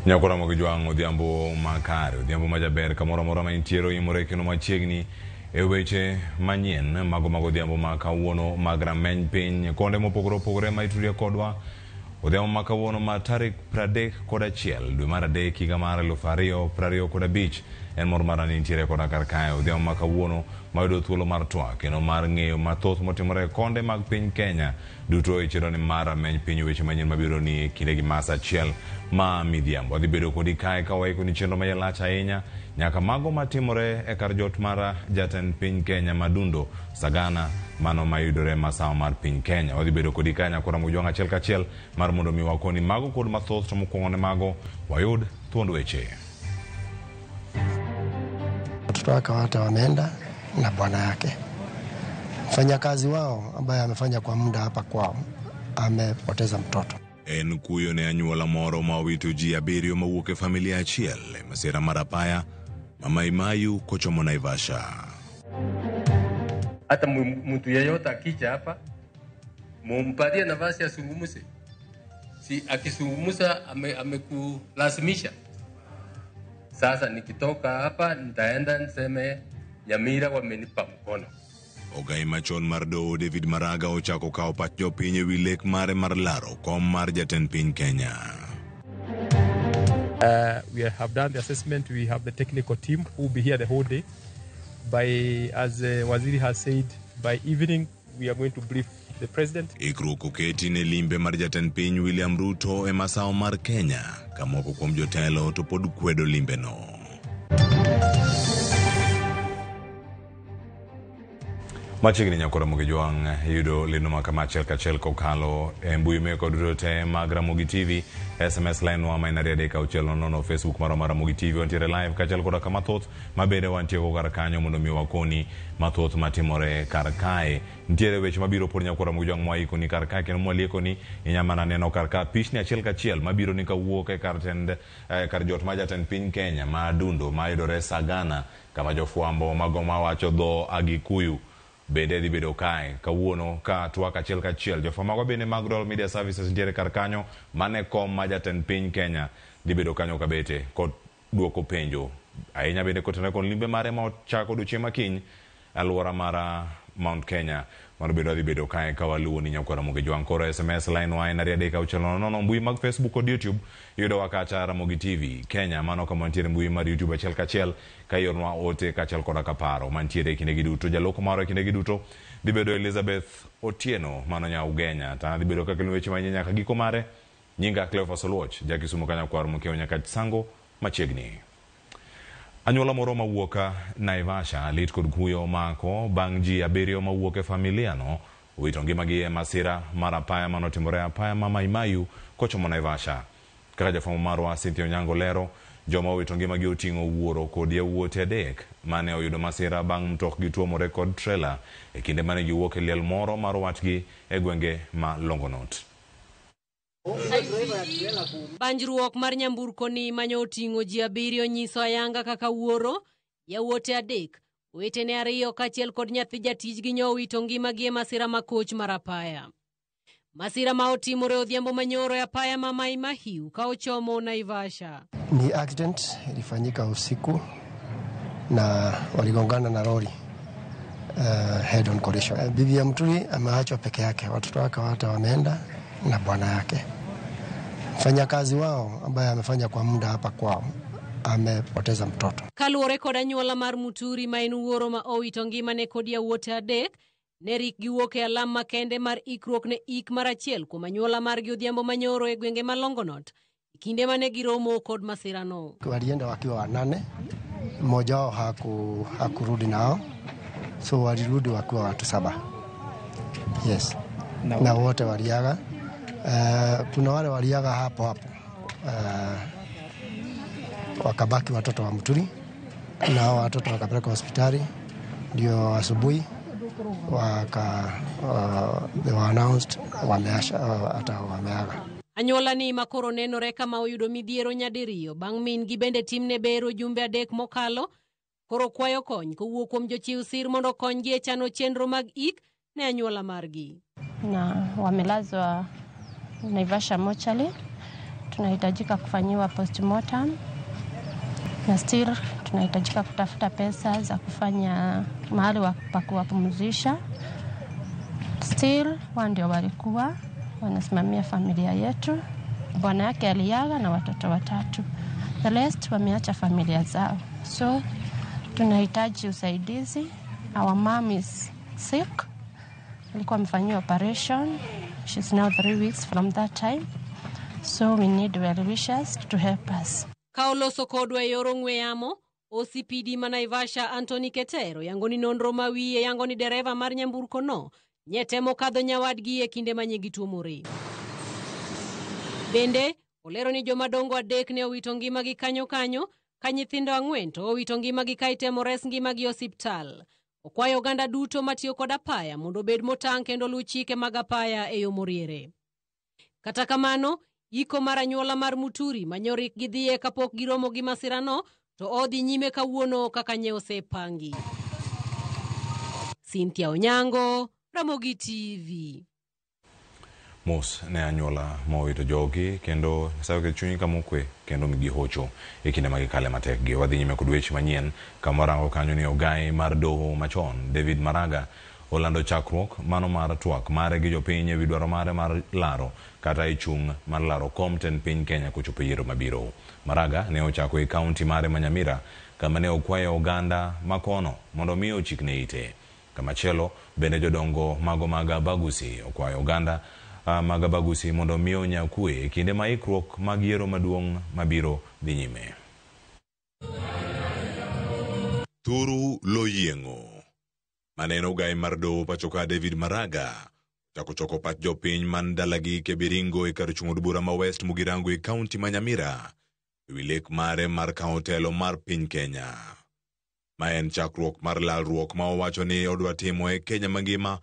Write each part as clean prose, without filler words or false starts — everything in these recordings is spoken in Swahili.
Nyakora Ramogi Jwang' odhiambo makare, odhiambo majaber kamoro amora ma intiere oimore kendo machiegni e weche manyien mago mag odhiambo ma kawuono mag rameny piny konde mopogore opogore ma iturie kodwa. Odhiambo ma kawuono ma tarik 31 dwe mar 3 higa mar 2025 en mor mara ni intiere koda kar kae. Odhiambo ma kawuono mayudo thuolo mar twak kendo mar ng'eyo mathoth motimore e konde mag piny Kenya duto e chenro ni mar rameny piny weche manyien mabiro ni e kinde gi masa achiel ma midhiambo. Adhi bedo kodi kae ka waiko ni chenro mayalach ahinya nyaka mago matimore e kar jot mar jatend piny Kenya Madundo Sagana mano mayudore masawa mar piny Kenya. Wadhi bedo kodi kae nyakora Mojwang' achiel kachiel mar mondo mi wakoni mago kod mathoth to mokwongo ne mago wayud thuond weche. Watoto wake wote wameenda na bwana yake. Mfanyakazi wao ambaye amefanya kwa muda hapa kwao amepoteza mtoto. En kuyo ne anyuola moro ma owito ji 7 mawuok e familia achiel e masira mar apaya ma Mai Mahiu kochomo Naivasha. Hata mtu yeyote akija hapa mumpatie nafasi asungumze. Si akisungumza amekulazimisha. Sasa nikitoka hapa nitaenda niseme Nyamira wamenipa mkono. Ogai machon mar doho David Maraga ochako kawo pach jopiny ewi lek mare mar laro kom mar jatend piny Kenya. We have done the assessment. We have the technical team who will be here the whole day. By, as Waziri has said, by evening we are going to brief the president. Ikruok oketi ne limbe mar jatend piny William Ruto e masawa mar Kenya, ka moko kuom jotelo to pod kwedo limbeno. Machiegni nyakora Ramogi Jwang' yudo lendo ma kama achiel kachiel kokalo e mbui meko duto te mag Ramogi TV, SMS line wa ma en 23600, Facebook marwa mar Ramogi TV wantiere live kaachiel koda kama thoth ma bende wantie go kar kanyo mondo mi wakoni mathoth matimore kar kae. Nitiere weche mabiro pod nyakora Ramogi Jwang' mwaikoni kar kae kendo mwaliekoni inya mana neno kar ka pichni achiel kachiel mabiro ni kawuok e kar tend kar jot ma jatend piny Kenya ma Adundo mayudore Sagana kama jofwambo mago mawacho dho Agikuyu bende dhi bedo kae kawuono ka twak achiel kachiel. Jofwambo bende mag Royal Media Services nitiere kar kanyo mane kom ma jatend piny Kenya dhi bedo kanyo kabete kod duoko penjo ahinya bende kotenore kod limbe mare ma ochako odiochieng' makiny alwora mar Mount Kenya. Mano bende wadhi bedo kae ka waluwo ni nyakora Ramogi Jwang'. Koro SMS line wa en 23600, mbui mag Facebook kod YouTube yudowa kacha Ramogi TV Kenya, mano kama wantiere mbui mar YouTube achiel kachiel ka iornwa ote kaachiel koda ka paro mantiere e kindegi duto. Jaloko marwa e kindegi duto dhi bedo Elizabeth Otieno mano nya Ugenya, to an adhi bedo kakelo weche manyien nyaka giko mare. Nyinga Cleophas Oluoch, ja Kisumu ka nyakwar Mokeo Nyakach Sango machiegni. Anyuola moro mawuok Naivasha lit kod kuyo omako bang' ji 7 mawuok e familia no owito ngimagi e masira mar apaya manotimore apaya ma Mai Mahiu kochomo Naivasha. Kaka jafwambo marwa Cynthia Onyango lero, joma owito ngimagi oting'o wuoro kod yawuote 3 mane oyudo masira bang' mtokgi tuomore kod trela e kinde mane giwuok e liel moro mar watgi e gwenge ma Longonot. Banjruok mar nyamburko ni manyo oting'o ji 7 nyiso ayanga kaka wuoro, yawuote 3, owetene 2 kaachiel kod nyathi jatijgi nyo owito ngimagi e masira makoch mar apaya. Masira ma otimore odhiambo manyoro e apaya ma Mai Mahiu ka ochomo Naivasha. Ni accident ilifanyika usiku na waligongana na lori, head on collision. Bibi ya Muturi ameachwa peke yake, watoto wake wote wameenda na bwana yake. Mfanyakazi wao ambaye amefanya kwa muda hapa kwao amepoteza mtoto. Kaluwore kod anyuola mar Muturi ma en wuoro ma owito ngimane kod yawuote 3, ne rik giwuok e alam makende mar ikruok ne ik mar achiel kuom anyuola margi odhiambo manyoro e gwenge ma Longonot e kinde mane giromo kod masirano. Walienda wakiwa 8, mmoja wao hakurudi nao, so walirudi wakiwa watu 7. Yes. Na wote waliaga. Kuna wale waliaga hapo hapo. Wakabaki watoto wa Muturi na hao watoto wakapelekwa hospitali, ndio asubuhi they were announced wameasha, hata wameaga. Anyuola ni makoro nenore kama oyudo midhiero nyadiriyo bang' min gi bende timne bero jumbe 3 mokalo, koro kwayo kony kowuok kuom jochiw sir mondo okonygi e chano chenro mag ik ne anyuola margi. Na wamelazwa Naivasha mochari. Tunahitajika kufanyiwa postmortem na still tunahitajika kutafuta pesa za kufanya mahali pa kuwapumzisha. Still wao ndio walikuwa wanasimamia familia yetu. Bwana yake aliaga na watoto 3. The rest wameacha familia zao, so tunahitaji usaidizi. Our mom is sick, alikuwa amefanyiwa operation. She's now 3 weeks from that time, so we need well wishers to help us. Ka oloso kodwa e yor ong'we yamo, OCPD ma Naivasha Anthony Ketero yango ni nonro ma wiye yango ni dereva mar nyamburko no nye temo kadho nyawadgi e kinde ma gituomo rem. Bende olero ni jomadongo 3 ne owito ngimagi kanyo kanyo, ka nyithindo 4 to owito ngimagi ka itemo res ngimagi e osiptal. Okwayo oganda duto matiyo kod apaya mondo obed motang' kendo luw chike mag apaya e yo moriere. Kata kamano, iko mar anyuola mar Muturi manyorik gidhiye kapok giromo gi masirano to odhi nyime kawuono kaka nye osepangi. Cynthia Onyango, Ramogi TV. Mos ne anyuola mowito jogi kendo Nyasaye oket chunyi kama okwe kendo migi hocho e kinde ma gikale matek gi. Wadhi nyime kod weche manyien kama warango kanyo ni ogai mar doho machon David Maraga olando chakruok mano mar twak mare gi jopiny ewi dwaro mare mar laro kata e chung' mar laro kom tend piny Kenya kochopo yiero mabiro. Maraga ne ochako e kaunti mare ma Nyamira kama ne okwayo oganda makono mondo mi ochikne ite. Kamachielo bende jodongo mago mag Abagusi okwayo oganda mag Abagusi mondo mi onya kwe e kinde ma ikruok mag yiero maduong' mabiro dhi nyime. Thuru Loyieng'o maneno ogai mar doho pachoka David Maraga ochako choko pach jopiny man dalagi Kebiringo e kar chung' od bura ma West Mugirango e kaunti ma Nyamira ewi lek mare mar kawo telo mar piny Kenya. Ma en chakruok mar lalruok ma owacho ni odwa timo e Kenya mangima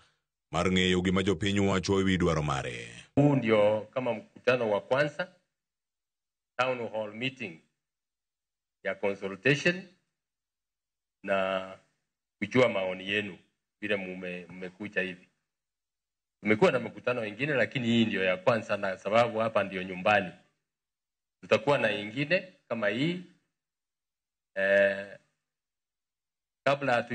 mar ng'eyo gima jopiny wacho ewi dwaro mare. Huu ndio kama mkutano wa kwanza, town hall meeting ya consultation na kujua maoni yenu vile mmekuja hivi. Tumekuwa na mkutano wengine lakini hii ndio ya kwanza na sababu hapa ndio nyumbani. Tutakuwa na ingine kama hii kabla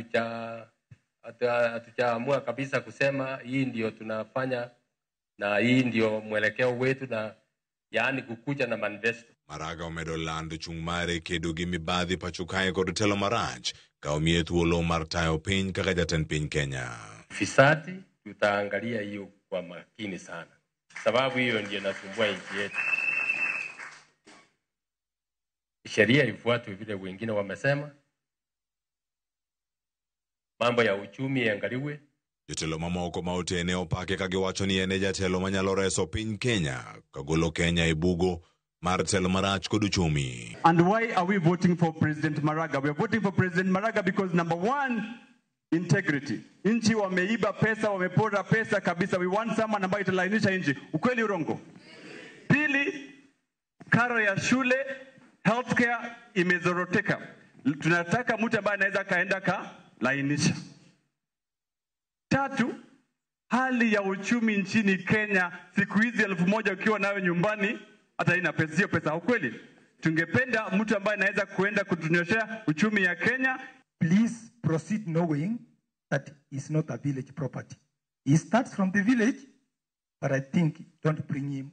hatujaamua kabisa kusema hii ndio tunafanya na hii ndio mwelekeo wetu na yaani kukuja na manifesto. Maraga omedo lando chung' mare kedo gi mibadhi pacho kae kod telo marach ka omiye thuolo mar tayo piny kaka jatend piny Kenya. Fisadi tutaangalia hiyo kwa makini sana, sababu hiyo ndio inasumbua nchi yetu. Sheria ifuatwe vile wengine wamesema. Mambo ya uchumi iangaliwe. Jotelo mamoko ma otene opake ka giwacho ni en e jatelo manyalo reso piny Kenya kagolo Kenya e bugo mar telo marach kod uchumi. And why are we voting for President Maraga? We are voting for President Maraga because number one, integrity. Nchi wameiba pesa, wamepora pesa kabisa. We want someone ambaye italainisha nchi. Ukweli urongo? Pili, karo ya shule, healthcare imezoroteka. Tunataka mtu ambaye anaweza kaenda kalainisha. Tatu, hali ya uchumi nchini Kenya siku hizi 1000 ukiwa nayo nyumbani hata ina pesa, sio pesa. Ukweli? Tungependa mtu ambaye anaweza kuenda kutunyoshea uchumi ya Kenya. Please proceed knowing that it's not a village property. He starts from the village, but I think don't bring him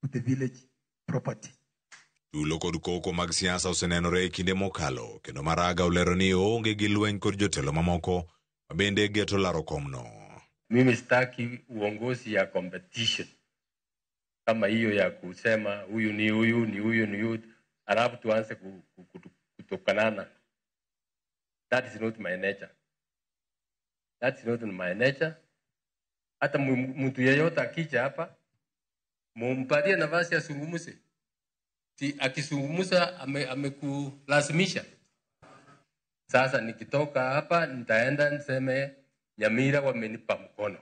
to the village property. Tulo kod koko mag siasa osenenore e kinde mokalo, kendo Maraga olero ni oonge gi lweny kod jotelo mamoko ma bende geto laro komno. Mimi sitaki uongozi ya competition kama hiyo ya kusema huyu ni huyu ni huyu ni huyu, alafu tuanze kutokanana. That is not my nature. That's not my nature. Hata mtu yeyote akija hapa mumpatie nafasi asungumze. Si akisungumza amekulazimisha. Sasa nikitoka hapa nitaenda niseme Nyamira wamenipa mkono.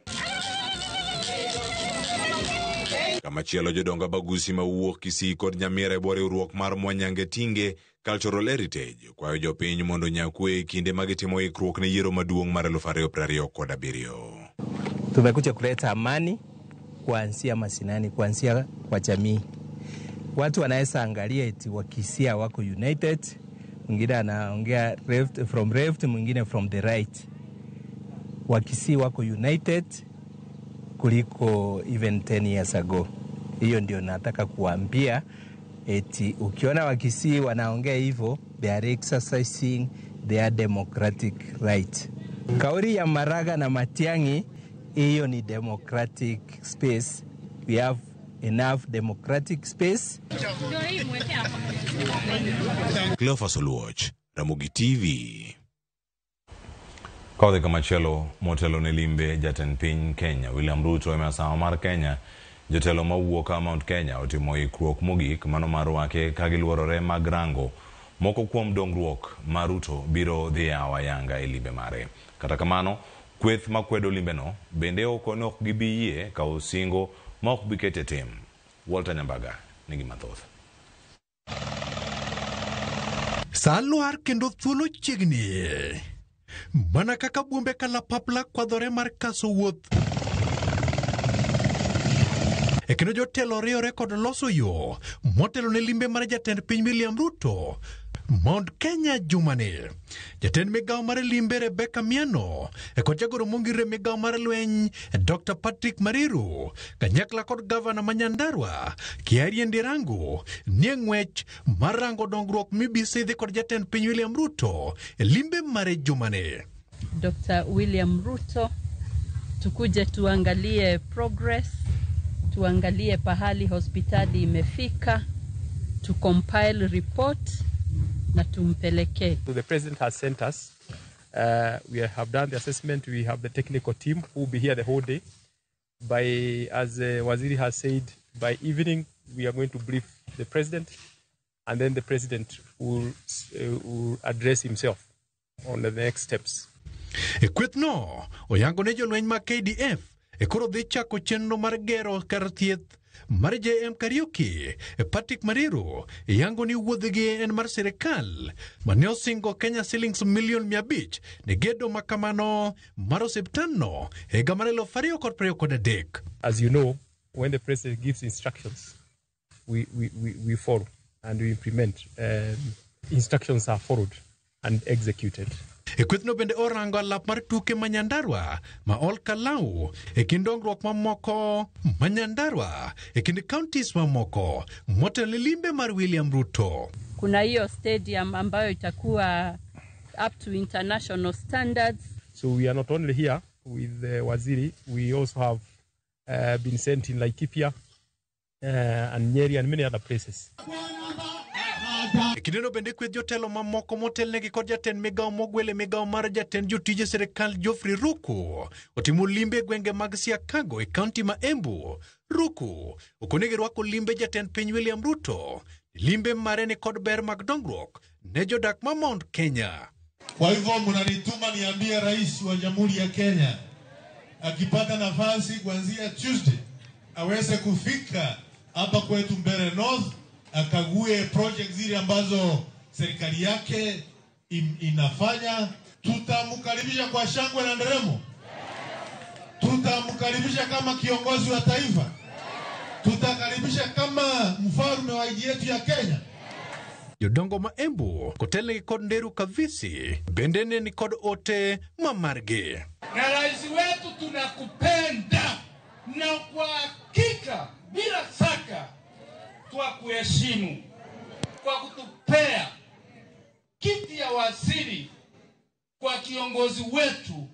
Kamachielo jodongo Abagusi mawuok Kisii kod Nyamira e bwo riwruok mar Mwanyange Tinge Cultural Heritage kwayo jopiny mondo nyakwe e kinde ma gitimo ikruok ne yiero maduong' mar 2027. Tumekuja kuleta amani kuanzia mashinani, kuanzia kwa jamii. Watu wanaweza angalia eti Wakisii wako united, mwingine anaongea left, from left, mwingine from the right. Wakisii wako united kuliko even 10 years ago. Hiyo ndio nataka kuambia eti ukiona Wakisii wanaongea hivyo, they are exercising their democratic right. Kauli ya Maraga na Matiang'i, hiyo ni democratic space. We have enough democratic space. Cleophas Oluoch, Ramogi TV. Kodhi kamachielo motelo ne limbe jatend piny Kenya William Ruto e masawa mar Kenya, jotelo mawuok Mount Kenya otimo ikruok mogik mano mar rwake ka giluorore mag rango moko kuom dongruok ma Ruto biro dhi yawo ayanga e limbe mare. Kata kamano, kweth makwedo limbeno bende ok gibi yie kawo singo ma ok bi ket e tim. Walter Nyambaga nigi mathoth. Sa lwar kendo thuolo chiegni. Mana kaka buombe kalapapla kwadhore mar kaso wuoth. E kendo jotelo riwore kod loso yo motelo ne limbe mar jatend piny William Ruto Mount Kenya jumani. Jatend migawo mar limbe Rebecca Miano e kod jagoro mongire migawo mar lweny Dr. Patrick Mariru kanyakla kod gavana ma Nyandarua Kiarie Ndirangu nie ng'wech mar rango dongruok mibisidhi kod jatend piny William Ruto e limbe mare jumani. Dr. William Ruto, tukuje tuangalie progress, tuangalie pahali hospitali imefika, tu compile report na tumpelekee. So the president has sent us. We have done the assessment. We have the technical team who will be here the whole day. By, as Waziri has said, by evening we are going to brief the president, and then the president will address himself on the next steps. E kwethno oyango ne jolweny mag KDF e koro dhi chako chenro mar gero kar thieth mar JM Kariuki. Patrick Mariru yango ni wuodhgi en mar sirikal mane osingo Kenya shillings milion 500 ne gedo makamano mar osiptandno higa mar 2023. As you know, when the president gives instructions, we follow and we implement. Instructions are followed and executed. E kwethno bende orango alap mar tuke ma Nyandarua ma Ol Kalou e kind dongruok mamoko ma Nyandarua e kind counties mamoko motelo ne limbe mar William Ruto. Kuna hiyo stadium ambayo itakuwa up to international standards. So we are not only here with Waziri, we also have been sent in Laikipia and Nyeri and many other places. E kindeno bende kweth jotelo mamoko motelnegi kod jatend migawo mogwel e migawo mar jatend jotije sirikal Geoffrey Ruku otimo limbe e gwenge mag Siakago e kaunti ma Embu. Ruku okonegi rwako limbe jatend piny William Ruto. Limbe mare ni kod ber mag dongruok ne jodak ma Mount Kenya. Kwa hivyo mnanituma niambie rais wa Jamhuri ya Kenya akipata nafasi kuanzia Tuesday aweze kufika hapa kwetu Mbeere North akague project zile ambazo serikali yake inafanya. Tutamkaribisha kwa shangwe na nderemo. Tutamkaribisha kama kiongozi wa taifa. Tutakaribisha kama mfalme wa nchi yetu ya Kenya. Jodongo ma Embu kotelnegi kod Nderu Kavisi bende ne ni kod ote ma margi. Na rais wetu tunakupenda na kwa hakika bila shaka twakuheshimu kwa kutupea kiti ya waziri kwa kiongozi wetu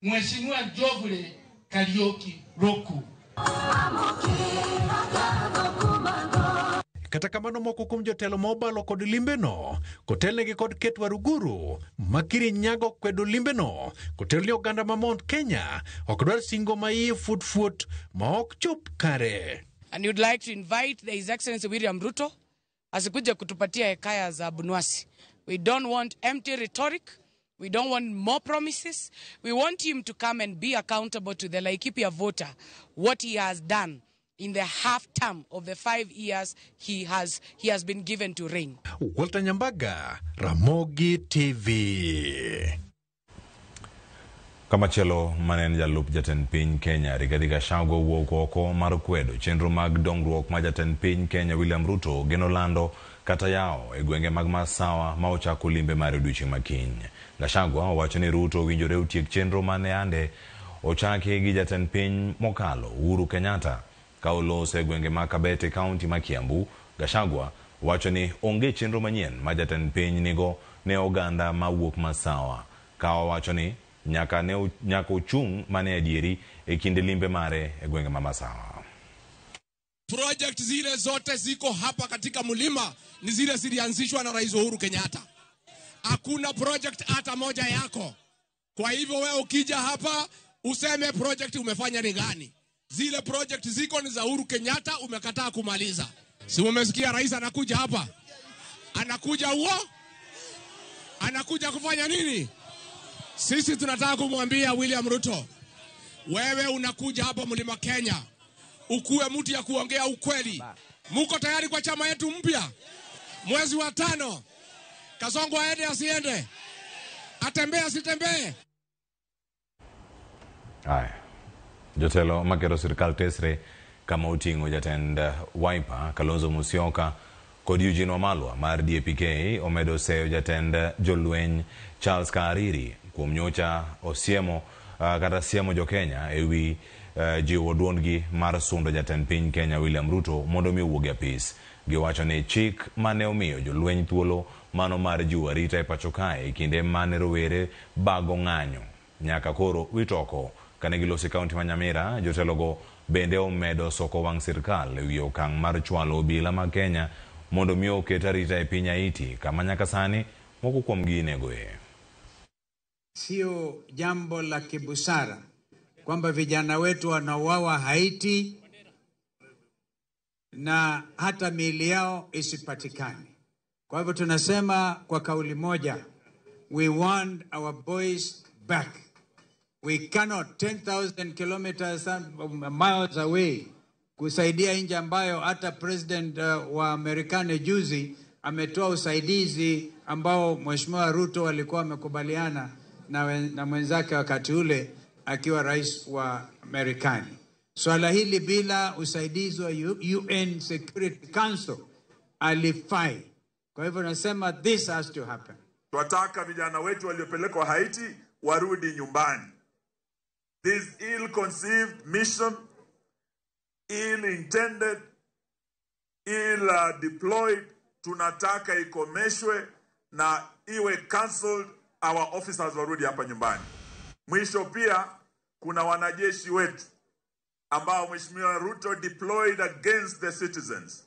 Mheshimiwa Geoffrey Kariuki Ruku. Kata kamano moko kuom jotelo ma obalo kod limbeno kotelnegi kod Kate Waruguru makiri nyago kwedo limbeno kotel ni oganda ma Mount Kenya ok dwar singo ma iye fuot ma ok chop kare. And you'd like to invite His Excellency William Ruto asikuje kutupatia hekaya za Abunwasi. We don't want empty rhetoric. We don't want more promises. We want him to come and be accountable to the Laikipia voter what he has done in the half term of the 5 years he has been given to reign. Walter Nyambaga, Ramogi TV. Kamachielo mane en jalup jatend piny Kenya Rigathi Gachagua owuok oko mar kwedo chenro mag dongruok ma jatend piny Kenya William Ruto geno lando kata yawo e gwenge mag Masawa ma ochako limbe mare odiochieng' ma kiny. Gachagua owacho ni Ruto owinjore otiek chenro mane ande ochaki gi jatend piny mokalo Uhuru Kenyatta ka oloso e gwenge mag Kabete kaunti ma Kiambu. Gachagua wacho ni onge chenro manyien ma jatend piny nigo ne oganda mawuok Masawa, ka owacho ni nyaka ne nyaka ochung' mane adieri e kinde limbe mare e gwenge ma Masawa. Project zile zote ziko hapa katika mlima ni zile zilianzishwa na Rais Uhuru Kenyatta. Hakuna project hata moja yako. Kwa hivyo wewe ukija hapa useme project umefanya ni gani? Zile project ziko ni za Uhuru Kenyatta, umekataa kumaliza. Si umesikia rais anakuja hapa? Anakuja huo? Anakuja kufanya nini? Sisi tunataka kumwambia William Ruto, wewe unakuja hapa mlima Kenya ukuwe mtu ya kuongea ukweli. Muko tayari kwa chama yetu mpya? Mwezi wa 5, Kasongo aende asiende? Atembee asitembee? Haya. Jotelo makero sirkal tesre kama oting'o jatend Wiper Kalonzo Musyoka kod Eugene Wamalwa mar DAP-K omedo seyo jatend jolweny Charles Kariri kuom nyocha osiemo kata siemo jo-Kenya ewi jiwo duondgi mar sundo jatend piny Kenya William Ruto mondo mi owuog e apis. Giwacho ni chik mane omiyo jolweny thuolo mano mar jiwo arita e pacho kae e kinde mane rowere bago ng'anyo nyaka koro wit oko. Kane giloso e kaunti ma Nyamira, jotelogo bende omedo soko wang' sirkal ewi okang' mar chwalo obila mag Kenya mondo mi oket arita e piny Haiti kama nyaka sani moko kuomgi inegoe. Sio jambo la kibusara kwamba vijana wetu wanauawa Haiti na hata miili yao isipatikane. Kwa hivyo tunasema kwa kauli moja, we want our boys back. We cannot 10,000 kilometers miles away kusaidia nchi ambayo hata president wa Marekani juzi ametoa usaidizi ambao Mheshimiwa Ruto alikuwa amekubaliana na mwenzake wakati ule akiwa rais wa Marekani. Swala hili bila usaidizi wa UN Security Council alifai. Kwa hivyo nasema this has to happen. Tunataka vijana wetu waliopelekwa Haiti warudi nyumbani. This ill-conceived mission, ill-intended, ill-deployed, tunataka ikomeshwe na iwe cancelled, our officers warudi hapa nyumbani. Mwisho pia kuna wanajeshi wetu ambao Mheshimiwa Ruto deployed against the citizens.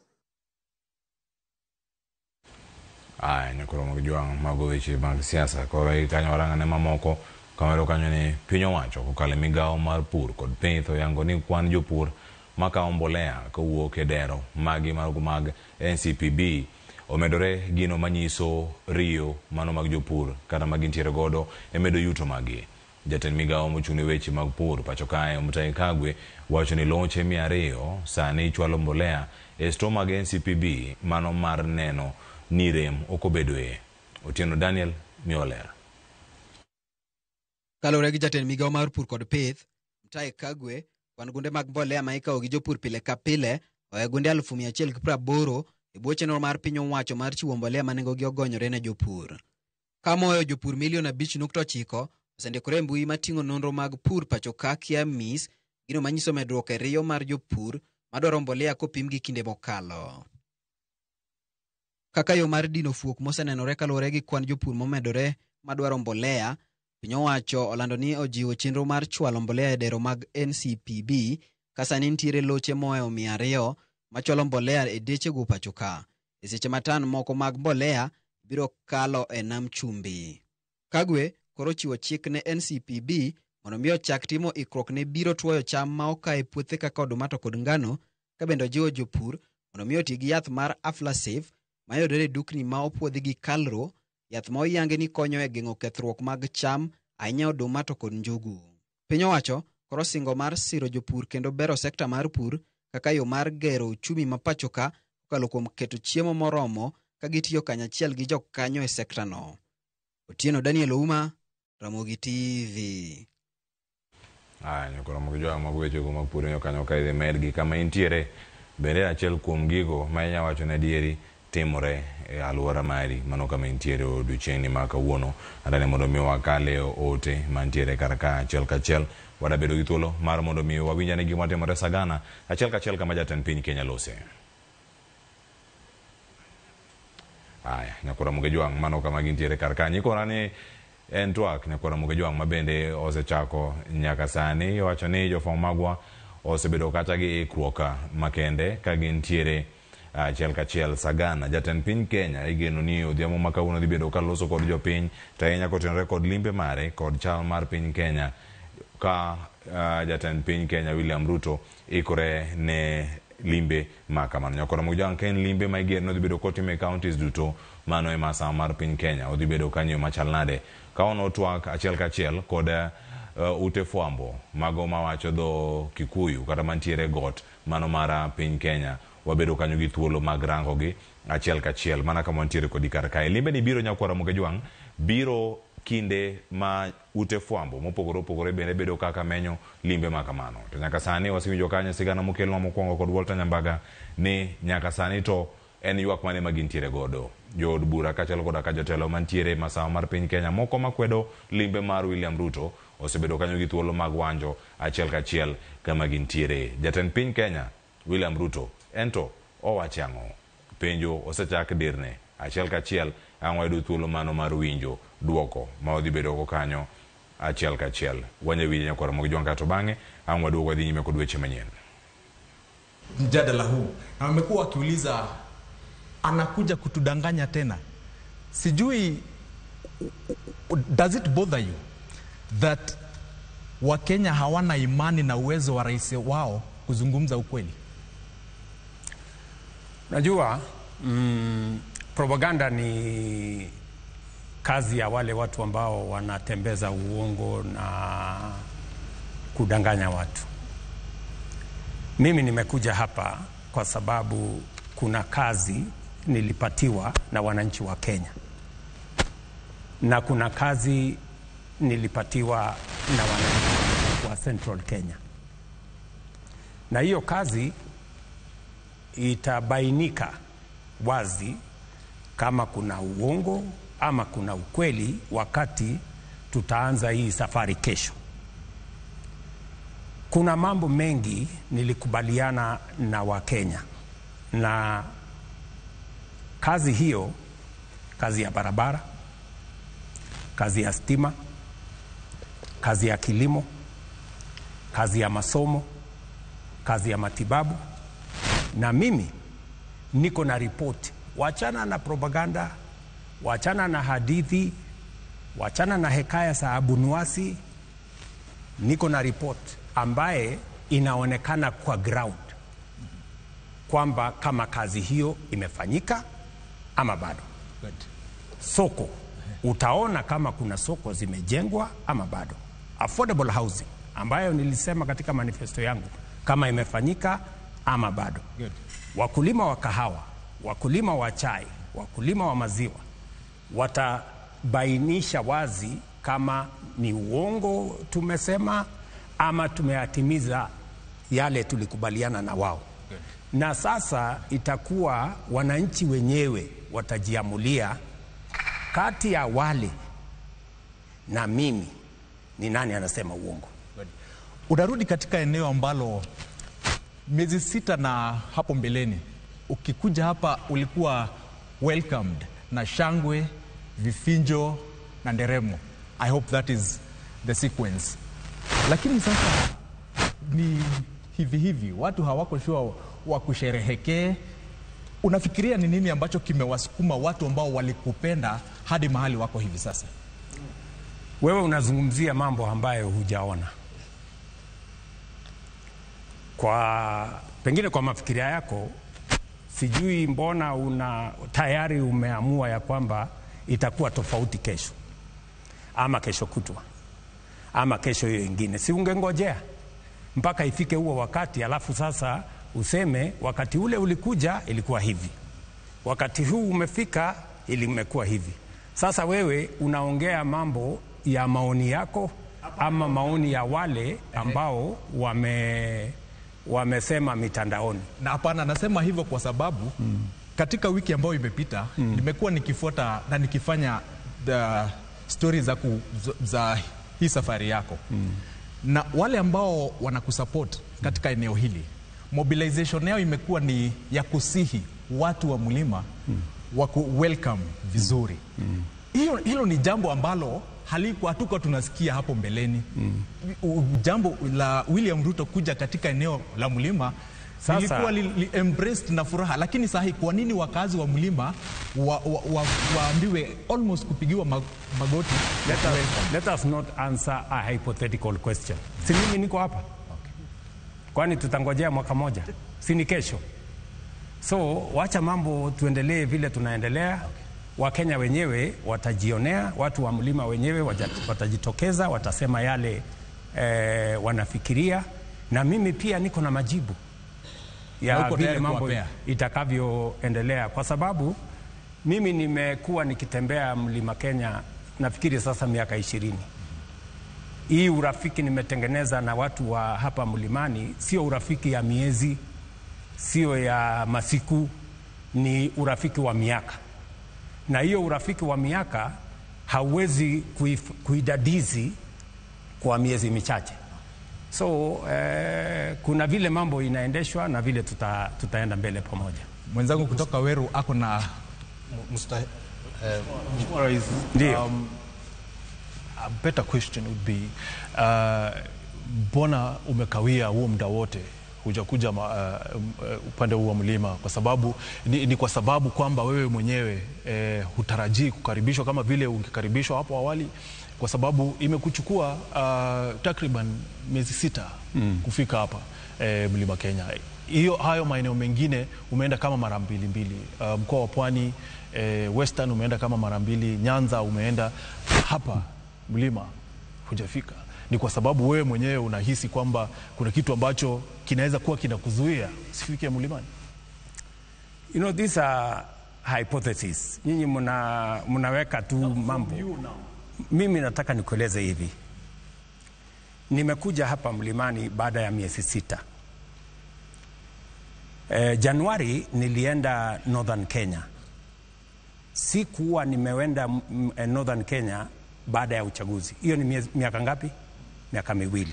Aya, nyakoro mag jwang' mago weche mag siasa koro kanyo warang'ane mamoko kamero kanyo ni piny owacho kokalo e migawo mar pur kod pith oyango ni kwan jopur makawo mbolea kowuok e dero magi mag NCPB omedore, gino manyiso riyo mano mag jopur kata magintiere godo e medo yuto magi. Jatend migawo mochung' ne weche mag pur pacho kae Mutahi Kagwe wacho ni loche 200 sani chwalo mbolea e sto mag NCPB mano mar neno ni rem ok obedoe. Otieno Daniel miyo ler. Kaluwore gi jatend migawo mar pur kod pith Mutahi Kagwe, kwan gunde mag mbolea ma ikawo gi jopur pile ka pile oya gunde 180,000 e bwo chenro mar piny owacho mar chiwo mbolea ma nengogi ogonyore ne jopur. Ka moyo jopur milion 5.9 osendikore e mbui mating'o nonro mag pur pacho ka KIAMIS, gino manyiso medruok e riyo mar jopur madwaro mbolea kopim gi kinde mokalo. Kaka yo mar dino fuok mosenenore kaluwore gi kwan jopur momedore madwaro mbolea, piny owacho olando ni ojiwo chenro mar chwalo mbolea e dero mag NCPB ka sani nitiere loche mohewo 200 machwalo mbolea e dechego pacho ka. E seche ma tan moko mag mbolea biro kalo e nam chumbi. Kagwe koro chiwo chik ne NCPB mondo mi ochak timo ikruok ne biro tuoyo cham ma oka e puothe kaka oduma to kod ngano, ka bende ojiwo jopur mondo mi oti gi yath mar Aflasafe mayudore e dukni ma opuodhi gi Kalro, yath ma oyangi ni konyo e geng'o kethruok mag cham ahinya oduma to kod njugu. Piny owacho koro singo mar siro jopur kendo bero sekta mar pur kaka yo mar gero uchumi ma pacho ka kokalo kuom keto chiemo moromo ka gitiyo kanyachiel gi jokanyo e sekta no. Otieno Daniel Ouma, Ramogi TV. Aya, nyokoro mokijwa mag wechego mag pur kanyo ka idhi medgi kama intiere bende achiel kuom gigo ma inya wacho ne adieri timore e alwora mari mano kama intiere odiochieng'ni ma kawuono. Adani mondo mi wakale ote mantiere kar ka achiel kachiel, wadabedo gi thuolo mar mondo mi wawinj ane gima timore Sagana achiel kachiel kama jatend piny Kenya lose. Aya, nyakora Mugejwang' mano kama gintiere kar ka. Nyikora ni en twak nyakora Mugejwang' ma bende osechako nyaka sani. Iwacho ni jofwambo magwa osebedo kata gi ikruok makende ka gintiere achiel kachiel Sagana. Jatend piny Kenya igeno ni odhiambo ma kawuono dhi bedo kaloso kod jopiny to ahinya kotenore kod limbe mare kod chal mar piny Kenya ka jatend piny Kenya William Ruto ikore ne limbe ma kamano. Nyakora Mugejwang' ka en limbe ma igeno dhi bedo kotime e counties duto mano e masawa mar piny Kenya odhi bedo kanyo machal nade. Ka ono twak achiel kachiel kod ute fwambo mago mawacho dho Kikuyu kata mantiere got mano mar piny Kenya, wabedo kanyo gi thuolo mag rango gi achiel kachiel mana kama wantiere kodi kar kae. Limbe ni biro nyakwara Mugejwang' biro kinde ma ute fwambo mopogore opogore bende bedo kaka menyo limbe ma kamano. To nyaka sani wasewinjo kanyo sigana mokelnwa mokwongo kod Walter Nyambaga ni nyaka sani to en ywak mane ma gintiere godo. Jood bura kaachiel koda ka jotelo mantiere masawa mar piny Kenya moko makwedo limbe mar William Ruto osebedo kanyo gi thuolo mag wanjo achiel kachiel kama gintiere. Jatend piny Kenya William Ruto ento owacho ang'o? Penjo osechak dirne achiel kachiel, ang' wayudo thuolo mano mar winjo duoko ma odhi bedo go kanyo achiel kachiel. Wanya winjo nyakwara Mugejwang' kato bang'e ang' waduogo wadhi nyime kod weche manyien. Mjadala huu na wamekuwa wakiuliza anakuja kutudanganya tena. Sijui, does it bother you that Wakenya hawana imani na uwezo wa rais wao kuzungumza ukweli? Najua propaganda ni kazi ya wale watu ambao wanatembeza uongo na kudanganya watu. Mimi nimekuja hapa kwa sababu kuna kazi nilipatiwa na wananchi wa Kenya, na kuna kazi nilipatiwa na wananchi wa Central Kenya, na hiyo kazi itabainika wazi kama kuna uongo ama kuna ukweli wakati tutaanza hii safari kesho. Kuna mambo mengi nilikubaliana na Wakenya, na kazi hiyo, kazi ya barabara, kazi ya stima, kazi ya kilimo, kazi ya masomo, kazi ya matibabu, na mimi niko na ripoti. Wachana na propaganda, wachana na hadithi, wachana na hekaya za Abunuwasi. Niko na ripoti ambaye inaonekana kwa ground kwamba kama kazi hiyo imefanyika ama bado. Good. Soko, utaona kama kuna soko zimejengwa ama bado. Affordable housing ambayo nilisema katika manifesto yangu kama imefanyika ama bado. Good. Wakulima wa kahawa, wakulima wa chai, wakulima wa maziwa watabainisha wazi kama ni uongo tumesema ama tumeatimiza yale tulikubaliana na wao. Good. Na sasa itakuwa wananchi wenyewe watajiamulia kati ya wale na mimi ni nani anasema uongo. Good. Unarudi katika eneo ambalo miezi 6 na hapo mbeleni ukikuja hapa ulikuwa welcomed na shangwe, vifinjo na nderemo. I hope that is the sequence. Lakini sasa ni hivi hivi, watu hawako sure wa kusherehekee. Unafikiria ni nini ambacho kimewasukuma watu ambao walikupenda hadi mahali wako hivi sasa? Wewe unazungumzia mambo ambayo hujaona. Kwa pengine kwa mafikiria yako, sijui mbona una tayari umeamua ya kwamba itakuwa tofauti kesho ama kesho kutwa ama kesho hiyo ingine. Si ungengojea mpaka ifike huo wakati, alafu sasa useme wakati ule ulikuja ilikuwa hivi, wakati huu umefika ilimekuwa hivi. Sasa wewe unaongea mambo ya maoni yako ama maoni ya wale ambao wamesema mitandaoni. Na hapana, nasema hivyo kwa sababu katika wiki ambayo imepita nimekuwa nikifuata na nikifanya the story za hii safari yako. Na wale ambao wanakusupport katika eneo hili, mobilization yao imekuwa ni ya kusihi watu wa mlima waku welcome vizuri. Hilo ni jambo ambalo halikuwa hatuko tunasikia hapo mbeleni. Jambo la William Ruto kuja katika eneo la mlima lilikuwa embraced na furaha, lakini sahi kwa nini wakazi wa mlima waambiwe almost kupigiwa magoti? Let us not answer a hypothetical question. Si mimi niko hapa. Okay. Kwani tutangojea mwaka moja? Si ni kesho? So wacha mambo tuendelee vile tunaendelea. Okay. Wakenya wenyewe watajionea, watu wa mlima wenyewe watajitokeza, watasema yale wanafikiria, na mimi pia niko na majibu ya vile mambo itakavyoendelea, kwa sababu mimi nimekuwa nikitembea mlima Kenya nafikiri sasa miaka 20. Hii urafiki nimetengeneza na watu wa hapa mlimani sio urafiki ya miezi, sio ya masiku, ni urafiki wa miaka. Na hiyo urafiki wa miaka hauwezi kuidadizi kwa miezi michache. So kuna vile mambo inaendeshwa na vile tutaenda mbele pamoja. Mwenzangu kutoka Weru ako na Ndio. A better question would be, mbona umekawia huo muda wote hujakuja upande huu wa mlima? Kwa sababu ni kwa sababu kwamba wewe mwenyewe hutarajii kukaribishwa kama vile ungekaribishwa hapo awali, kwa sababu imekuchukua takriban miezi 6 kufika hapa mlima Kenya. Hiyo hayo maeneo mengine umeenda kama mara mbili. Mkoa wa Pwani, Western umeenda kama mara 2, Nyanza umeenda, hapa mlima hujafika. Ni kwa sababu wewe mwenyewe unahisi kwamba kuna kitu ambacho kinaweza kuwa kinakuzuia usifike mlimani? You know, these are hypotheses. Nyinyi mnaweka tu mambo. Mimi nataka nikueleze hivi. Nimekuja hapa mlimani baada ya miezi 6. Januari nilienda Northern Kenya. Sikuwa nimeenda Northern Kenya baada ya uchaguzi. Hiyo ni miaka ngapi? Miaka 2.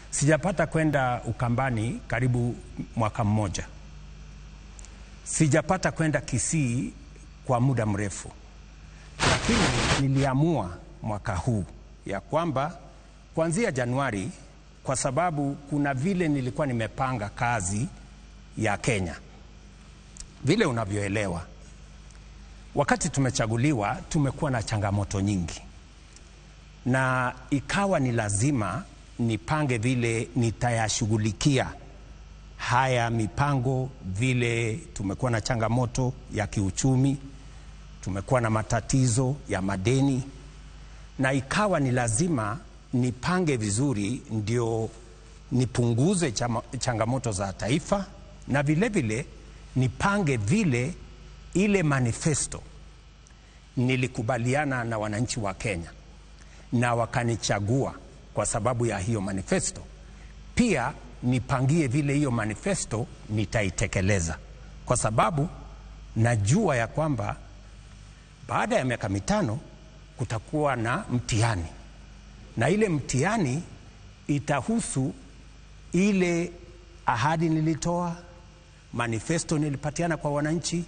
Sijapata kwenda Ukambani karibu mwaka mmoja. Sijapata kwenda Kisii kwa muda mrefu. Lakini niliamua mwaka huu ya kwamba kuanzia Januari, kwa sababu kuna vile nilikuwa nimepanga kazi ya Kenya. Vile unavyoelewa, wakati tumechaguliwa tumekuwa na changamoto nyingi, na ikawa ni lazima nipange vile nitayashughulikia haya mipango. Vile tumekuwa na changamoto ya kiuchumi, tumekuwa na matatizo ya madeni, na ikawa ni lazima nipange vizuri ndio nipunguze changamoto za taifa, na vile vile nipange vile ile manifesto nilikubaliana na wananchi wa Kenya na wakanichagua kwa sababu ya hiyo manifesto. Pia nipangie vile hiyo manifesto nitaitekeleza, kwa sababu najua ya kwamba baada ya miaka 5 kutakuwa na mtihani, na ile mtihani itahusu ile ahadi nilitoa, manifesto nilipatiana kwa wananchi,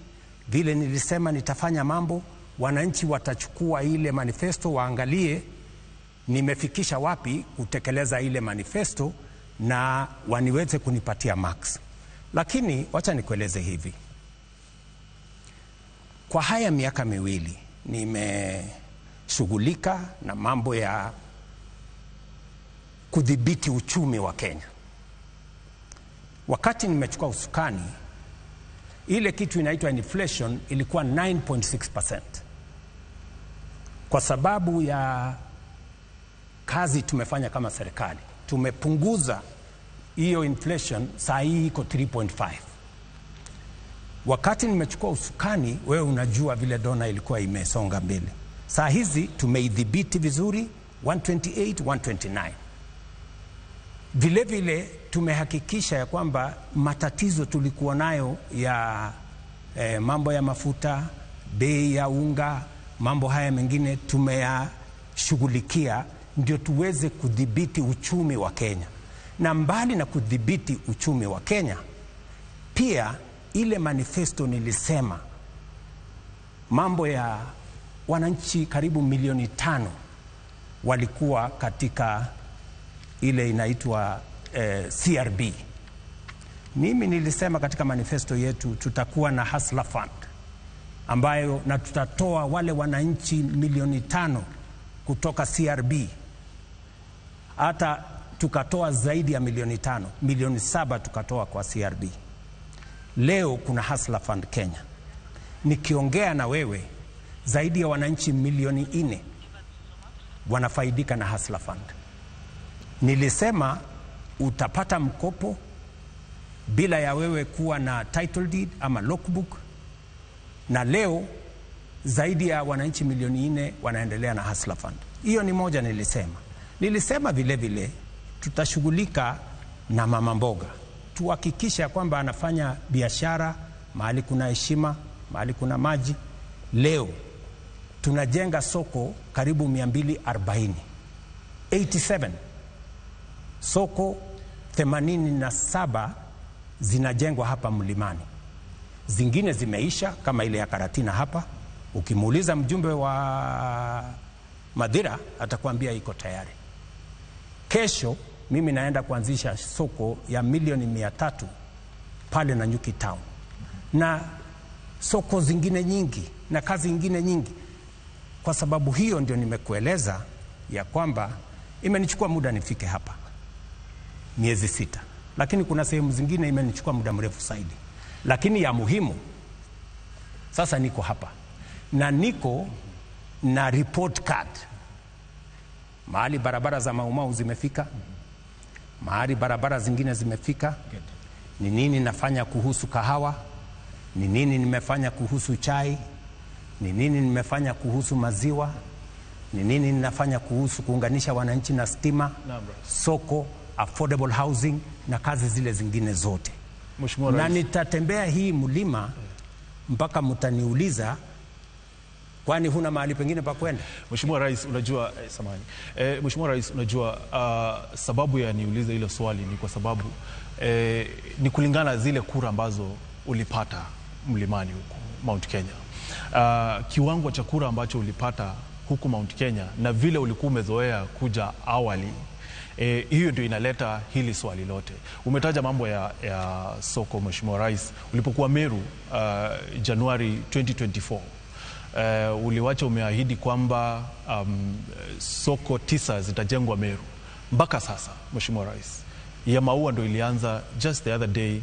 vile nilisema nitafanya mambo. Wananchi watachukua ile manifesto waangalie nimefikisha wapi kutekeleza ile manifesto na waniweze kunipatia marks. Lakini wacha nikueleze hivi. Kwa haya miaka 2 nimeshughulika na mambo ya kudhibiti uchumi wa Kenya. Wakati nimechukua usukani, ile kitu inaitwa inflation ilikuwa 9.6%. Kwa sababu ya kazi tumefanya kama serikali, tumepunguza hiyo inflation, saa hii iko 3.5. Wakati nimechukua usukani, wewe unajua vile dola ilikuwa imesonga mbele. Saa hizi tumeidhibiti vizuri, 128, 129. Vile vile tumehakikisha ya kwamba matatizo tulikuwa nayo ya mambo ya mafuta, bei ya unga, mambo haya mengine tumeyashughulikia ndio tuweze kudhibiti uchumi wa Kenya. Na mbali na kudhibiti uchumi wa Kenya, pia ile manifesto nilisema mambo ya wananchi karibu milioni 5 walikuwa katika ile inaitwa CRB. Mimi nilisema katika manifesto yetu tutakuwa na Hustler Fund ambayo na tutatoa wale wananchi milioni 5 kutoka CRB. Hata tukatoa zaidi ya milioni 5, milioni 7 tukatoa kwa CRB. Leo kuna Hustler Fund Kenya. Nikiongea na wewe, zaidi ya wananchi milioni 4 wanafaidika na Hustler Fund. Nilisema utapata mkopo bila ya wewe kuwa na title deed ama logbook, na leo zaidi ya wananchi milioni 4 wanaendelea na Hustler Fund. Hiyo ni moja nilisema. Nilisema vile vile tutashughulika na mama mboga, tuhakikisha kwamba anafanya biashara mahali kuna heshima, mahali kuna maji. Leo tunajenga soko karibu 240, 87 soko 87 zinajengwa hapa mlimani. Zingine zimeisha kama ile ya Karatina hapa. Ukimuuliza mjumbe wa Madhira atakwambia iko tayari. Kesho mimi naenda kuanzisha soko ya milioni 300 pale Nanyuki Town, na soko zingine nyingi na kazi nyingine nyingi. Kwa sababu hiyo ndio nimekueleza ya kwamba imenichukua muda nifike hapa, miezi 6, lakini kuna sehemu zingine imenichukua muda mrefu zaidi. Lakini ya muhimu sasa niko hapa na niko na report card. Mahali barabara za Mau Mau zimefika, mahali barabara zingine zimefika. Ni nini nafanya kuhusu kahawa? Ni nini nimefanya kuhusu chai? Ni nini nimefanya kuhusu maziwa? Ni nini ninafanya kuhusu kuunganisha wananchi na stima, soko, affordable housing na kazi zile zingine zote. Mheshimiwa Na Rais, nitatembea hii mlima mpaka mtaniuliza kwani huna mahali pengine pa kwenda? Mheshimiwa Rais, unajua samahani. Mheshimiwa Rais, unajua sababu ya niulize hilo swali ni kwa sababu ni kulingana zile kura ambazo ulipata mlimani huku Mount Kenya. Kiwango cha kura ambacho ulipata huku Mount Kenya na vile ulikuwa umezoea kuja awali, hiyo ndio inaleta hili swali lote. Umetaja mambo ya soko, Mheshimiwa Rais. Ulipokuwa Meru Januari 2024, uliwacha umeahidi kwamba soko 9 zitajengwa Meru. Mpaka sasa, Mheshimiwa Rais, ya maua ndio ilianza just the other day,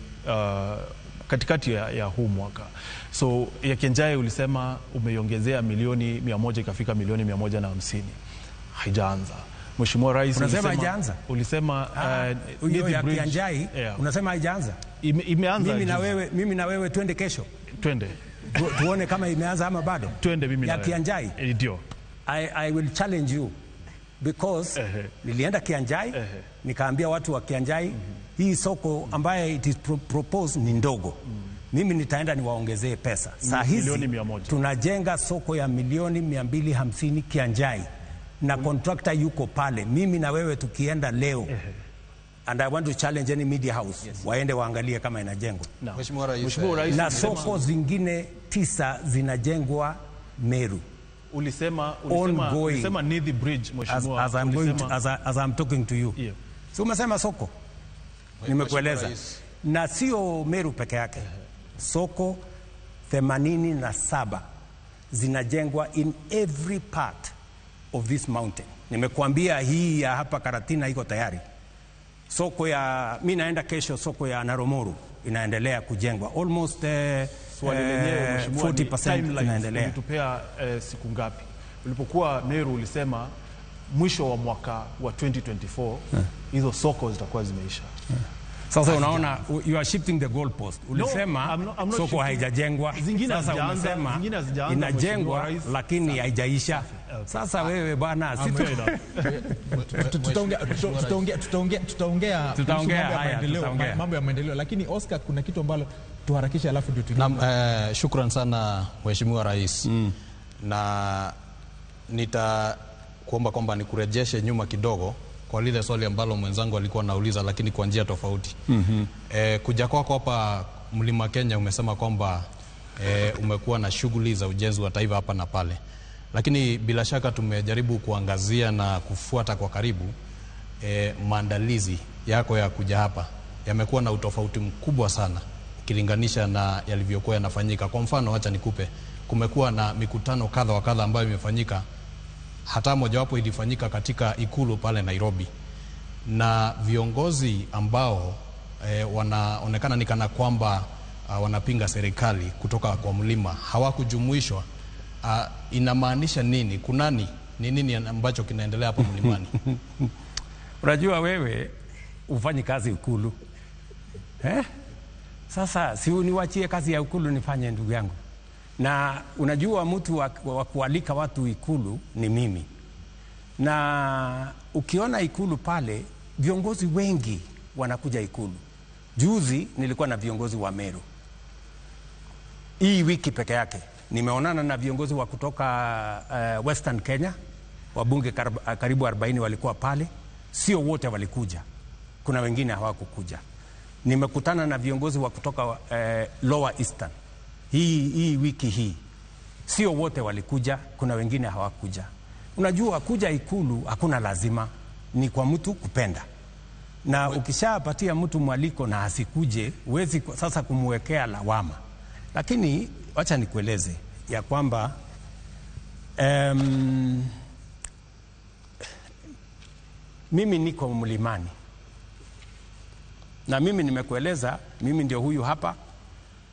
katikati ya huu mwaka. So ya Kianjai ulisema umeiongezea milioni 100 ikafika milioni 150. Haijaanza. Mheshimiwa Rais, unasema haijaanza? Ulisema hiyo ya Kianjai, unasema haijaanza? Imeanza. Mimi na wewe twende kesho. Twende. Tuone kama imeanza ama bado. Twende mimi na ya Kianjai. Ndio. I will challenge you because nilienda Kianjai, nikaambia watu wa Kianjai hii soko ambaye it is proposed ni ndogo. Mimi nitaenda niwaongezee pesa. Saa hizi tunajenga soko ya milioni 250 Kianjai, na contractor yuko pale. Mimi na wewe tukienda leo, and I want to challenge any media house, waende waangalie kama inajengwa. Mheshimiwa Rais, na soko zingine 9 zinajengwa Meru. Ulisema Nithi Bridge, Mheshimiwa. As I'm going to, as I'm talking to you. Yeah. So umesema soko. Nimekueleza. Na sio Meru peke yake. Soko 87 zinajengwa in every part of this mountain. Nimekuambia hii ya hapa Karatina iko tayari. Soko ya, mimi naenda kesho soko ya Naromoru inaendelea kujengwa. Almost 40% inaendelea. Ulitupea siku ngapi? Ulipokuwa Meru ulisema mwisho wa mwaka wa 2024 hizo soko zitakuwa zimeisha. Sasa unaona you are shifting the goalpost. Ulisema No, I'm not soko shifting. haijajengwa. Zingine Sasa hazijaanza, umesema zingine hazijaanza, inajengwa Mheshimiwa Rais. lakini haijaisha. Sasa wewe bwana, si tu- Tutaongea kuhusu Tutaongea, mambo ya haya, maendeleo, tutaongea. mambo ya maendeleo, lakini Oscar, kuna kitu ambalo tuharakishe alafu ndio tuingie. Naam, shukran sana Mheshimiwa Rais. Na nitakuomba kwamba nikurejeshe nyuma kidogo kwa lile swali ambalo mwenzangu alikuwa anauliza, lakini kwa njia tofauti. Kuja kwako hapa Mlima Kenya umesema kwamba umekuwa na shughuli za ujenzi wa taifa hapa na pale, lakini bila shaka tumejaribu kuangazia na kufuata kwa karibu maandalizi yako ya kuja hapa yamekuwa na utofauti mkubwa sana ukilinganisha na yalivyokuwa yanafanyika. Kwa mfano, acha nikupe, kumekuwa na mikutano kadha wa kadha ambayo imefanyika, hata mojawapo ilifanyika katika ikulu pale Nairobi, na viongozi ambao wanaonekana ni kana kwamba wanapinga serikali kutoka kwa mlima hawakujumuishwa. Inamaanisha nini? Kunani? Ni nini ambacho kinaendelea hapa mlimani? Unajua wewe ufanyi kazi ikulu. Sasa si uniwachie kazi ya ikulu nifanye, ndugu yangu. Na unajua mtu wa kualika watu ikulu ni mimi. Na ukiona ikulu pale, viongozi wengi wanakuja ikulu. Juzi nilikuwa na viongozi wa Meru. Hii wiki peke yake nimeonana na viongozi wa kutoka Western Kenya, wabunge karibu 40 walikuwa pale. Sio wote walikuja, kuna wengine hawakukuja. Nimekutana na viongozi wa kutoka Lower Eastern hii wiki hii, sio wote walikuja, kuna wengine hawakuja. Unajua kuja ikulu hakuna lazima, ni kwa mtu kupenda. Na ukishapatia mtu mwaliko na asikuje, huwezi sasa kumwekea lawama. Lakini wacha nikueleze ya kwamba mimi niko mlimani. Na mimi nimekueleza, mimi ndio huyu hapa.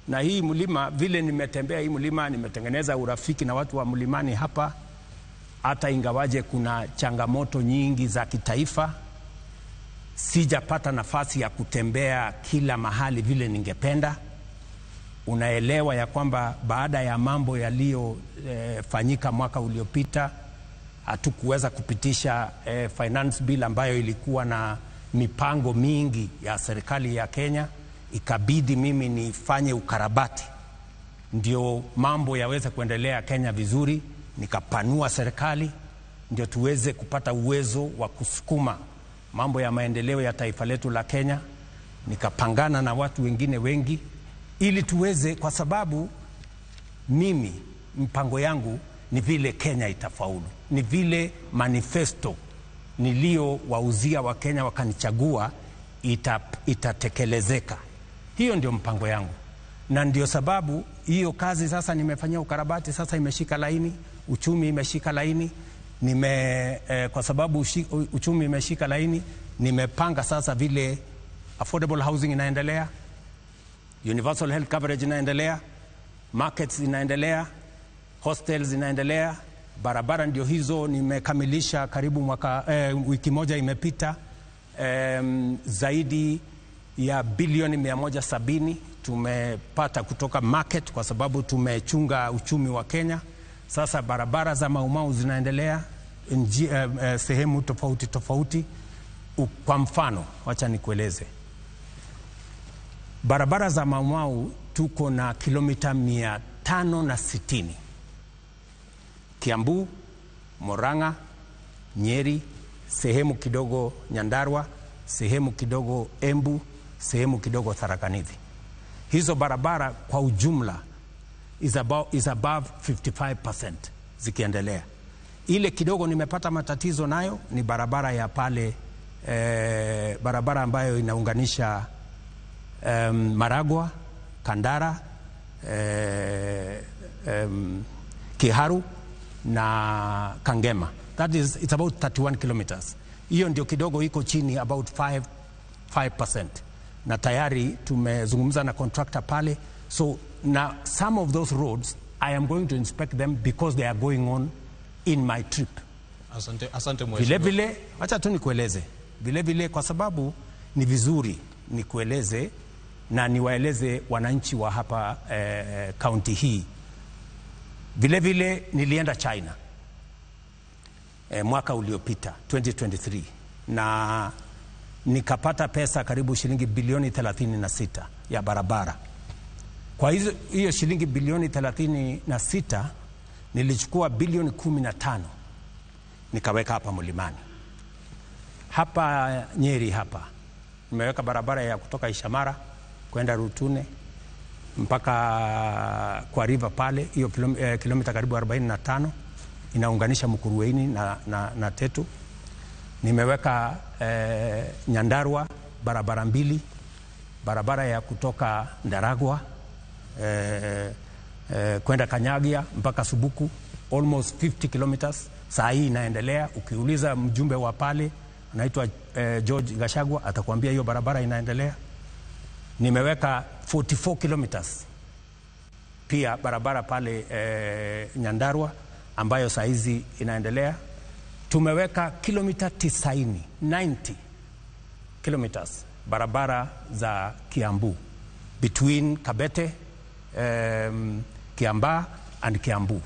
Na hii mlima, vile nimetembea hii mlima, nimetengeneza urafiki na watu wa mlimani hapa. Hata ingawaje kuna changamoto nyingi za kitaifa, sijapata nafasi ya kutembea kila mahali vile ningependa. Unaelewa ya kwamba baada ya mambo yaliyofanyika mwaka uliopita, hatukuweza kupitisha finance bill ambayo ilikuwa na mipango mingi ya serikali ya Kenya. Ikabidi mimi nifanye ukarabati ndio mambo yaweze kuendelea Kenya vizuri. Nikapanua serikali ndio tuweze kupata uwezo wa kusukuma mambo ya maendeleo ya taifa letu la Kenya. Nikapangana na watu wengine wengi ili tuweze, kwa sababu mimi mpango yangu ni vile Kenya itafaulu, ni vile manifesto nilio wauzia wa Kenya wakanichagua itatekelezeka. Hiyo ndio mpango yangu, na ndio sababu hiyo kazi sasa nimefanyia ukarabati, sasa imeshika laini, uchumi imeshika laini. Kwa sababu uchumi imeshika laini, nimepanga sasa vile affordable housing inaendelea, universal health coverage inaendelea, markets inaendelea, hostels inaendelea, barabara ndio hizo nimekamilisha karibu mwaka, wiki moja imepita, zaidi ya bilioni 170 tumepata kutoka market kwa sababu tumechunga uchumi wa Kenya. Sasa barabara za Maumau zinaendelea sehemu tofauti tofauti. Kwa mfano, wacha nikueleze. Barabara za Maumau tuko na kilomita 560. Kiambu, Murang'a, Nyeri, sehemu kidogo Nyandarua, sehemu kidogo Embu, sehemu kidogo Tharaka Nithi. Hizo barabara kwa ujumla is above 55% zikiendelea. Ile kidogo nimepata matatizo nayo ni barabara ya pale, barabara ambayo inaunganisha Maragua, Kandara, Kiharu na Kangema. That is, it's about 31 kilometers. Hiyo ndio kidogo iko chini about 5%. Na tayari tumezungumza na contractor pale. So now some of those roads I am going to inspect them because they are going on in my trip. Asante, asante Vile mheshimiwa. vile, acha tu nikueleze. Vile vile kwa sababu ni vizuri nikueleze na niwaeleze wananchi wa hapa kaunti hii. Vile vile nilienda China mwaka uliopita 2023 na nikapata pesa karibu shilingi bilioni 36 ya barabara. Kwa hiyo shilingi bilioni 36 nilichukua bilioni 15 nikaweka hapa Mlimani. Hapa Nyeri hapa nimeweka barabara ya kutoka Ishamara kwenda Rutune mpaka kwa river pale, hiyo kilomita karibu 45 inaunganisha Mukuruweni na Tetu. Nimeweka Nyandarua barabara mbili, barabara ya kutoka Ndaragwa kwenda Kanyagia mpaka Subuku, almost 50 kilometers. Saa hii inaendelea. Ukiuliza mjumbe wa pale anaitwa George Gachagua atakwambia hiyo barabara inaendelea. Nimeweka 44 kilometers pia barabara pale Nyandarua ambayo saa hizi inaendelea. Tumeweka kilomita 90 kilometers barabara za Kiambu between Kabete, Kiambaa and Kiambu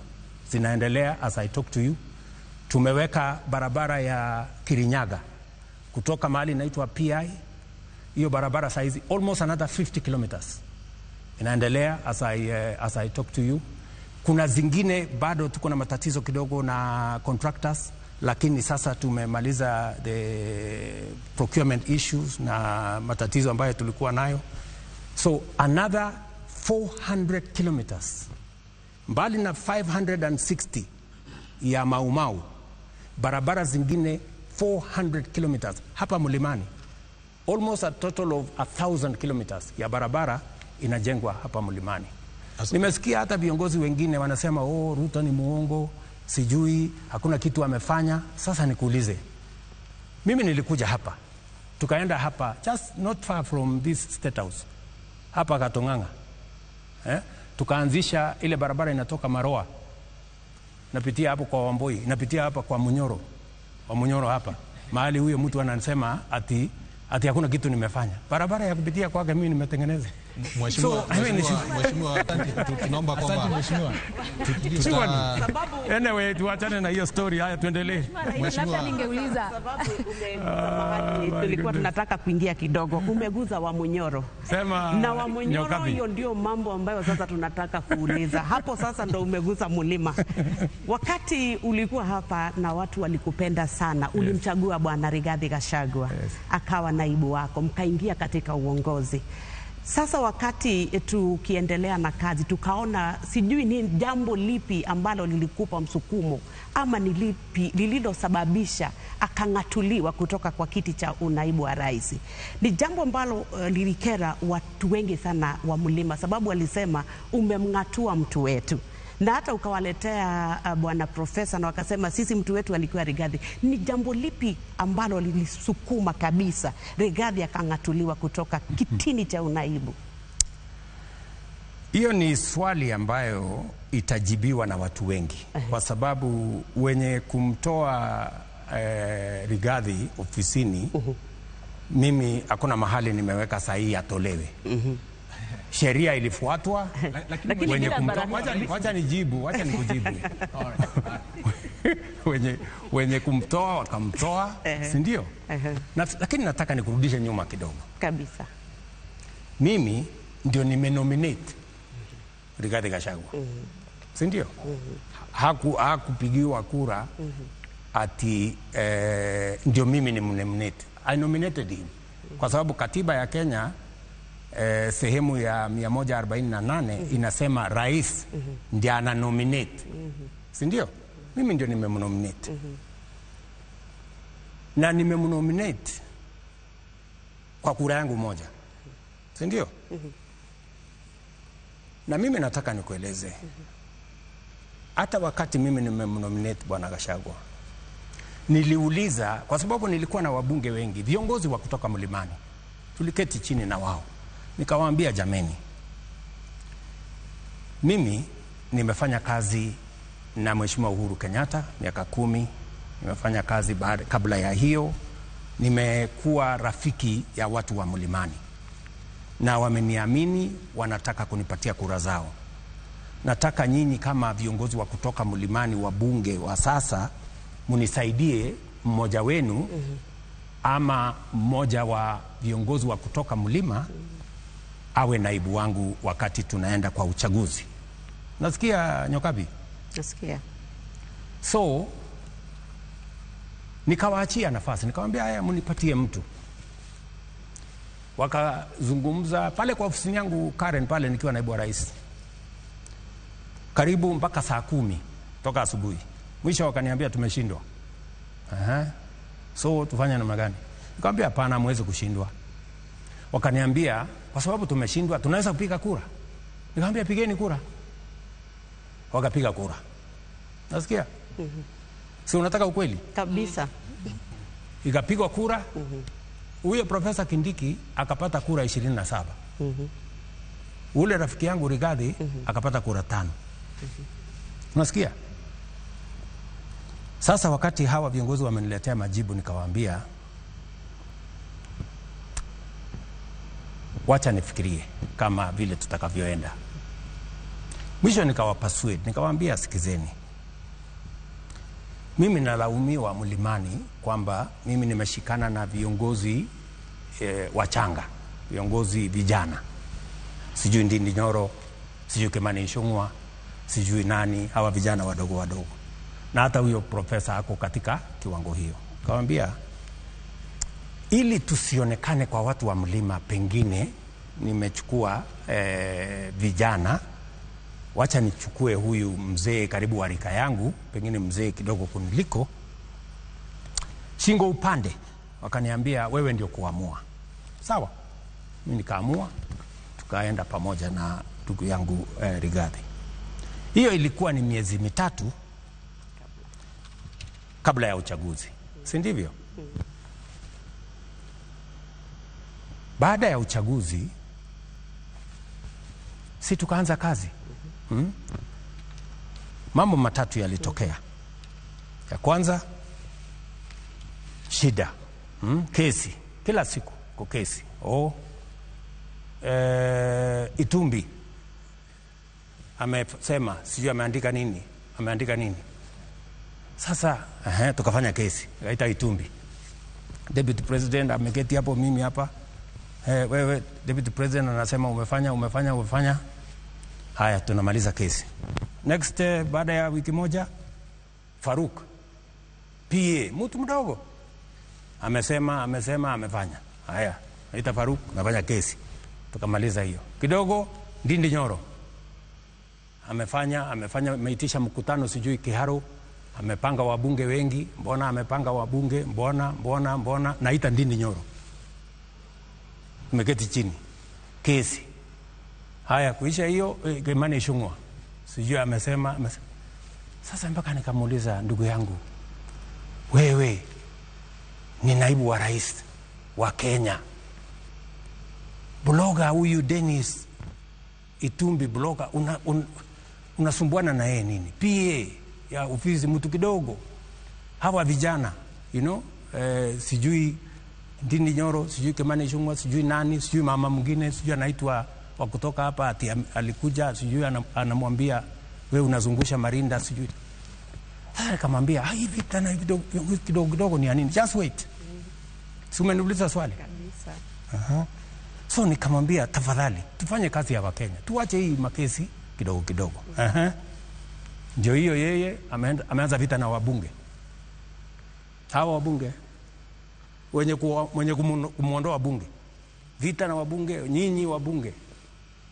zinaendelea as I talk to you. Tumeweka barabara ya Kirinyaga kutoka mahali inaitwa PI, hiyo barabara saizi almost another 50 kilometers inaendelea as I talk to you. Kuna zingine bado tuko na matatizo kidogo na contractors, lakini sasa tumemaliza the procurement issues na matatizo ambayo tulikuwa nayo. So another 400 kilometers mbali na 560 ya Mau Mau, barabara zingine 400 kilometers hapa Mlimani, almost a total of 1,000 kilometers ya barabara inajengwa hapa Mlimani. Nimesikia hata viongozi wengine wanasema oh, Ruto ni muongo, sijui hakuna kitu amefanya. Sasa nikuulize, mimi nilikuja hapa, tukaenda hapa just not far from this state house hapa Katonganga, tukaanzisha ile barabara inatoka Maroa napitia hapo kwa Wamboi, napitia hapa kwa Munyoro, wa Munyoro hapa mahali huyo mtu anasema ati hakuna kitu nimefanya. Barabara ya kupitia kwake mimi nimetengeneza. Mheshimiwa, Mheshimiwa, tunaomba kwamba Mheshimiwa, anyway tuachane na hiyo story, haya tuendelee. Mheshimiwa, ningeuliza sababu umeguza tulikuwa tunataka kuingia kidogo, umeguza wa Munyoro. Sema na wa Munyoro, hiyo ndio mambo ambayo sasa tunataka kuuliza. Hapo sasa ndo umeguza mlima. Wakati ulikuwa hapa na watu walikupenda sana, ulimchagua Bwana Rigathi Gachagua akawa naibu wako, mkaingia katika uongozi. Sasa wakati tukiendelea na kazi tukaona, sijui ni jambo lipi ambalo lilikupa msukumo ama ni lipi lililosababisha akang'atuliwa kutoka kwa kiti cha unaibu wa rais. Ni jambo ambalo lilikera watu wengi sana wa mlima, sababu walisema umemng'atua mtu wetu. Na hata ukawaletea bwana profesa na wakasema sisi mtu wetu alikuwa Rigathi. Ni jambo lipi ambalo lilisukuma kabisa Rigathi akang'atuliwa kutoka kitini cha unaibu? Hiyo ni swali ambayo itajibiwa na watu wengi, kwa sababu wenye kumtoa Rigathi ofisini, mimi hakuna mahali nimeweka sahihi atolewe. Sheria ilifuatwa. Wenye kumtoa, wacha nijibu, wacha nikujibu. Wenye kumtoa wakamtoa, si ndio? Lakini nataka nikurudishe nyuma kidogo. Kabisa. Mimi ndio nimenominate Rigathi Gachagua. Si ndio? Hakupigiwa kura ati ndio mimi nimnominate. I nominated him. Kwa sababu katiba ya Kenya sehemu ya 148 inasema rais ndiye ana nominate. Si ndio? Mimi ndio nimemnominate. Na nimemnominate kwa kura yangu moja. Si ndio? Na mimi nataka nikueleze, hata wakati mimi nimemnominate Bwana Gachagua, niliuliza, kwa sababu nilikuwa na wabunge wengi, viongozi wa kutoka Mlimani, tuliketi chini na wao. Nikawaambia, jameni, mimi nimefanya kazi na Mheshimiwa Uhuru Kenyatta miaka 10, nimefanya kazi kabla ya hiyo, nimekuwa rafiki ya watu wa Mlimani. na wameniamini, wanataka kunipatia kura zao. Nataka nyinyi kama viongozi wa kutoka mlimani, wa bunge wa sasa, munisaidie mmoja wenu ama mmoja wa viongozi wa kutoka mlima awe naibu wangu wakati tunaenda kwa uchaguzi. Nasikia Nyokabi? Nasikia. So nikawaachia nafasi, nikamwambia haya, mnipatie mtu. Wakazungumza pale kwa ofisi yangu Karen pale nikiwa naibu wa rais, karibu mpaka saa 10 toka asubuhi. Mwisho wakaniambia tumeshindwa. So tufanye namna gani? Nikamwambia hapana, hamwezi kushindwa. Wakaniambia kwa sababu tumeshindwa tunaweza kupiga kura. Nikamwambia pigeni kura. Wakapiga kura. Nasikia? Si unataka ukweli? Kabisa. Ikapigwa kura. Huyo Profesa Kindiki akapata kura 27. Ule rafiki yangu Rigathi akapata kura 5. Unasikia? Sasa wakati hawa viongozi wameniletea majibu, nikawaambia wacha nifikirie kama vile tutakavyoenda. Mwisho nikawapasued, nikawaambia sikizeni. Mimi nalaumiwa mlimani kwamba mimi nimeshikana na viongozi wachanga, viongozi vijana. Sijui Ndindi Nyoro, sijui Kimani Ichung'wa, sijui nani, hawa vijana wadogo wadogo. Na hata huyo profesa ako katika kiwango hiyo. Nikamwambia ili tusionekane kwa watu wa mlima, pengine nimechukua vijana, wacha nichukue huyu mzee karibu wa rika yangu, pengine mzee kidogo kuniliko, shingo upande. Wakaniambia wewe ndio kuamua. Sawa. Mimi nikaamua, tukaenda pamoja na ndugu yangu Rigathi. Hiyo ilikuwa ni miezi 3 kabla ya uchaguzi, si ndivyo? Baada ya uchaguzi si tukaanza kazi. Mambo matatu yalitokea. Ya kwanza, shida, kesi kila siku kwa kesi. Itumbi amesema sijui ameandika nini, ameandika nini. Sasa tukafanya kesi, kaita Itumbi. Deputy President ameketi hapo, mimi hapa. Wewe Deputy President anasema umefanya, umefanya, umefanya. Haya, tunamaliza kesi. Next, baada ya wiki moja, Faruk PA, mtu mdogo, amesema, amesema, amefanya. Haya, naita Faruk, nafanya kesi. Tukamaliza hiyo. Kidogo Ndindi Nyoro amefanya, amefanya, ameitisha mkutano sijui Kiharu, amepanga wabunge wengi, mbona amepanga wabunge, mbona, mbona, mbona, naita Ndindi Nyoro. Nimeketi chini. Kesi. Haya, kuisha hiyo, Kimani Ichung'wa sijui amesema, amesema. Sasa mpaka nikamuuliza ndugu yangu, wewe ni naibu wa rais wa Kenya, bloga huyu Dennis Itumbi bloga, unasumbuana na yeye nini? PA ya ofisi mtu kidogo, hawa vijana, you know, sijui Ndindi Nyoro, sijui Kimani Ichung'wa, sijui nani, sijui mama mwingine, sijui anaitwa wa kutoka hapa ati alikuja, sijui anamwambia wewe unazungusha marinda sijui. Sasa nikamwambia hivi tena kidogo kidogo ni nini? Just wait. Si umeniuliza swali? Kabisa. So nikamwambia tafadhali tufanye kazi ya Wakenya, tuache hii makesi kidogo kidogo. Ndio hiyo yeye ameanza vita na wabunge. Hawa wabunge wenye kumuondoa bunge. Vita na wabunge, nyinyi wabunge,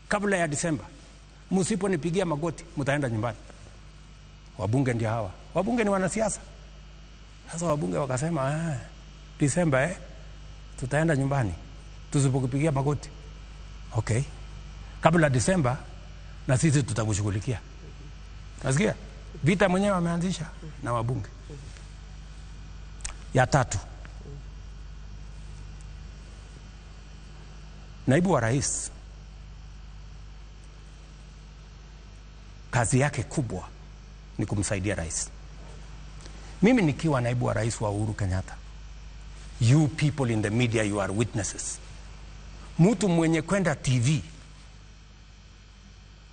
kabla ya Disemba msiponipigia magoti mtaenda nyumbani. Wabunge ndio hawa. Wabunge ni wanasiasa. Sasa wabunge wakasema Disemba tutaenda nyumbani tusipokupigia magoti. Okay. Kabla Disemba na sisi tutakushughulikia. Nasikia? Vita mwenyewe ameanzisha na wabunge. Ya tatu, naibu wa rais kazi yake kubwa ni kumsaidia rais. Mimi nikiwa naibu wa rais wa Uhuru Kenyatta, you people in the media, you are witnesses. Mtu mwenye kwenda TV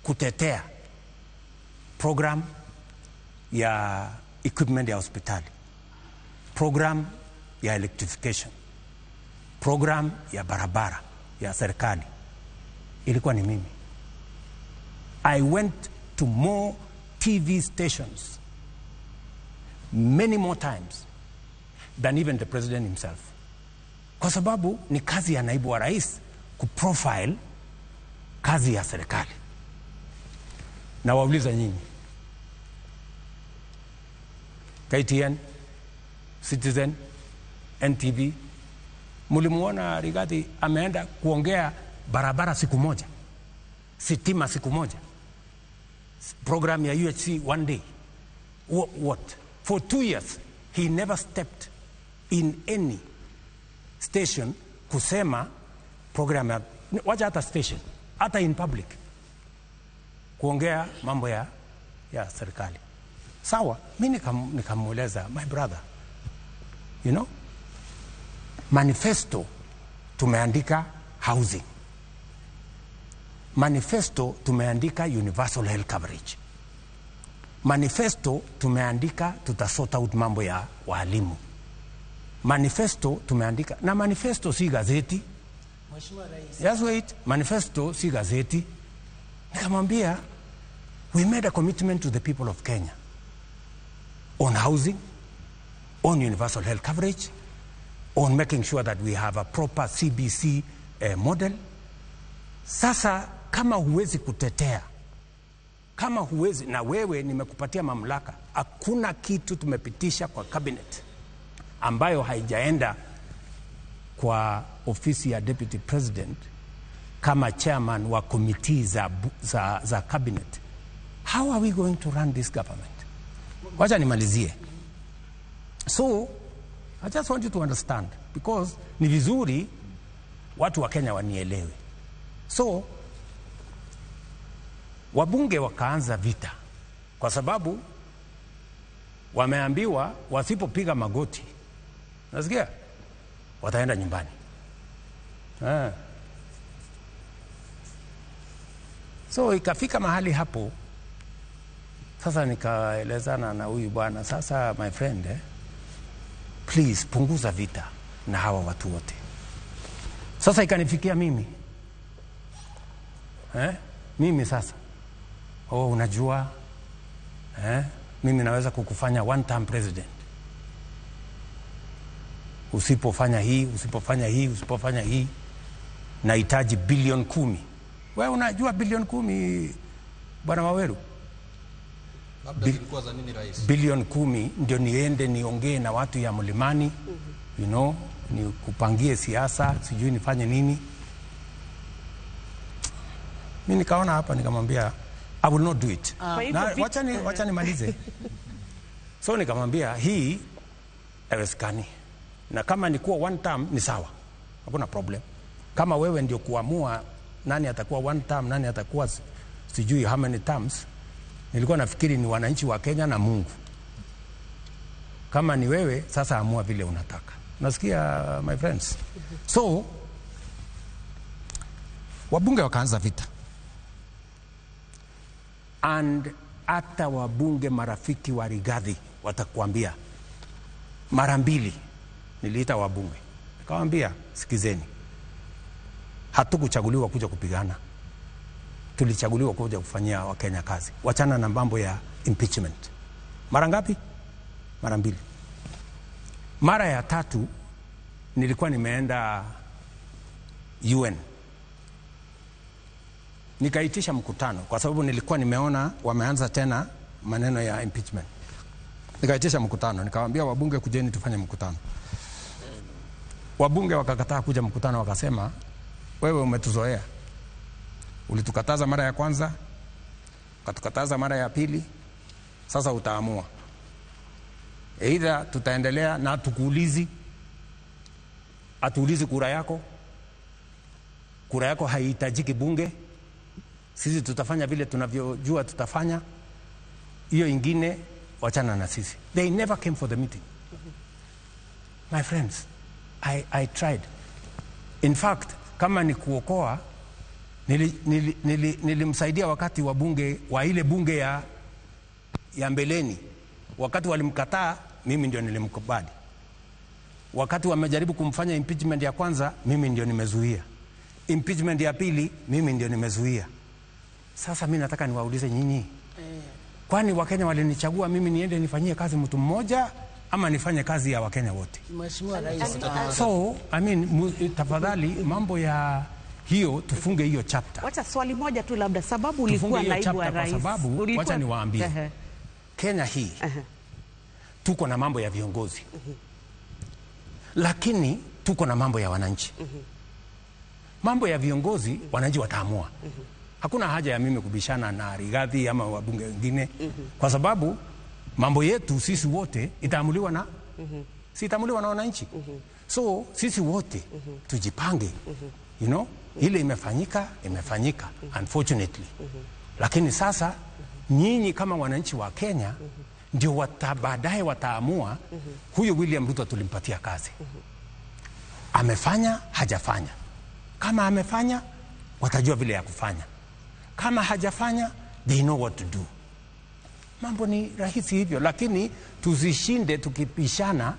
kutetea program ya equipment ya hospitali, program ya electrification, program ya barabara ya serikali, ilikuwa ni mimi. I went to more TV stations many more times than even the president himself. Kwa sababu ni kazi ya naibu wa rais kuprofile kazi ya serikali. Na wauliza nyinyi, KTN, Citizen, NTV, mulimuona Rigathi ameenda kuongea barabara siku moja, sitima siku moja, program ya UHC one day? What? For 2 years he never stepped in any station kusema program ya, wacha hata station, hata in public kuongea mambo ya serikali. Sawa, mimi nikamueleza, my brother, you know, manifesto tumeandika housing, manifesto tumeandika universal health coverage, manifesto tumeandika tutasort out mambo ya walimu, manifesto tumeandika, na manifesto si gazeti. Mheshimiwa Rais. Yes, wait, manifesto si gazeti. Nikamwambia, we made a commitment to the people of Kenya on housing, on universal health coverage, on making sure that we have a proper CBC model. Sasa kama huwezi kutetea, kama huwezi, na wewe nimekupatia mamlaka, hakuna kitu tumepitisha kwa cabinet ambayo haijaenda kwa ofisi ya deputy president kama chairman wa committee za cabinet. How are we going to run this government? Wacha nimalizie. So, I just want you to understand, because ni vizuri watu wa Kenya wanielewe. So, wabunge wakaanza vita kwa sababu wameambiwa wasipopiga magoti, nasikia, wataenda nyumbani. So ikafika mahali hapo sasa nikaelezana na huyu bwana, sasa my friend, please punguza vita na hawa watu wote. Sasa ikanifikia mimi. Mimi sasa, oh, unajua, mimi naweza kukufanya one term president. Usipofanya hii, usipofanya hii, usipofanya hii, nahitaji bilioni 10. Wewe unajua bilioni 10, Bwana Waweru? Labda zilikuwa za nini, Rais? Bilioni 10 ndio niende niongee na watu ya mlimani, you know, nikupangie siasa, sijui nifanye nini. Mimi nikaona hapa nikamwambia I will not do it. Na wacha nimalize. So nikamwambia hii haiwezekani. Na kama ni kuwa one term ni sawa, hakuna problem. Kama wewe ndio kuamua nani atakuwa one term, nani atakuwa sijui how many terms, nilikuwa nafikiri ni wananchi wa Kenya na Mungu. Kama ni wewe sasa amua vile unataka. Nasikia my friends. So wabunge wakaanza vita. And hata wabunge marafiki wa Rigathi watakuambia, mara mbili niliita wabunge, nikawaambia sikizeni, hatukuchaguliwa kuja kupigana, tulichaguliwa kuja kufanyia Wakenya kazi. Wachana na mambo ya impeachment. Mara ngapi? Mara mbili. Mara ya tatu nilikuwa nimeenda UN, nikaitisha mkutano kwa sababu nilikuwa nimeona wameanza tena maneno ya impeachment. Nikaitisha mkutano, nikawaambia wabunge kujeni tufanye mkutano. Wabunge wakakataa kuja mkutano, wakasema wewe umetuzoea. Ulitukataza mara ya kwanza, ukatukataza mara ya pili, sasa utaamua. Either tutaendelea na tukuulizi, atuulizi kura yako. Kura yako haihitajiki bunge. Sisi tutafanya vile tunavyojua tutafanya. Hiyo ingine wachana na sisi. They never came for the meeting. My friends, I tried. In fact, kama ni kuokoa, nilimsaidia wakati wa bunge, wa ile bunge ya mbeleni. Wakati walimkataa, mimi ndio nilimkubali. Wakati wamejaribu kumfanya impeachment ya kwanza, mimi ndio nimezuia. Impeachment ya pili, mimi ndio nimezuia. Sasa mimi nataka niwaulize nyinyi, kwani Wakenya walinichagua mimi niende nifanyie kazi mtu mmoja ama nifanye kazi ya Wakenya wote? Mheshimiwa Rais. So, I mean, tafadhali mambo ya hiyo tufunge hiyo chapter. Wacha swali moja tu labda, sababu ulikuwa naibu wa rais. Kwa sababu wacha niwaambie. Kenya hii tuko na mambo ya viongozi. Lakini tuko na mambo ya wananchi. Mambo ya viongozi wananchi wataamua. Hakuna haja ya mimi kubishana na Rigathi ama wabunge wengine, kwa sababu mambo yetu sisi wote itaamuliwa na si itaamuliwa na wananchi. So sisi wote tujipange. You know, ile imefanyika, imefanyika unfortunately. Lakini sasa nyinyi kama wananchi wa Kenya ndio baadaye wataamua huyu William Ruto tulimpatia kazi. Amefanya, hajafanya. Kama amefanya, watajua vile ya kufanya. Kama hajafanya, they know what to do. Mambo ni rahisi hivyo, lakini tuzishinde tukipishana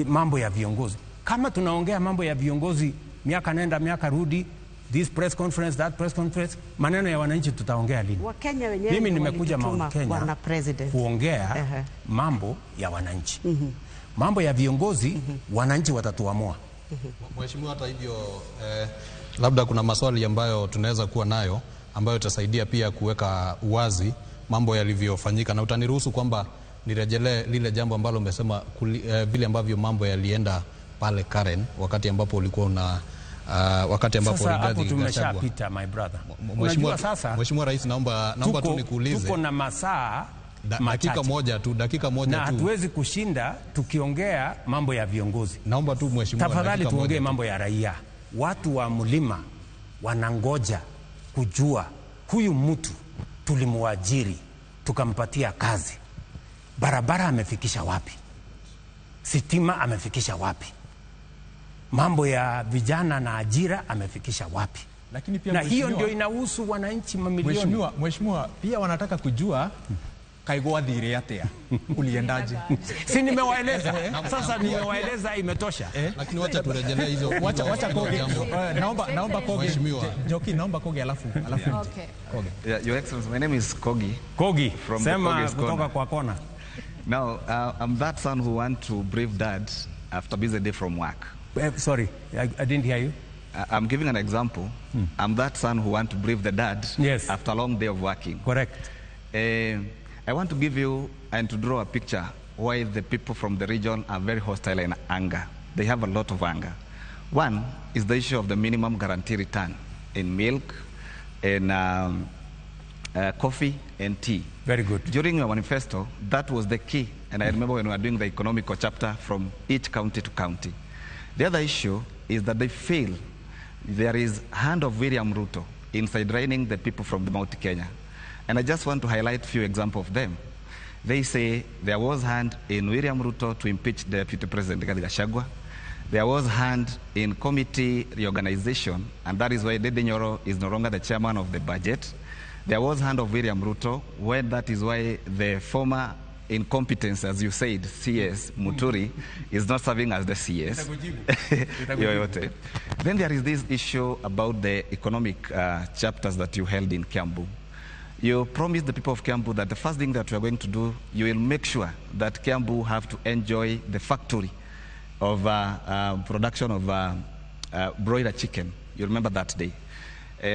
mambo ya viongozi. Kama tunaongea mambo ya viongozi miaka nenda miaka rudi, this press conference, that press conference, maneno ya wananchi tutaongea lini? Wakenya wenyewe. Mimi nimekuja Mount Kenya kuongea mambo ya wananchi. Mambo ya viongozi, wananchi watatuamua. Mheshimiwa, hata hivyo labda kuna maswali ambayo tunaweza kuwa nayo ambayo itasaidia pia kuweka uwazi mambo yalivyofanyika, na utaniruhusu kwamba nirejelee lile jambo ambalo umesema vile ambavyo mambo yalienda pale Karen wakati ambapo ulikuwa una wakati ambapo Rigathi tumeshapita, my brother. Mheshimiwa, sasa Mheshimiwa Rais, naomba tu nikuulize. Tuko na masaa machache. Dakika moja tu. Na hatuwezi kushinda tukiongea mambo ya viongozi. Naomba tu Mheshimiwa, tafadhali tuongee mambo ya raia. Watu wa mlima wanangoja kujua huyu mtu tulimuajiri tukampatia kazi, barabara amefikisha wapi, sitima amefikisha wapi, mambo ya vijana na ajira amefikisha wapi. Lakini pia na hiyo ndio inahusu wananchi mamilioni. Mheshimiwa, pia wanataka kujua Kaigo athire atia, uliendaje? Si nimewaeleza. Sasa nimewaeleza, imetosha. Lakini wacha turejelee hizo. Wacha Koge. Naomba Koge. Joki, naomba Koge alafu. Okay. Koge. Yeah, Your Excellency, my name is Kogi. Kogi. From sema the kutoka kwa kona. Now, I'm that son who want to brief dad after busy day from work. Sorry, I didn't hear you. I'm giving an example. I'm that son who want to brief the dad, yes, after a long day of working. Correct. I want to give you and to draw a picture why the people from the region are very hostile in anger. They have a lot of anger. One is the issue of the minimum guarantee return in milk, in coffee and tea. Very good. During your manifesto, that was the key. And I remember when we were doing the economical chapter from each county to county. The other issue is that they feel there is hand of William Ruto in sidelining the people from the Mount Kenya. And I just want to highlight a few examples of them. They say there was hand in William Ruto to impeach Deputy President Rigathi Gachagua. There was hand in committee reorganization, and that is why Ndindi Nyoro is no longer the chairman of the budget. There was hand of William Ruto, when that is why the former incompetence, as you said, CS Muturi, is not serving as the CS. Yoyote. Then there is this issue about the economic chapters that you held in Kiambu. You promised the people of Kiambu that the first thing that you are going to do, you will make sure that Kiambu have to enjoy the factory of production of broiler chicken. You remember that day.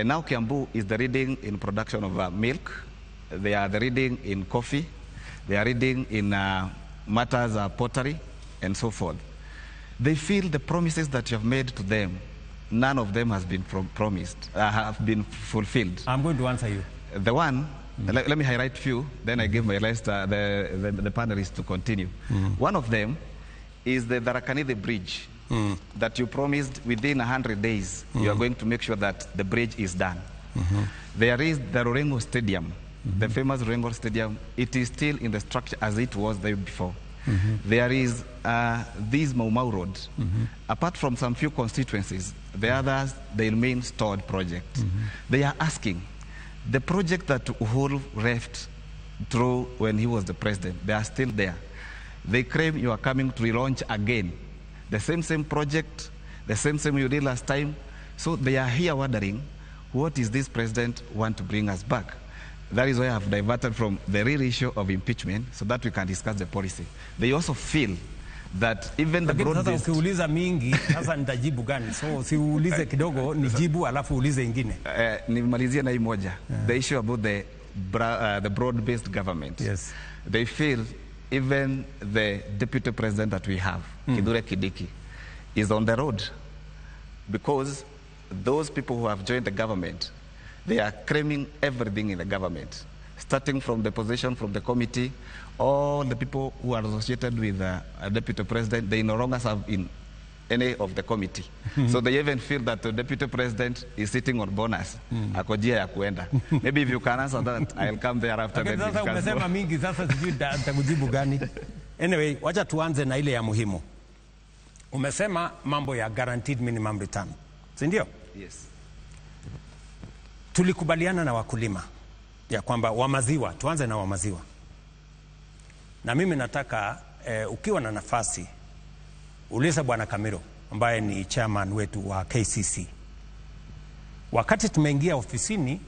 Now Kiambu is the leading in production of milk. They are the leading in coffee. They are leading in matters pottery and so forth. They feel the promises that you have made to them, none of them has been promised, have been fulfilled. I'm going to answer you. The one, let me highlight few, then I give my last, the panelists to continue. One of them is the Tharaka Nithi Bridge that you promised within 100 days, you are going to make sure that the bridge is done. There is the Rurengo Stadium, the famous Rurengo Stadium. It is still in the structure as it was there before. There is this Mau Mau Road. Apart from some few constituencies, the others, they remain stored projects. They are asking, the project that Uhuru left through when he was the president, they are still there. They claim you are coming to relaunch again. The same project, the same you did last time. So they are here wondering, what is this president want to bring us back? That is why I have diverted from the real issue of impeachment so that we can discuss the policy. They also feel that even the broad-based... Sasa ukiuliza mingi, sasa nitajibu gani? So siulize kidogo, nijibu alafu ulize ingine. Nimalizie na hii moja. The issue about the broad-based government. Yes. They feel even the deputy president that we have, Kithure Kindiki, is on the road because those people who have joined the government, they are claiming everything in the government, starting from the position, from the committee, all the people who are associated with the deputy president, they no longer serve in any of the committee. So they even feel that the deputy president is sitting on bonus. Ako njia ya kuenda. Maybe if you can answer that, I'll come there after. Okay, sasa umesema mingi, sasa sijui nitakujibu gani. Anyway, wacha tuanze na ile ya muhimu. Umesema mambo ya guaranteed minimum return. Si ndio? Yes. Tulikubaliana na wakulima ya kwamba wa maziwa, tuanze na wa maziwa. Na mimi nataka ukiwa na nafasi uliza Bwana Kamiro ambaye ni chairman wetu wa KCC. Wakati tumeingia ofisini,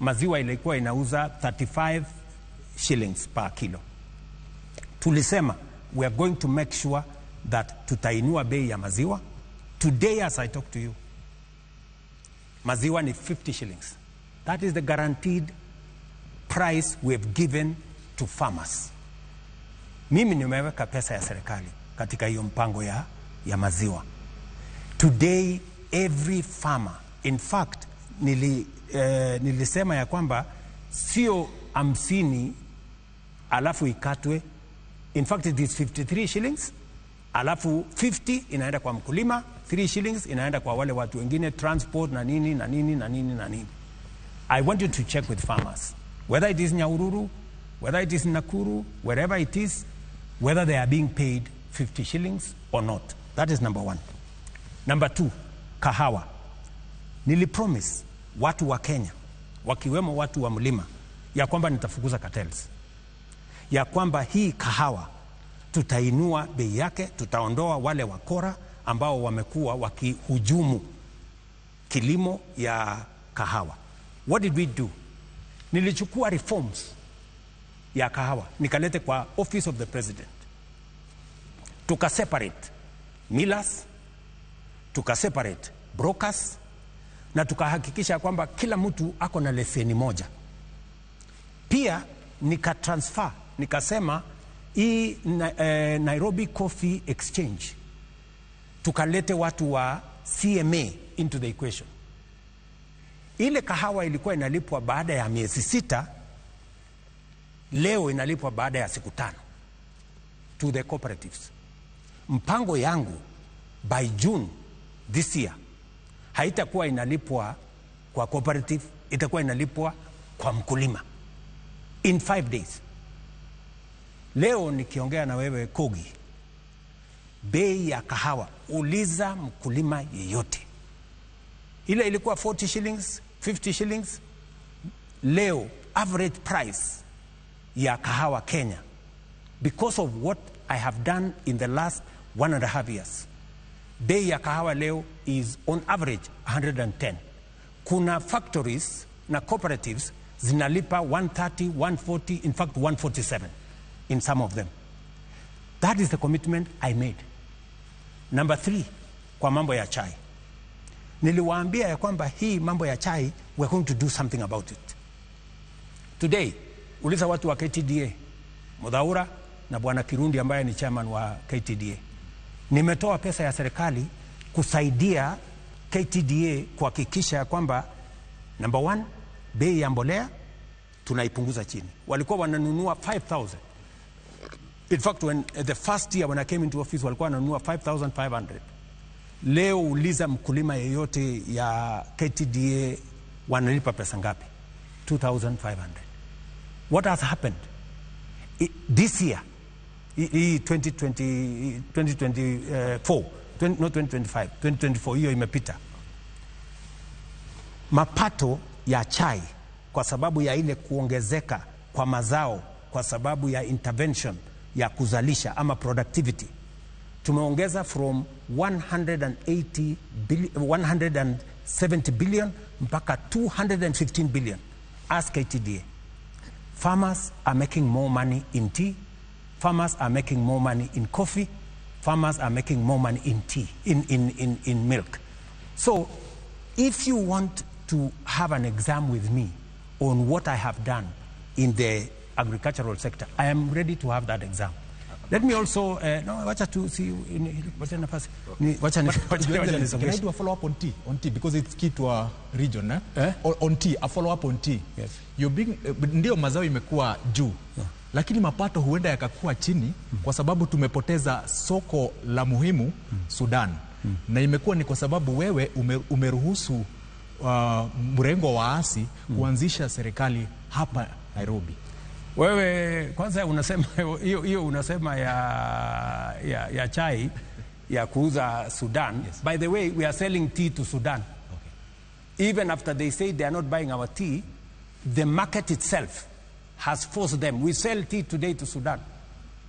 maziwa ilikuwa inauza 35 shillings per kilo. Tulisema we are going to make sure that tutainua bei ya maziwa. Today as I talk to you, maziwa ni 50 shillings. That is the guaranteed price we have given to farmers. Mimi nimeweka pesa ya serikali katika hiyo mpango ya maziwa. Today every farmer, in fact nilisema ya kwamba sio 50 alafu ikatwe. In fact it is 53 shillings alafu 50 inaenda kwa mkulima, 3 shillings inaenda kwa wale watu wengine, transport na nini na nini na nini na nini. I want you to check with farmers, whether it is Nyahururu, whether it is Nakuru, wherever it is, whether they are being paid 50 shillings or not. That is number one. Number two, kahawa. Nilipromise watu wa Kenya, wakiwemo watu wa mlima, ya kwamba nitafukuza cartels. Ya kwamba hii kahawa tutainua bei yake, tutaondoa wale wakora ambao wamekuwa wakihujumu kilimo ya kahawa. What did we do? Nilichukua reforms ya kahawa, nikalete kwa Office of the President. Tuka separate millers, tuka separate brokers, na tukahakikisha kwamba kila mtu ako na leseni moja. Pia nika transfer, nikasema hii Nairobi Coffee Exchange, tukalete watu wa CMA into the equation. Ile kahawa ilikuwa inalipwa baada ya miezi 6, leo inalipwa baada ya siku 5 to the cooperatives. Mpango yangu by June this year haitakuwa inalipwa kwa cooperative, itakuwa inalipwa kwa mkulima in 5 days. Leo nikiongea na wewe Kogi, bei ya kahawa, uliza mkulima yeyote, ile ilikuwa 40 shillings, 50 shillings. Leo average price ya kahawa Kenya, because of what I have done in the last 1.5 years, bei ya kahawa leo is on average 110. Kuna factories na cooperatives zinalipa 130, 140, in fact 147 in some of them. That is the commitment I made. Number 3, kwa mambo ya chai. Niliwaambia ya kwamba hii mambo ya chai, we are going to do something about it. Today, uliza watu wa KTDA, Mudhaura na Bwana Kirundi ambaye ni chairman wa KTDA. Nimetoa pesa ya serikali kusaidia KTDA kuhakikisha ya kwamba number 1, bei ya mbolea tunaipunguza chini. Walikuwa wananunua 5,000. In fact, when the first year when I came into office walikuwa wananunua 5,500. Leo uliza mkulima yeyote ya KTDA wanalipa pesa ngapi? 2,500. What has happened? This year, Hii 2020, 2024, not 2025, 2024 hiyo imepita. Mapato ya chai kwa sababu ya ile kuongezeka kwa mazao, kwa sababu ya intervention ya kuzalisha ama productivity, tumeongeza from 180 billion, 170 billion mpaka 215 billion. Ask KTDA. Farmers are making more money in tea. Farmers are making more money in coffee. Farmers are making more money in tea, in milk. So if you want to have an exam with me on what I have done in the agricultural sector, I am ready to have that exam. Let me also, no, wacha tu, see, wacha nafasi, wacha Can I do a follow-up on tea? On tea, because it's key to our region, eh? Eh? On tea, a follow-up on tea. Yes. You're being, ndio mazao imekuwa juu. Yeah. Lakini mapato huenda yakakuwa chini kwa sababu tumepoteza soko la muhimu Sudan. Na imekuwa ni kwa sababu wewe umeruhusu mrengo wa waasi kuanzisha serikali hapa Nairobi. Wewe kwanza unasema hiyo unasema ya chai ya kuuza Sudan. Yes. By the way, we are selling tea to Sudan. Okay. Even after they say they are not buying our tea, the market itself has forced them. We sell tea today to Sudan.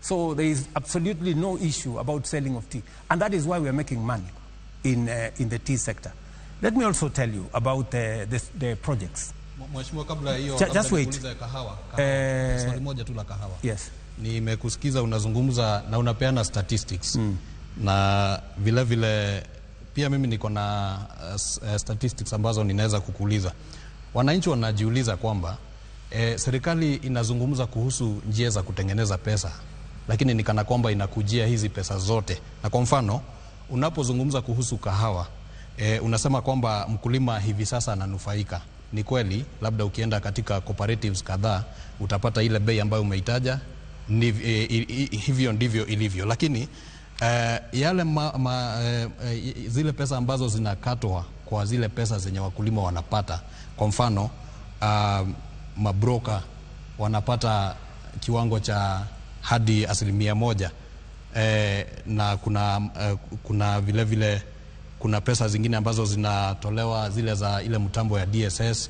So there is absolutely no issue about selling of tea. And that is why we are making money in the tea sector. Let me also tell you about the projects. Mheshimiwa, kabla hiyo, just wait. Kahawa. Swali moja tu la kahawa. Yes. Nimekusikiza unazungumza na unapeana statistics. Na vile vile pia mimi niko na statistics ambazo ninaweza kukuuliza. Wananchi wanajiuliza kwamba serikali inazungumza kuhusu njia za kutengeneza pesa, lakini ni kana kwamba inakujia hizi pesa zote. Na kwa mfano, unapozungumza kuhusu kahawa, unasema kwamba mkulima hivi sasa ananufaika. Ni kweli, labda ukienda katika cooperatives kadhaa utapata ile bei ambayo umeitaja, hivyo ndivyo ilivyo. Lakini yale zile pesa ambazo zinakatwa kwa zile pesa zenye wakulima wanapata, kwa mfano mabroka wanapata kiwango cha hadi 1%, na kuna vile vile kuna pesa zingine ambazo zinatolewa zile za ile mtambo ya DSS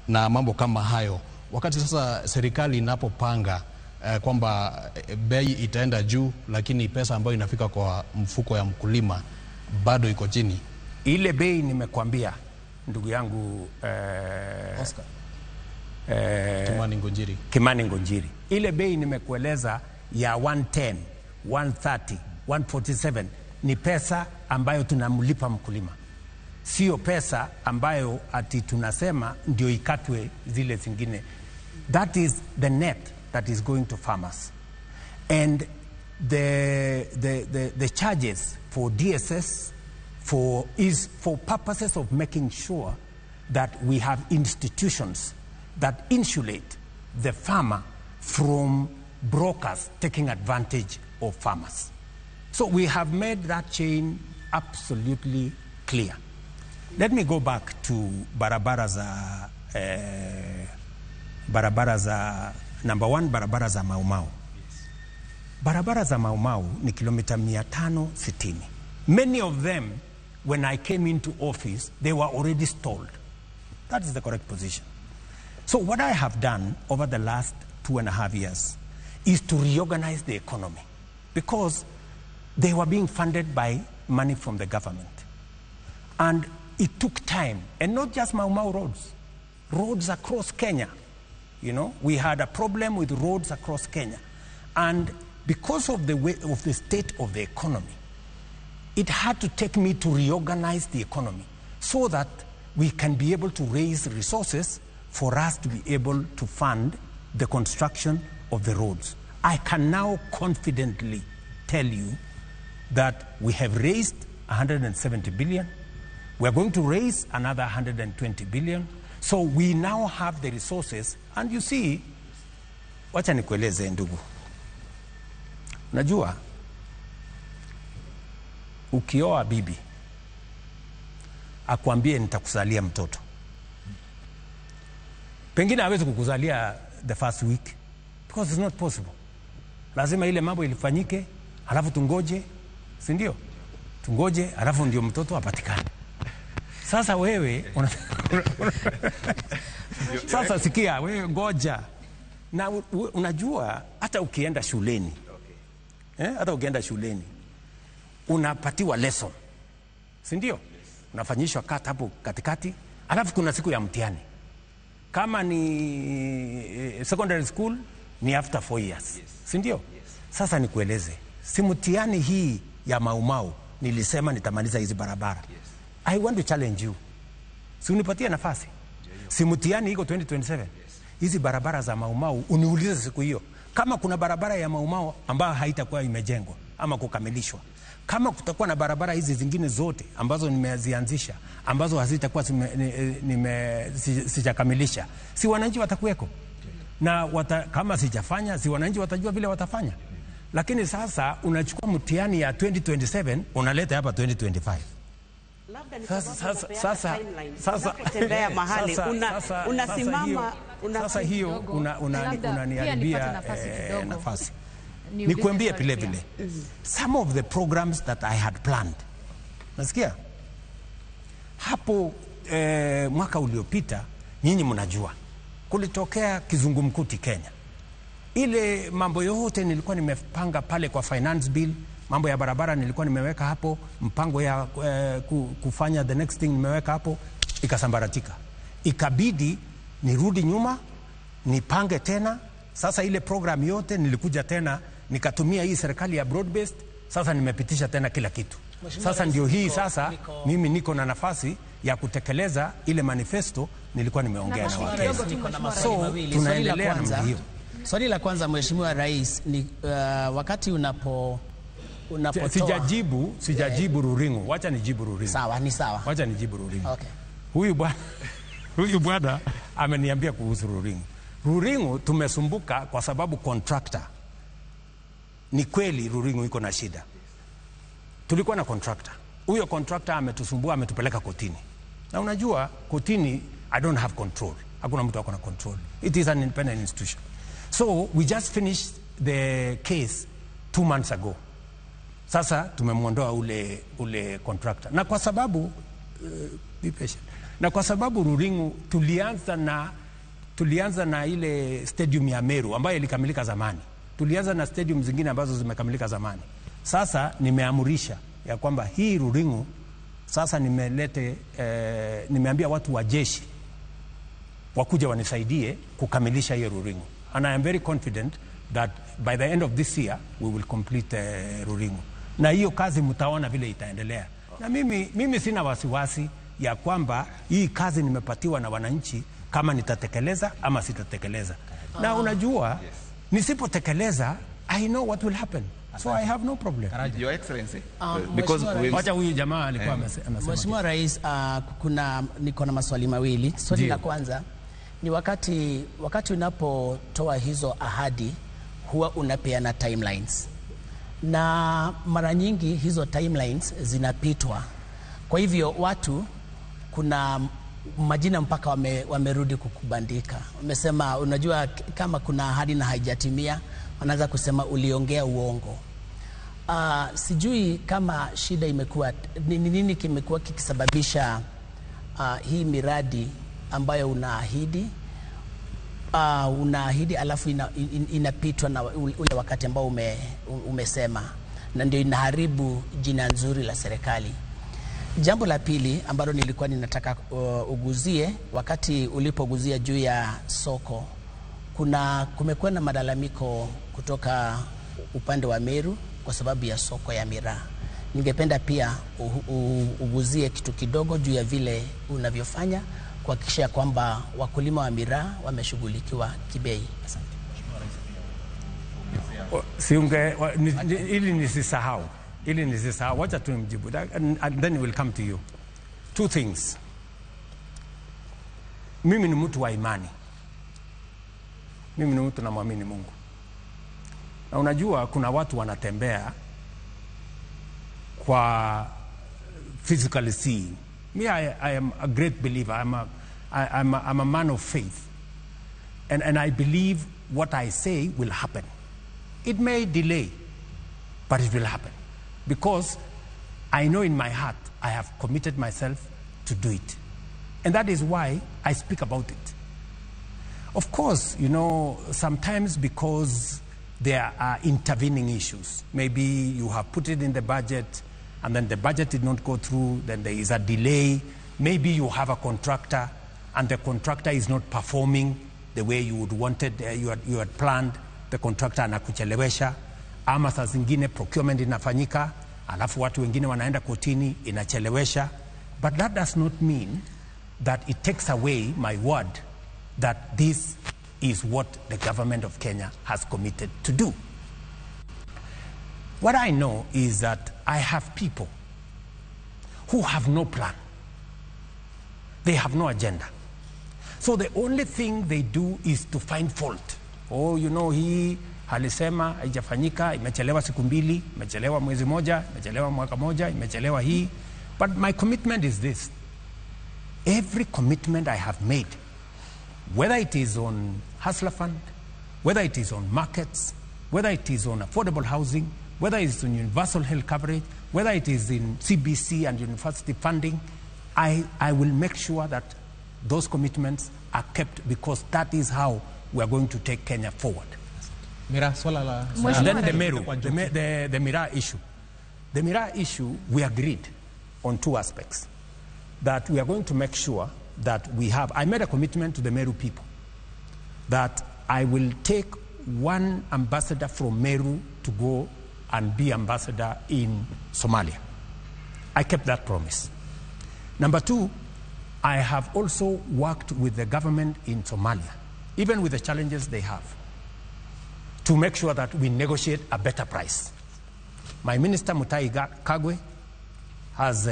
na mambo kama hayo. Wakati sasa serikali inapopanga kwamba bei itaenda juu, lakini pesa ambayo inafika kwa mfuko ya mkulima bado iko chini. Ile bei nimekuambia ndugu yangu Oscar Kimani Ngunjiri. Kimani Ngunjiri. Ile bei nimekueleza ya 110, 130, 147 ni pesa ambayo tunamlipa mkulima. Sio pesa ambayo ati tunasema ndio ikatwe zile zingine. That is the net that is going to farmers. And the charges for DSS is for purposes of making sure that we have institutions that insulate the farmer from brokers taking advantage of farmers. So we have made that chain absolutely clear. Let me go back to barabara za number one, barabara za Mau Mau. Yes. Barabara za Mau Mau ni kilomita 560. Many of them, when I came into office, they were already stalled. That is the correct position. So what I have done over the last 2.5 years is to reorganize the economy, because they were being funded by money from the government. And it took time, and not just Mau Mau roads, roads across Kenya. You know, we had a problem with roads across Kenya. And because of the way of the state of the economy, it had to take me to reorganize the economy so that we can be able to raise resources for us to be able to fund the construction of the roads. I can now confidently tell you that we have raised 170 billion. We are going to raise another 120 billion. So we now have the resources. And you see, wacha nikueleze ndugu. Najua, ukioa bibi, akwambie nitakuzalia mtoto. Pengine hawezi kukuzalia the first week, because it's not possible. Lazima ile mambo ilifanyike, halafu tungoje, si ndio? Tungoje, halafu ndio mtoto apatikane. Sasa wewe sasa sikia, wewe ngoja. Na unajua hata ukienda shuleni. Okay. Hata ukienda shuleni unapatiwa lesson. Si ndio? Unafanyishwa kata hapo katikati, alafu kuna siku ya mtihani. Kama ni secondary school ni after 4 years. Yes. Si ndio? Yes. Sasa nikueleze, si mtihani hii ya Maumau nilisema nitamaliza hizi barabara. Yes. I want to challenge you. Si unipatie nafasi. Si mtihani iko 2027. Yes. Hizi barabara za Maumau uniulize siku hiyo kama kuna barabara ya Maumau ambayo haitakuwa imejengwa ama kukamilishwa. Kama kutakuwa na barabara hizi zingine zote ambazo nimezianzisha ambazo hazitakuwa sijakamilisha, si wananchi watakuweko? Na kama sijafanya, si wananchi watajua vile watafanya. Lakini sasa unachukua mtihani ya 2027 unaleta hapa 2025. Sasa tembea mahali unasimama, sasa hiyo unaniharibia nafasi. Nikuambie vile vile, some of the programs that I had planned, nasikia hapo mwaka uliopita, nyinyi mnajua kulitokea kizungumkuti Kenya. Ile mambo yote nilikuwa nimepanga pale kwa finance bill, mambo ya barabara nilikuwa nimeweka hapo, mpango ya kufanya the next thing nimeweka hapo, ikasambaratika. Ikabidi nirudi nyuma, nipange tena. Sasa ile program yote nilikuja tena nikatumia hii serikali ya broad based, sasa nimepitisha tena kila kitu. Sasa ndio hii sasa mimi niko na nafasi ya kutekeleza ile manifesto nilikuwa nimeongea na Wakenya. So tunaendelea na hiyo. Swali la kwanza Mheshimiwa Rais ni wakati unapotoa sijajibu Ruringu. Wacha nijibu Ruringu. Sawa, ni sawa. Wacha nijibu Ruringu. Okay. Huyu bwana ameniambia kuhusu Ruringu. Ruringu tumesumbuka kwa sababu contractor. Ni kweli Ruringu iko na shida. Tulikuwa na contractor. Huyo contractor ametusumbua, ametupeleka kotini. Na unajua kotini I don't have control. Hakuna mtu akona control. It is an independent institution. So we just finished the case 2 months ago. Sasa tumemwondoa ule contractor. Na kwa sababu be patient. Na kwa sababu Ruringu tulianza na ile stadium ya Meru ambayo ilikamilika zamani. Tulianza na stadium zingine ambazo zimekamilika zamani. Sasa nimeamurisha ya kwamba hii Ruringu sasa nimelete, nimeambia watu wa jeshi wakuja wanisaidie kukamilisha hiyo Ruringu. And I am very confident that by the end of this year we will complete Ruringu. Na hiyo kazi mtaona vile itaendelea. Na mimi sina wasiwasi ya kwamba hii kazi nimepatiwa na wananchi kama nitatekeleza ama sitatekeleza. Na unajua, yes, nisipotekeleza I know what will happen. So I have no problem. Your Excellency, because wacha huyu jamaa alikuwa amesema. Mheshimiwa Rais, kuna niko na maswali mawili. Swali la kwanza ni wakati unapotoa hizo ahadi huwa unapeana timelines. Na mara nyingi hizo timelines zinapitwa. Kwa hivyo watu kuna majina mpaka wamerudi kukubandika. Wamesema unajua kama kuna ahadi na haijatimia wanaanza kusema uliongea uongo. Sijui kama shida imekuwa ni nini kimekuwa kikisababisha hii miradi ambayo unaahidi alafu inapitwa na ule wakati ambao umesema, na ndio inaharibu jina nzuri la serikali. Jambo la pili ambalo nilikuwa ninataka uguzie, wakati ulipoguzia juu ya soko, kumekuwa na malalamiko kutoka upande wa Meru kwa sababu ya soko ya miraa. Ningependa pia uguzie kitu kidogo juu ya vile unavyofanya kuhakikisha kwamba wakulima wa miraa wameshughulikiwa kibei. Asante. Ili nisisahau, wacha tumjibu and then we'll come to you. Two things. Mimi ni mtu wa imani. Mimi ni mtu namwamini Mungu. Na unajua kuna watu wanatembea kwa physically seeing. Me, I am a great believer. I'm a man of faith. And I believe what I say will happen. It may delay, but it will happen. Because I know in my heart I have committed myself to do it. And that is why I speak about it. Of course, you know, sometimes because there are intervening issues. Maybe you have put it in the budget and then the budget did not go through, then there is a delay. Maybe you have a contractor and the contractor is not performing the way you would wanted, you had planned. The contractor anakuchelewesha, ama saa zingine procurement inafanyika, alafu watu wengine wanaenda kotini, inachelewesha. But that does not mean that it takes away my word that this is what the government of Kenya has committed to do. What I know is that I have people who have no plan. They have no agenda. So the only thing they do is to find fault. Oh, you know, hii alisema haijafanyika, imechelewa siku mbili, imechelewa mwezi moja, imechelewa mwaka moja, imechelewa hii. But my commitment is this. Every commitment I have made, whether it is on Hustler Fund, whether it is on markets, whether it is on affordable housing, whether it is on universal health coverage, whether it is in CBC and university funding, I will make sure that those commitments are kept, because that is how we are going to take Kenya forward. Mira, swala la... And then the Meru, the Miraa issue. The Miraa issue, we agreed on two aspects. That we are going to make sure that we have... I made a commitment to the Meru people that I will take one ambassador from Meru to go and be ambassador in Somalia. I kept that promise. Number two, I have also worked with the government in Somalia, even with the challenges they have, to make sure that we negotiate a better price. My minister, Mutahi Kagwe, has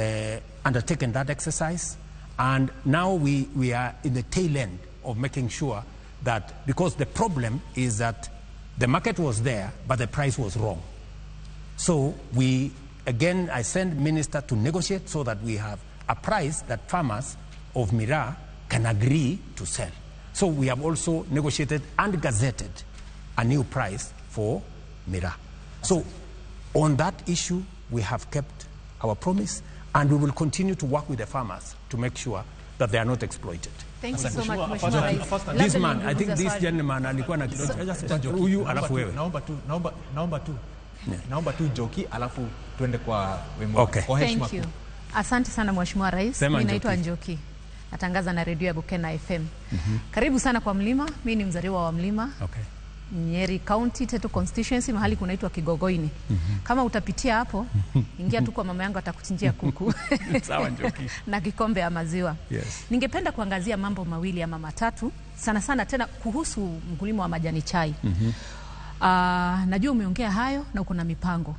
undertaken that exercise, and now we are in the tail end of making sure that, because the problem is that the market was there, but the price was wrong. So we, again, I send minister to negotiate so that we have a price that farmers of Miraa can agree to sell. So we have also negotiated and gazetted a new price for Miraa. So on that issue, we have kept our promise, and we will continue to work with the farmers to make sure that they are not exploited. Thank you so much, Mheshimiwa Rais. This man, I think this gentleman alikuwa na huyu alafu wewe. Naomba tu Njoki alafu tuende kwa wemo. Okay. Kwa heshima. Thank you. Asante sana Mheshimiwa Rais. Mimi naitwa Njoki. Natangaza na redio ya Bukena FM. Karibu sana kwa Mlima. Mimi ni mzaliwa wa Mlima. Okay. Nyeri County, Tetu Constituency, mahali kunaitwa Kigogoini. Kama utapitia hapo, ingia tu kwa mama yangu atakuchinjia kuku. Sawa Njoki. Na kikombe ya maziwa. Yes. Ningependa kuangazia mambo mawili ama matatu, sana sana tena kuhusu mkulima wa majani chai. Najua umeongea hayo na uko na mipango.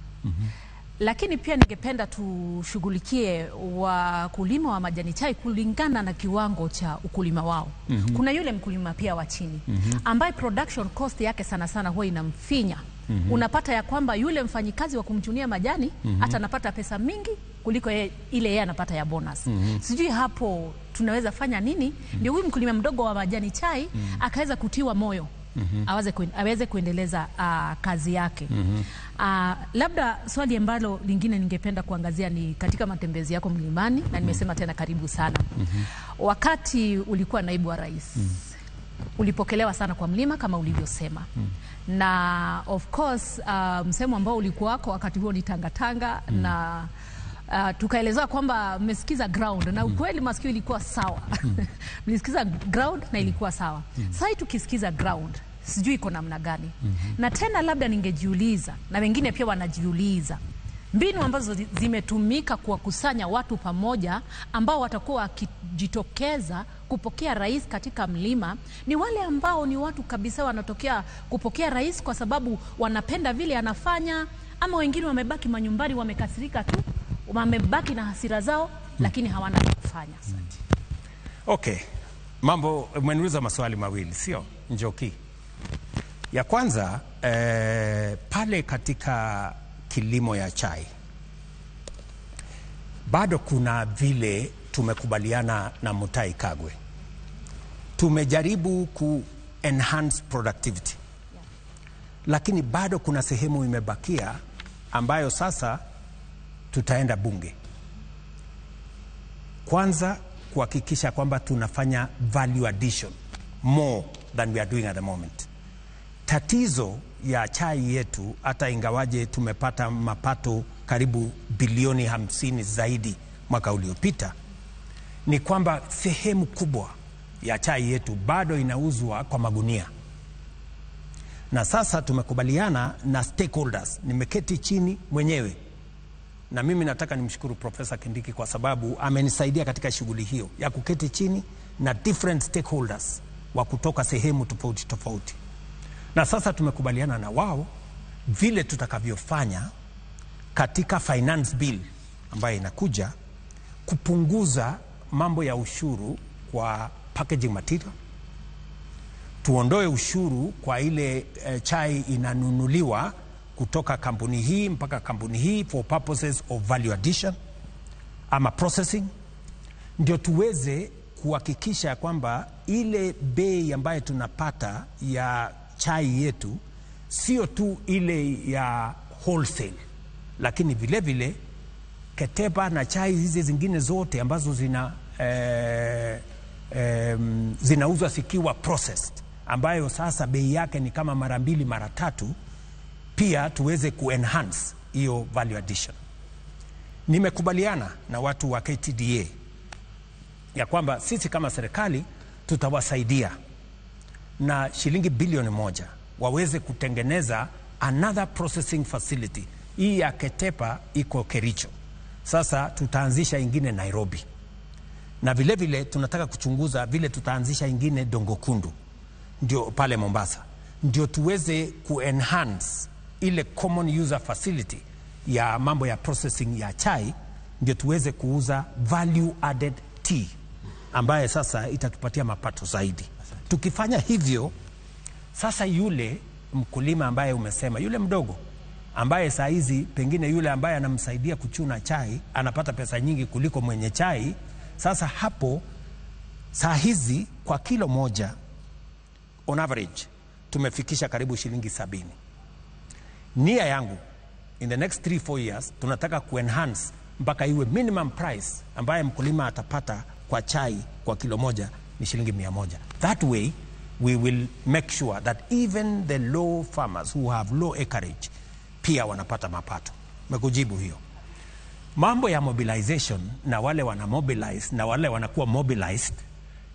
Lakini pia ningependa tushughulikie wakulima wa majani chai kulingana na kiwango cha ukulima wao. Kuna yule mkulima pia wa chini ambaye production cost yake sana sana huwa inamfinya. Unapata ya kwamba yule mfanyikazi wa kumchunia majani hata anapata pesa mingi kuliko ile yeye anapata ya bonus. Sijui hapo tunaweza fanya nini ndio huyu mkulima mdogo wa majani chai akaweza kutiwa moyo. Aweze kuendeleza kazi yake. Labda swali ambalo lingine ningependa kuangazia ni katika matembezi yako mlimani, na nimesema tena karibu sana. Wakati ulikuwa naibu wa rais, ulipokelewa sana kwa mlima kama ulivyosema. Na of course msemo ambao ulikuwa wako wakati huo ni tangatanga, na tukaelezewa kwamba mmesikiza ground na ukweli masikio ilikuwa sawa. Mlisikiza ground na ilikuwa sawa. Sasa tukisikiza ground sijui iko namna gani. Na tena labda ningejiuliza, na wengine pia wanajiuliza, mbinu ambazo zimetumika kuwakusanya watu pamoja ambao watakuwa wakijitokeza kupokea rais katika mlima ni wale ambao ni watu kabisa wanatokea kupokea rais kwa sababu wanapenda vile anafanya, ama wengine wamebaki manyumbani wamekasirika tu, wamebaki na hasira zao lakini hawana cha kufanya. Asante. Okay. Mambo, umeniuliza maswali mawili, sio Njoki? Ya kwanza, pale katika kilimo ya chai bado kuna vile tumekubaliana na Mutahi Kagwe. Tumejaribu ku enhance productivity. Lakini bado kuna sehemu imebakia ambayo sasa tutaenda bunge. Kwanza kuhakikisha kwamba tunafanya value addition more than we are doing at the moment. Tatizo ya chai yetu, hata ingawaje tumepata mapato karibu bilioni 50 zaidi mwaka uliopita, ni kwamba sehemu kubwa ya chai yetu bado inauzwa kwa magunia. Na sasa tumekubaliana na stakeholders, nimeketi chini mwenyewe, na mimi nataka nimshukuru Profesa Kindiki kwa sababu amenisaidia katika shughuli hiyo ya kuketi chini na different stakeholders wa kutoka sehemu tofauti tofauti. Na sasa tumekubaliana na wao vile tutakavyofanya katika finance bill ambayo inakuja kupunguza mambo ya ushuru kwa packaging material, tuondoe ushuru kwa ile chai inanunuliwa kutoka kampuni hii mpaka kampuni hii for purposes of value addition ama processing, ndio tuweze kuhakikisha kwamba ile bei ambayo tunapata ya chai yetu sio tu ile ya wholesale, lakini vile vile Ketepa na chai hizi zingine zote ambazo zinauzwa zikiwa processed, ambayo sasa bei yake ni kama mara 2 mara 3, pia tuweze kuenhance hiyo value addition. Nimekubaliana na watu wa KTDA ya kwamba sisi kama serikali tutawasaidia na shilingi bilioni 1 waweze kutengeneza another processing facility. Hii ya Ketepa iko Kericho, sasa tutaanzisha ingine Nairobi, na vile vile tunataka kuchunguza vile tutaanzisha ingine Dongokundu, ndio pale Mombasa, ndio tuweze kuenhance ile common user facility ya mambo ya processing ya chai, ndio tuweze kuuza value added tea ambaye sasa itatupatia mapato zaidi. Tukifanya hivyo sasa, yule mkulima ambaye umesema, yule mdogo ambaye saa hizi pengine yule ambaye anamsaidia kuchuna chai anapata pesa nyingi kuliko mwenye chai, sasa hapo saa hizi kwa kilo moja on average tumefikisha karibu shilingi 70. Nia yangu in the next 3-4 years tunataka kuenhance mpaka iwe minimum price ambaye mkulima atapata kwa chai kwa kilo moja ni shilingi 100. That way we will make sure that even the low farmers who have low acreage pia wanapata mapato. Mekujibu hiyo. Mambo ya mobilization na wale wana mobilize na wale wanakuwa mobilized,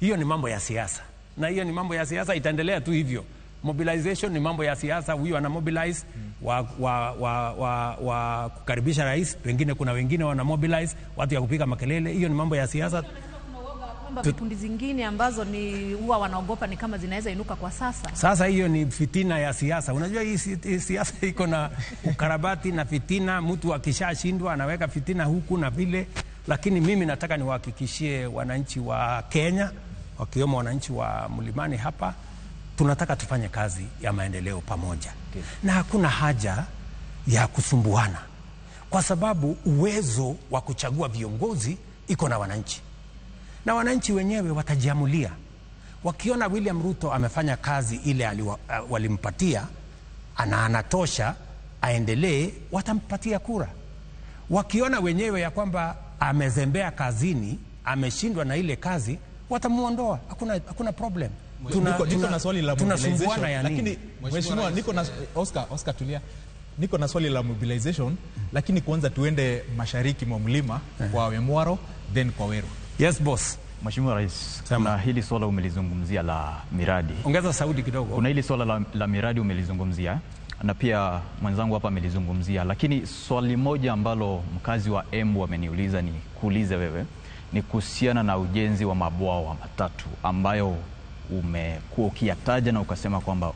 hiyo ni mambo ya siasa. Na hiyo ni mambo ya siasa, itaendelea tu hivyo. Mobilization ni mambo ya siasa, huyu ana mobilize wa kukaribisha rais, pengine kuna wengine wana mobilize watu ya kupiga makelele, hiyo ni mambo ya siasa. Kwamba vikundi zingine ambazo ni huwa wanaogopa ni kama zinaweza inuka kwa sasa. Sasa hiyo ni fitina ya siasa. Unajua hii siasa iko na ukarabati na fitina, mtu akishashindwa anaweka fitina huku na vile. Lakini mimi nataka niwahakikishie wananchi wa Kenya, wakiwemo wananchi wa Mlimani hapa, tunataka tufanye kazi ya maendeleo pamoja. Okay. Na hakuna haja ya kusumbuana, kwa sababu uwezo wa kuchagua viongozi iko na wananchi. Na wananchi wenyewe watajiamulia. Wakiona William Ruto amefanya kazi ile walimpatia, anatosha, aendelee, watampatia kura. Wakiona wenyewe ya kwamba amezembea kazini, ameshindwa na ile kazi, watamuondoa. Hakuna problem. Niko na swali la mobilization, lakini mheshimiwa, niko na Oscar tulia. Niko na swali la mobilization, lakini kwanza tuende mashariki mwa mlima kwa Wemwaro then kwa Weru. Yes boss. Mheshimiwa Rais, kuna hili swala umelizungumzia la miradi. Ongeza sauti kidogo. Kuna hili swala la miradi umelizungumzia na pia mwenzangu hapa amelizungumzia, lakini swali moja ambalo mkazi wa Embu ameniuliza ni kuulize wewe ni kuhusiana na ujenzi wa mabwawa matatu ambayo umekuwa ukiyataja na ukasema kwamba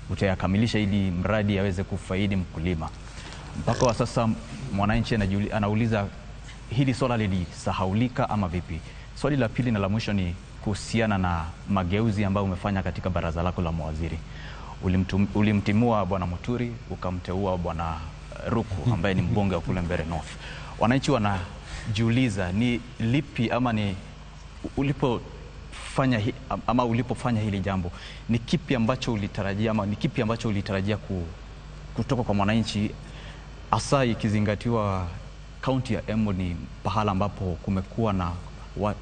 utayakamilisha ili mradi aweze kufaidi mkulima. Mpaka wa sasa mwananchi anauliza hili swala lilisahaulika ama vipi? Swali la pili na la mwisho ni kuhusiana na mageuzi ambayo umefanya katika baraza lako la mawaziri. Ulimtimua Bwana Muturi, ukamteua Bwana Ruku ambaye ni mbunge wa kule Mbeere North. Wananchi wanajiuliza ni lipi ama ni ulipofanya fanya ama ulipofanya hili jambo, ni kipi ambacho ulitarajia ama ni kipi ambacho ulitarajia kutoka kwa mwananchi, hasa ikizingatiwa kaunti ya Embu ni pahala ambapo kumekuwa na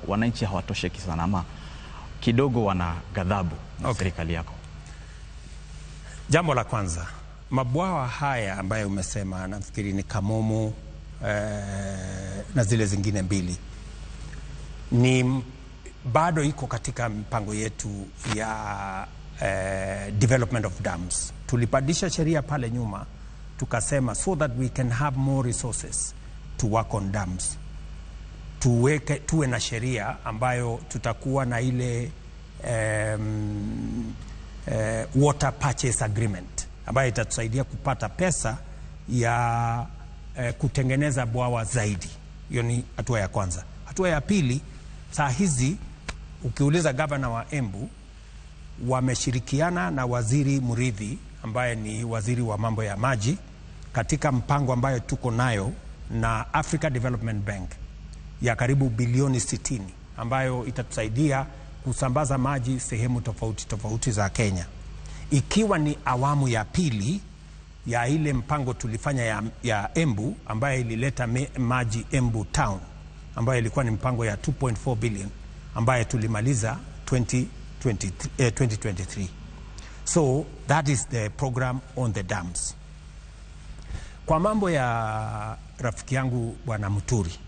wananchi hawatosheki sana ama kidogo wana ghadhabu na serikali yako? Jambo la kwanza, mabwawa haya ambayo umesema, nafikiri ni Kamomo na zile zingine mbili, ni bado iko katika mpango yetu ya development of dams. Tulipandisha sheria pale nyuma, tukasema so that we can have more resources to work on dams, tuwe na sheria ambayo tutakuwa na ile water purchase agreement ambayo itatusaidia kupata pesa ya kutengeneza bwawa zaidi. Hiyo ni hatua ya kwanza. Hatua ya pili, saa hizi ukiuliza gavana wa Embu, wameshirikiana na Waziri Murithi ambaye ni waziri wa mambo ya maji katika mpango ambayo tuko nayo na Africa Development Bank ya karibu bilioni 60 ambayo itatusaidia kusambaza maji sehemu tofauti tofauti za Kenya, ikiwa ni awamu ya pili ya ile mpango tulifanya ya Embu ambayo ilileta maji Embu Town, ambayo ilikuwa ni mpango ya 2.4 billion ambayo tulimaliza 2023. So that is the program on the dams. Kwa mambo ya rafiki yangu Bwana Muturi,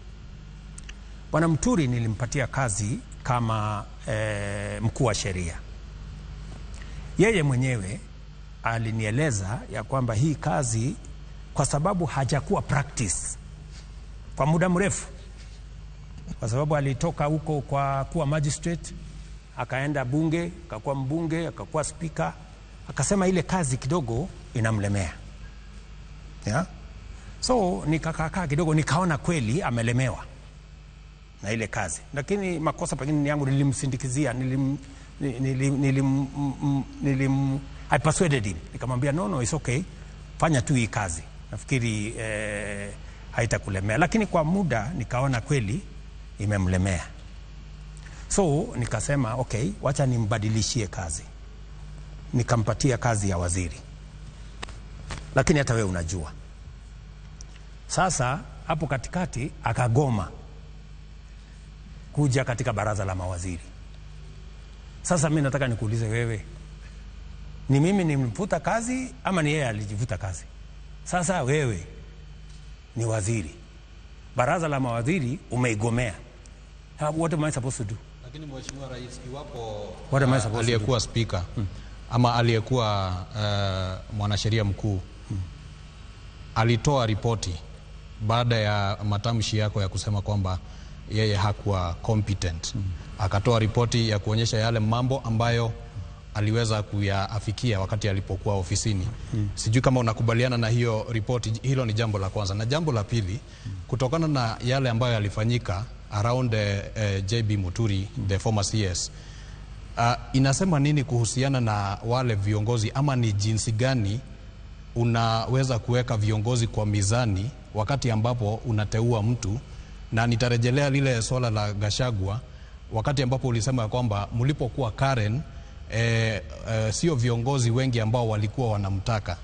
Bwana Muturi nilimpatia kazi kama mkuu wa sheria. Yeye mwenyewe alinieleza ya kwamba hii kazi, kwa sababu hajakuwa practice kwa muda mrefu, kwa sababu alitoka huko kwa kuwa magistrate, akaenda bunge, akakuwa mbunge, akakuwa speaker, akasema ile kazi kidogo inamlemea. Yeah? So nikakaa kidogo nikaona kweli amelemewa na ile kazi. Lakini makosa pengine ni yangu, nilimsindikizia, I persuaded him. Nikamwambia no, it's okay. Fanya tu hii kazi. Nafikiri haitakulemea. Lakini kwa muda nikaona kweli imemlemea. So nikasema okay, wacha nimbadilishie kazi. Nikampatia kazi ya waziri. Lakini hata wewe unajua. Sasa hapo katikati akagoma kuja katika baraza la mawaziri. Sasa mimi nataka nikuulize wewe, ni mimi nimemfuta kazi ama ni yeye alijivuta kazi? Sasa wewe ni waziri, baraza la mawaziri umeigomea. What am I supposed to do? Lakini Mheshimiwa Rais, iwapo aliyekuwa speaker ama aliyekuwa mwanasheria mkuu alitoa ripoti baada ya matamshi yako ya kusema kwamba yeye hakuwa competent, akatoa ripoti ya kuonyesha yale mambo ambayo aliweza kuyaafikia wakati alipokuwa ofisini. Sijui kama unakubaliana na hiyo ripoti. Hilo ni jambo la kwanza. Na jambo la pili, kutokana na yale ambayo yalifanyika around JB Muturi, the former CS, inasema nini kuhusiana na wale viongozi, ama ni jinsi gani unaweza kuweka viongozi kwa mizani wakati ambapo unateua mtu? Na nitarejelea lile swala la Gachagua, wakati ambapo ulisema kwamba mlipokuwa Karen, sio viongozi wengi ambao walikuwa wanamtaka.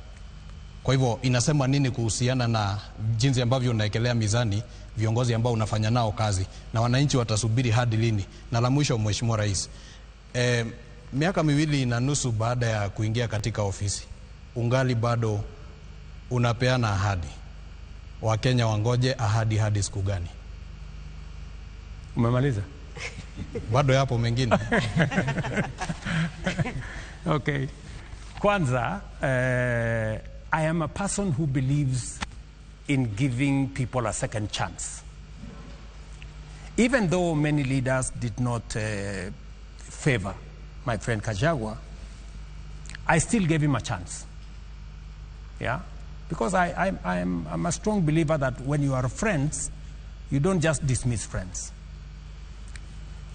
Kwa hivyo inasema nini kuhusiana na jinsi ambavyo unaekelea mizani viongozi ambao unafanya nao kazi, na wananchi watasubiri hadi lini? Na la mwisho, Mheshimiwa Rais, miaka 2.5 baada ya kuingia katika ofisi, ungali bado unapeana ahadi. Wakenya wangoje ahadi hadi siku gani? Umemaliza? Bado yapo mengine. Okay. Kwanza, I am a person who believes in giving people a second chance. Even though many leaders did not favor my friend Gachagua, I still gave him a chance. Yeah? Because I'm a strong believer that when you are friends, you don't just dismiss friends.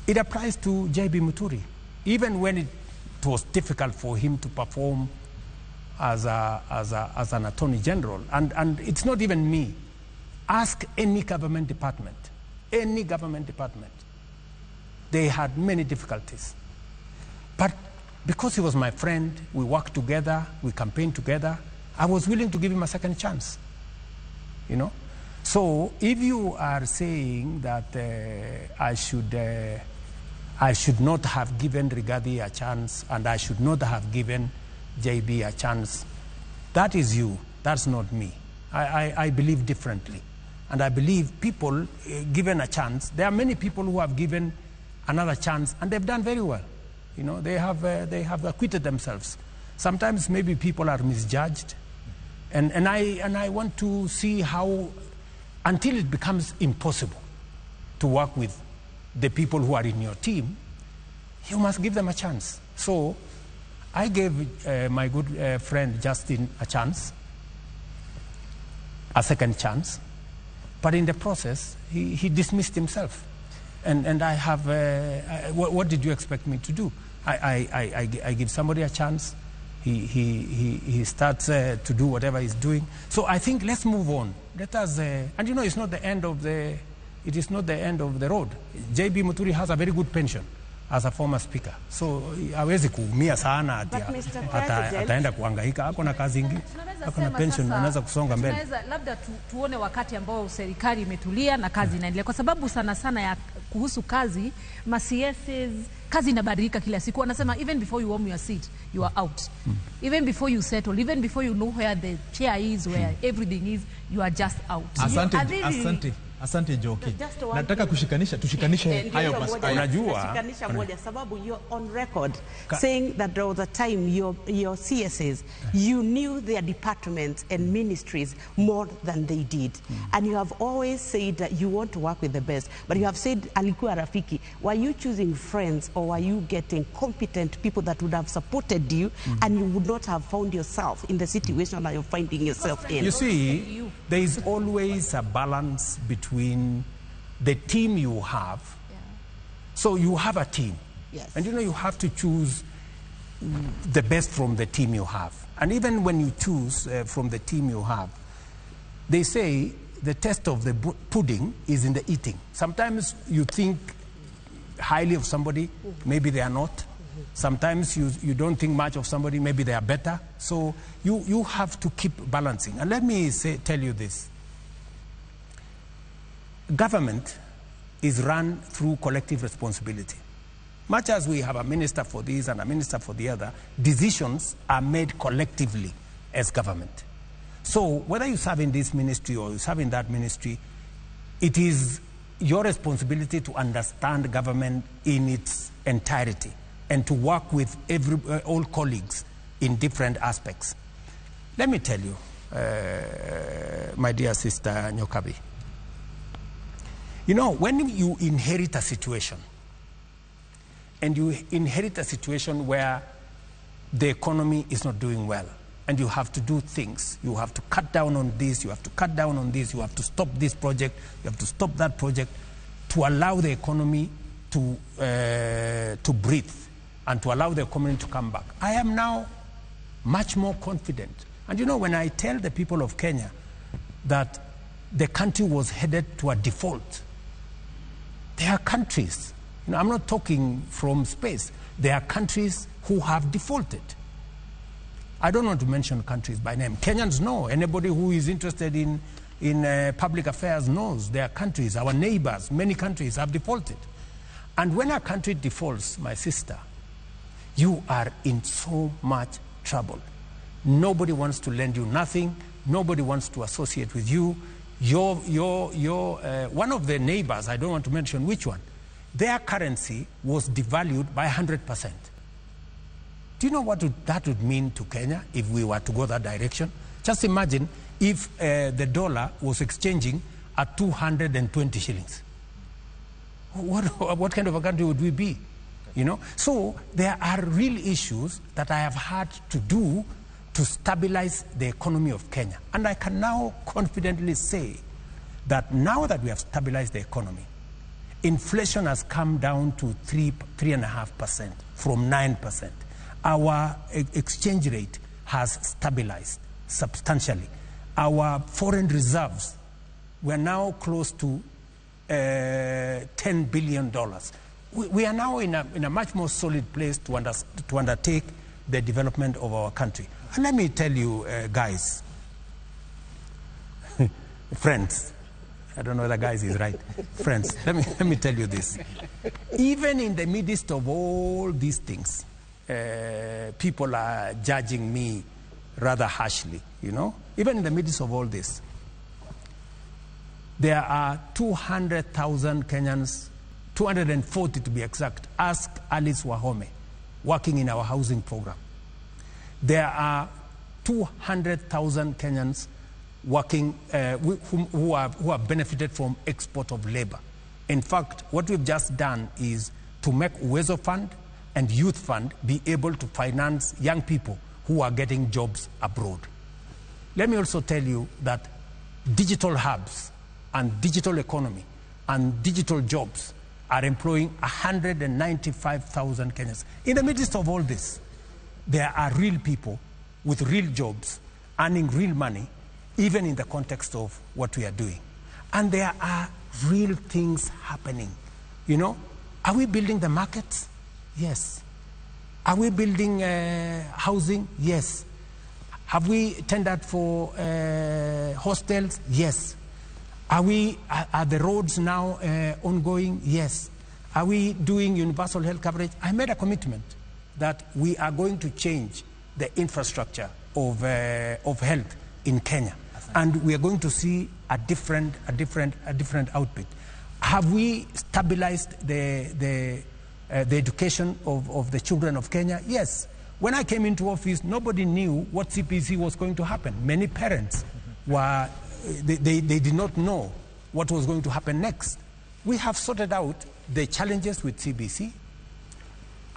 It applies to J.B. Muturi. Even when it was difficult for him to perform as an attorney general, and it's not even me. Ask any government department, any government department. They had many difficulties. But because he was my friend, we worked together, we campaigned together, I was willing to give him a second chance, you know. So if you are saying that I should not have given Rigathi a chance and I should not have given JB a chance, that is you, that's not me. I believe differently. And I believe people given a chance, there are many people who have given another chance and they've done very well. You know, they have acquitted themselves. Sometimes maybe people are misjudged. And I want to see how, until it becomes impossible to work with the people who are in your team, you must give them a chance. So I gave my good friend Justin a chance, a second chance, but in the process, he dismissed himself. And I have, what did you expect me to do? I give somebody a chance. He starts to do whatever he's doing. So I think let's move on. Let us, and you know, it's not the end of the, it is not the end of the road. JB Muturi has a very good pension as a former speaker. So hawezi kuumia sana ati ataenda kuhangaika, ako na kazi nyingi, ako na pension, anaweza kusonga mbele. Tunaweza labda tuone wakati ambao serikali imetulia na kazi inaendelea, kwa sababu sana sana ya kuhusu kazi, ma CSs, kazi inabadilika kila siku. Wanasema even before you warm your seat, you are out. Even before you settle, even before you know where the chair is, where everything is, you are just out. Asante, asante. Asante Njoki. Nataka kushikanisha, tushikanishe hayo maswali. Unajua, tushikanisha moja sababu you're on record saying that there was a time your CSs, you knew their departments and ministries more than they did. And you have always said that you want to work with the best, but you have said alikuwa rafiki. Were you choosing friends or were you getting competent people that would have supported you and you would not have found yourself in the situation that you're finding yourself in? You see, there is always a balance between the team you have. Yeah. So you have a team. Yes. And you know, you have to choose the best from the team you have. And even when you choose from the team you have, they say the test of the pudding is in the eating. Sometimes you think highly of somebody, maybe they are not. Sometimes you don't think much of somebody, maybe they are better. So you have to keep balancing. And let me tell you this. Government is run through collective responsibility. Much as we have a minister for this and a minister for the other, decisions are made collectively as government. So whether you serve in this ministry or you serve in that ministry, it is your responsibility to understand government in its entirety and to work with all colleagues in different aspects. Let me tell you, my dear sister Nyokabi, you know, when you inherit a situation, and you inherit a situation where the economy is not doing well, and you have to do things, you have to cut down on this, you have to cut down on this, you have to stop this project, you have to stop that project, to allow the economy to breathe and to allow the economy to come back. I am now much more confident. And you know, when I tell the people of Kenya that the country was headed to a default, there are countries, you know, I'm not talking from space, there are countries who have defaulted. I don't want to mention countries by name. Kenyans know. Anybody who is interested in public affairs knows there are countries, our neighbors, many countries have defaulted. And when a country defaults, my sister, you are in so much trouble. Nobody wants to lend you nothing. Nobody wants to associate with you. One of the neighbors, I don't want to mention which one, their currency was devalued by 100%. Do you know what that would mean to Kenya if we were to go that direction? Just imagine if the dollar was exchanging at 220 shillings. What kind of a country would we be? You know? So there are real issues that I have had to do to stabilize the economy of Kenya. And I can now confidently say that now that we have stabilized the economy, inflation has come down to 3.5% from 9%. Our exchange rate has stabilized substantially. Our foreign reserves were now close to $10 billion. We are now in a much more solid place to undertake the development of our country. And let me tell you, guys, friends, I don't know whether guys is right. Friends, let me tell you this. Even in the midst of all these things, people are judging me rather harshly, you know. Even in the midst of all this, there are 200,000 Kenyans, 240 to be exact, ask Alice Wahome, working in our housing program. There are 200,000 Kenyans working, who have benefited from export of labor. In fact, what we've just done is to make Uwezo Fund and Youth Fund be able to finance young people who are getting jobs abroad. Let me also tell you that digital hubs and digital economy and digital jobs are employing 195,000 Kenyans. In the midst of all this, there are real people with real jobs earning real money, even in the context of what we are doing. And there are real things happening. You know, are we building the markets? Yes. Are we building housing? Yes. Have we tendered for hostels? Yes. Are the roads now ongoing? Yes. Are we doing universal health coverage? I made a commitment that we are going to change the infrastructure of health in Kenya. And we are going to see a different output. Have we stabilized the education of the children of Kenya? Yes. When I came into office, nobody knew what CPC was going to happen. Many parents were, they did not know what was going to happen next. We have sorted out the challenges with CBC.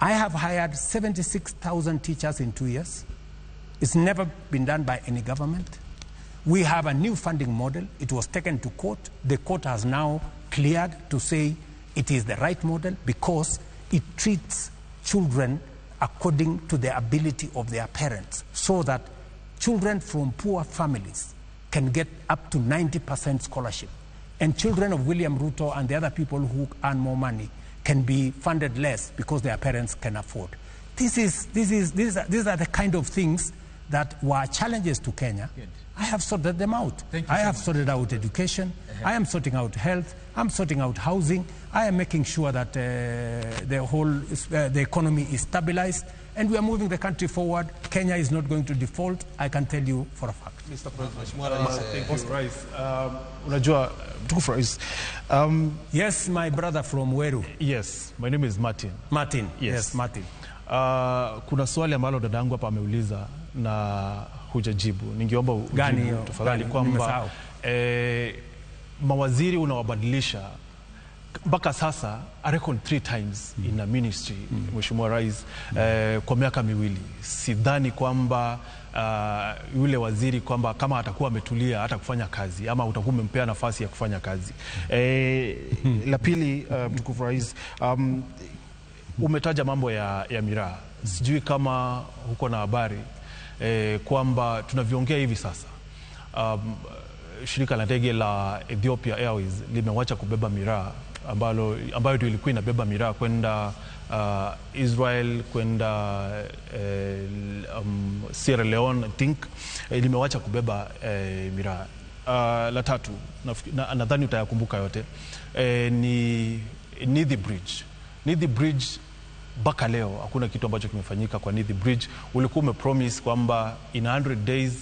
I have hired 76,000 teachers in 2 years. It's never been done by any government. We have a new funding model. It was taken to court. The court has now cleared to say it is the right model because it treats children according to the ability of their parents, so that children from poor families can get up to 90% scholarship. And children of William Ruto and the other people who earn more money can be funded less because their parents can afford. These are the kind of things that were challenges to Kenya. Good. I have sorted them out. I have sorted out education. I am sorting out health. I'm sorting out housing. I am making sure that the economy is stabilized, and we are moving the country forward. Kenya is not going to default. I can tell you for a fact. Mr. President, thank you, Rais. Unajua, mtukufu Rais. Yes, my brother from Weru. Yes, my name is Martin. Martin. Yes, yes, Martin. Kuna swali ambalo dadangu hapa ameuliza na hujajibu. Ningeomba ujibu tafadhali kwamba mawaziri unawabadilisha mpaka sasa, I reckon 3 times in a ministry, Mheshimiwa Rais, kwa miaka miwili. Sidhani kwamba yule waziri kwamba kama atakuwa ametulia hata kufanya kazi ama utakuwa umempea nafasi ya kufanya kazi. La pili, mtukufu Rais, umetaja mambo ya miraa. Sijui kama huko na habari kwamba tunaviongea hivi sasa, shirika la ndege la Ethiopia Airways limewacha kubeba miraa ambayo ndio ilikuwa inabeba miraa kwenda Israel, kwenda Sierra Leone, I think, limewacha kubeba miraa. La tatu, nadhani utayakumbuka yote, ni Nithi Bridge. Nithi Bridge mpaka leo hakuna kitu ambacho kimefanyika kwa Nithi Bridge. Ulikuwa umepromise kwamba in 100 days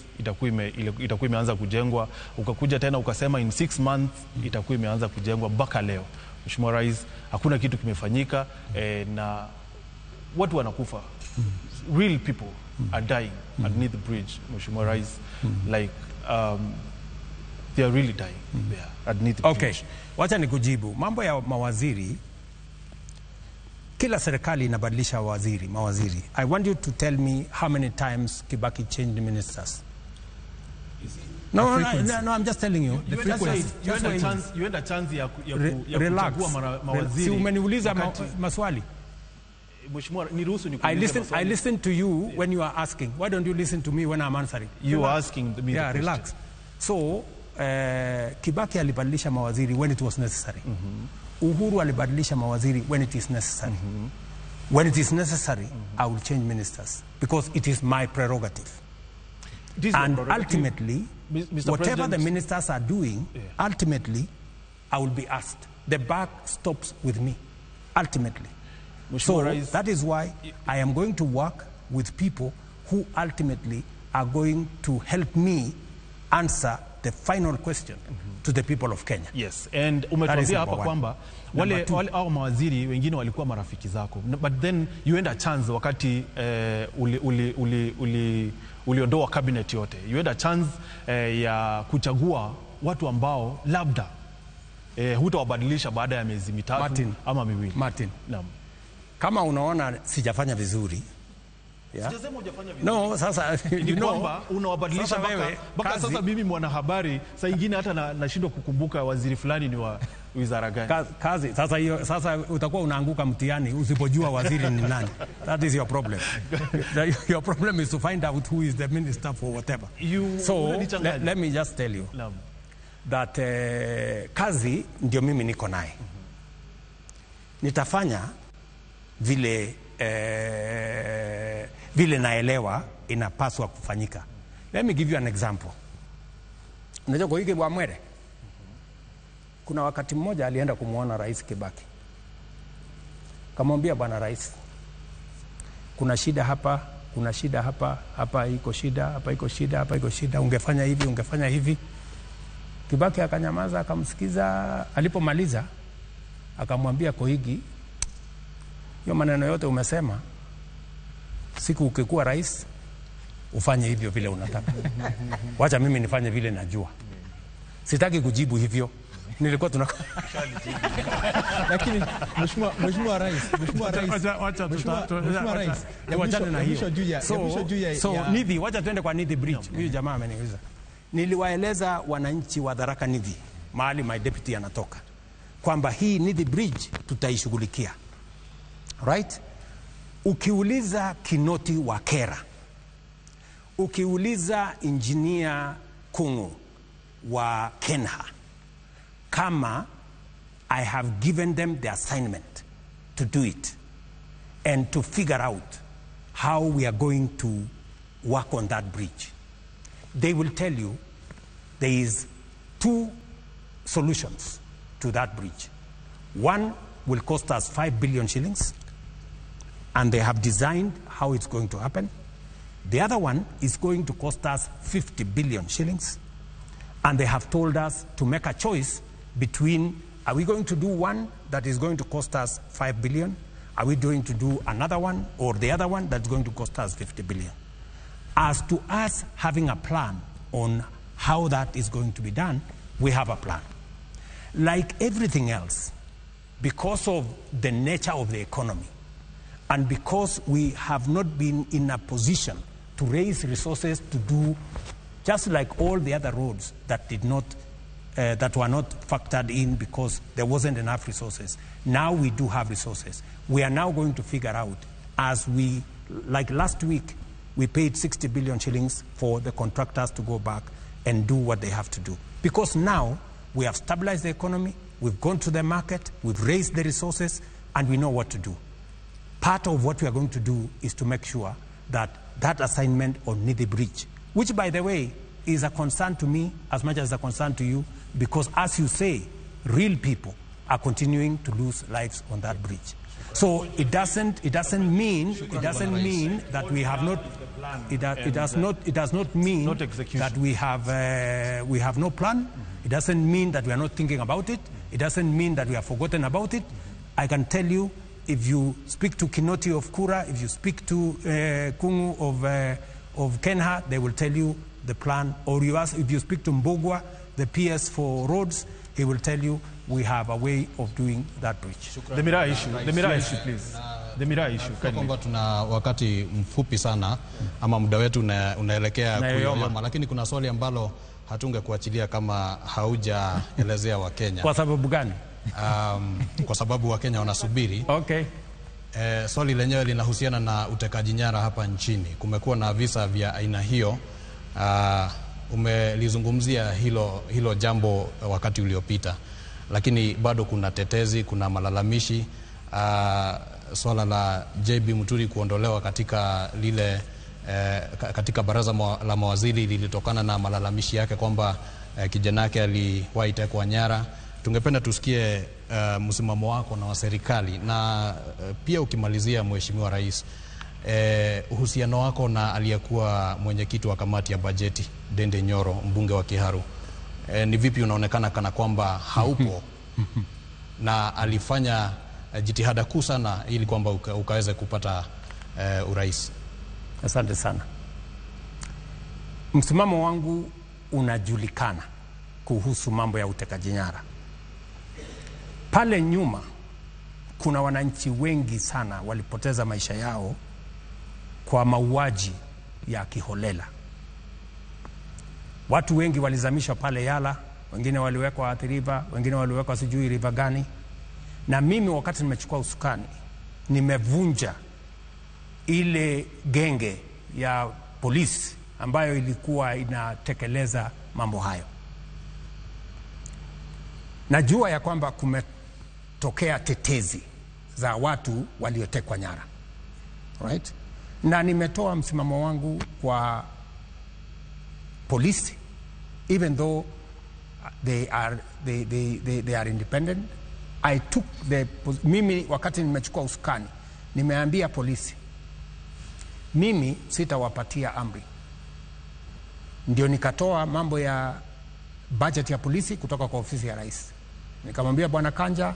itakuwa imeanza kujengwa, ukakuja tena ukasema in 6 months itakuwa imeanza kujengwa. Mpaka leo Mheshimiwa Rais, hakuna kitu kimefanyika, na watu wanakufa. Real people are dying at Nithi Bridge, Mheshimiwa Rais. Like they are really dying there at Nithi Bridge. Okay, wacha nikujibu mambo ya mawaziri. Kila serikali inabadilisha mawaziri. I want you to tell me how many times Kibaki changed ministers. No, I'm just telling you. You had a chance ya kuchagua mawaziri. Si umeniuliza maswali. Mheshimiwa, niruhusu nikuulize maswali. I listen to you when you are asking. Why don't you listen to me when I'm answering? You are asking me the question. Yeah, relax. So, Kibaki alibadilisha mawaziri when it was necessary. Uhuru alibadilisha mawaziri when it is necessary. When it is necessary, I will change ministers because it is my prerogative. It is your And prerogative. ultimately, Mr. whatever the President, ministers are doing, ultimately, I will be asked. The buck stops with me, ultimately. Mheshimiwa So Rais, that is why I am going to work with people who ultimately are going to help me answer the final question to the people of Kenya. Yes, and That is umetuambia number hapa one. kwamba Number wale, two. wale au mawaziri wengine walikuwa marafiki zako, but then you had a chance wakati uliondoa cabinet yote, you had a chance ya kuchagua watu ambao labda hutawabadilisha baada ya miezi mitatu Martin, ama miwili. Martin. Naam. Kama unaona sijafanya vizuri, yeah. Sijasema hujafanya vizuri. No, sasa Ni you know, kwamba unawabadilisha sasa mpaka wewe, mpaka sasa mimi mwanahabari saa ingine hata nashindwa kukumbuka waziri fulani ni wa wizara gani. Kazi sasa hiyo, sasa utakuwa unaanguka mtihani usipojua waziri ni nani. That is your problem. Your problem is to find out who is the minister for whatever. So Unanichanganya. let me just tell you Naam. that kazi ndio mimi niko naye. Nitafanya vile vile naelewa inapaswa kufanyika. Let me give you an example. Unajua Koigi Wamwere, kuna wakati mmoja alienda kumwona Rais Kibaki, kamwambia, bwana rais, kuna shida hapa, kuna shida hapa, hapa iko shida, hapa iko shida, hapa iko shida, ungefanya hivi, ungefanya hivi. Kibaki akanyamaza, akamsikiza. Alipomaliza akamwambia Koigi, hiyo maneno yote umesema, siku ukikuwa rais ufanye hivyo vile unataka. Wacha mimi nifanye vile najua. Sitaki kujibu hivyo. Nilikuwa tuna Lakini Mheshimiwa Rais, Mheshimiwa Rais, Wacha Mheshimiwa Rais, ya tuachane na mwisho hiyo. juu ya mwisho juu ya So Nithi, wacha tuende kwa Nithi Bridge. Huyu jamaa ameniuliza. Niliwaeleza wananchi wa Tharaka Nithi, mahali my deputy anatoka, kwamba hii Nithi Bridge tutaishughulikia. Right? Ukiuliza Kinoti wa Kera, ukiuliza engineer Kungu wa Kenha, kama I have given them the assignment to do it and to figure out how we are going to work on that bridge, they will tell you there is two solutions to that bridge. One will cost us 5 billion shillings, and they have designed how it's going to happen. The other one is going to cost us 50 billion shillings, and they have told us to make a choice between, are we going to do one that is going to cost us 5 billion? Are we going to do another one or the other one that's going to cost us 50 billion? As to us having a plan on how that is going to be done, we have a plan. Like everything else, because of the nature of the economy, and because we have not been in a position to raise resources to do just like all the other roads that did not, that were not factored in because there wasn't enough resources. Now we do have resources. We are now going to figure out, as we, like last week, we paid 60 billion shillings for the contractors to go back and do what they have to do. Because now we have stabilized the economy, we've gone to the market, we've raised the resources, and we know what to do. Part of what we are going to do is to make sure that that assignment on Nithi Bridge, which, by the way, is a concern to me as much as a concern to you, because as you say, real people are continuing to lose lives on that bridge. So it doesn't mean that we have not, it does not mean that we have no plan. It doesn't mean that we are not thinking about it. It doesn't mean that we have forgotten about it. I can tell you, if you speak to Kinoti of Kura, if you speak to Kungu of Kenha, they will tell you the plan. Or you ask, if you speak to Mbogwa, the PS for roads, he will tell you we have a way of doing that bridge. The Miraa issue, the Miraa issue, please. The Miraa issue. Kwamba tuna wakati mfupi sana ama muda wetu unaelekea kuyoyoma, lakini kuna swali ambalo hatungekuachilia kama haujaelezea Wakenya. Kwa sababu gani? Kwa sababu Wakenya wanasubiri. Okay. Swali lenyewe linahusiana na utekaji nyara hapa nchini. Kumekuwa na visa vya aina hiyo. Umelizungumzia hilo jambo wakati uliopita. Lakini bado kuna tetezi, kuna malalamishi. Swala la JB Muturi kuondolewa katika lile katika baraza la mawaziri lilitokana na malalamishi yake kwamba kijana yake aliwahi tekwa nyara. Tungependa tusikie msimamo wako na wa serikali, na pia ukimalizia Mheshimiwa Rais, uhusiano wako na aliyekuwa mwenyekiti wa kamati ya bajeti Dende Nyoro, mbunge wa Kiharu, ni vipi unaonekana kana kwamba haupo na alifanya jitihada kuu sana ili kwamba ukaweze kupata urais? Asante sana. Msimamo wangu unajulikana kuhusu mambo ya utekaji nyara. Pale nyuma kuna wananchi wengi sana walipoteza maisha yao kwa mauaji ya kiholela. Watu wengi walizamishwa pale Yala, wengine waliwekwa Athi River, wengine waliwekwa sijui river gani. Na mimi wakati nimechukua usukani, nimevunja ile genge ya polisi ambayo ilikuwa inatekeleza mambo hayo. Najua ya kwamba kumetokea tetezi za watu waliotekwa nyara. Right? Na nimetoa msimamo wangu kwa polisi, even though they are independent. I took the mimi wakati nimechukua usukani, nimeambia polisi, mimi sitawapatia amri. Ndio nikatoa mambo ya budget ya polisi kutoka kwa ofisi ya rais. Nikamwambia Bwana Kanja,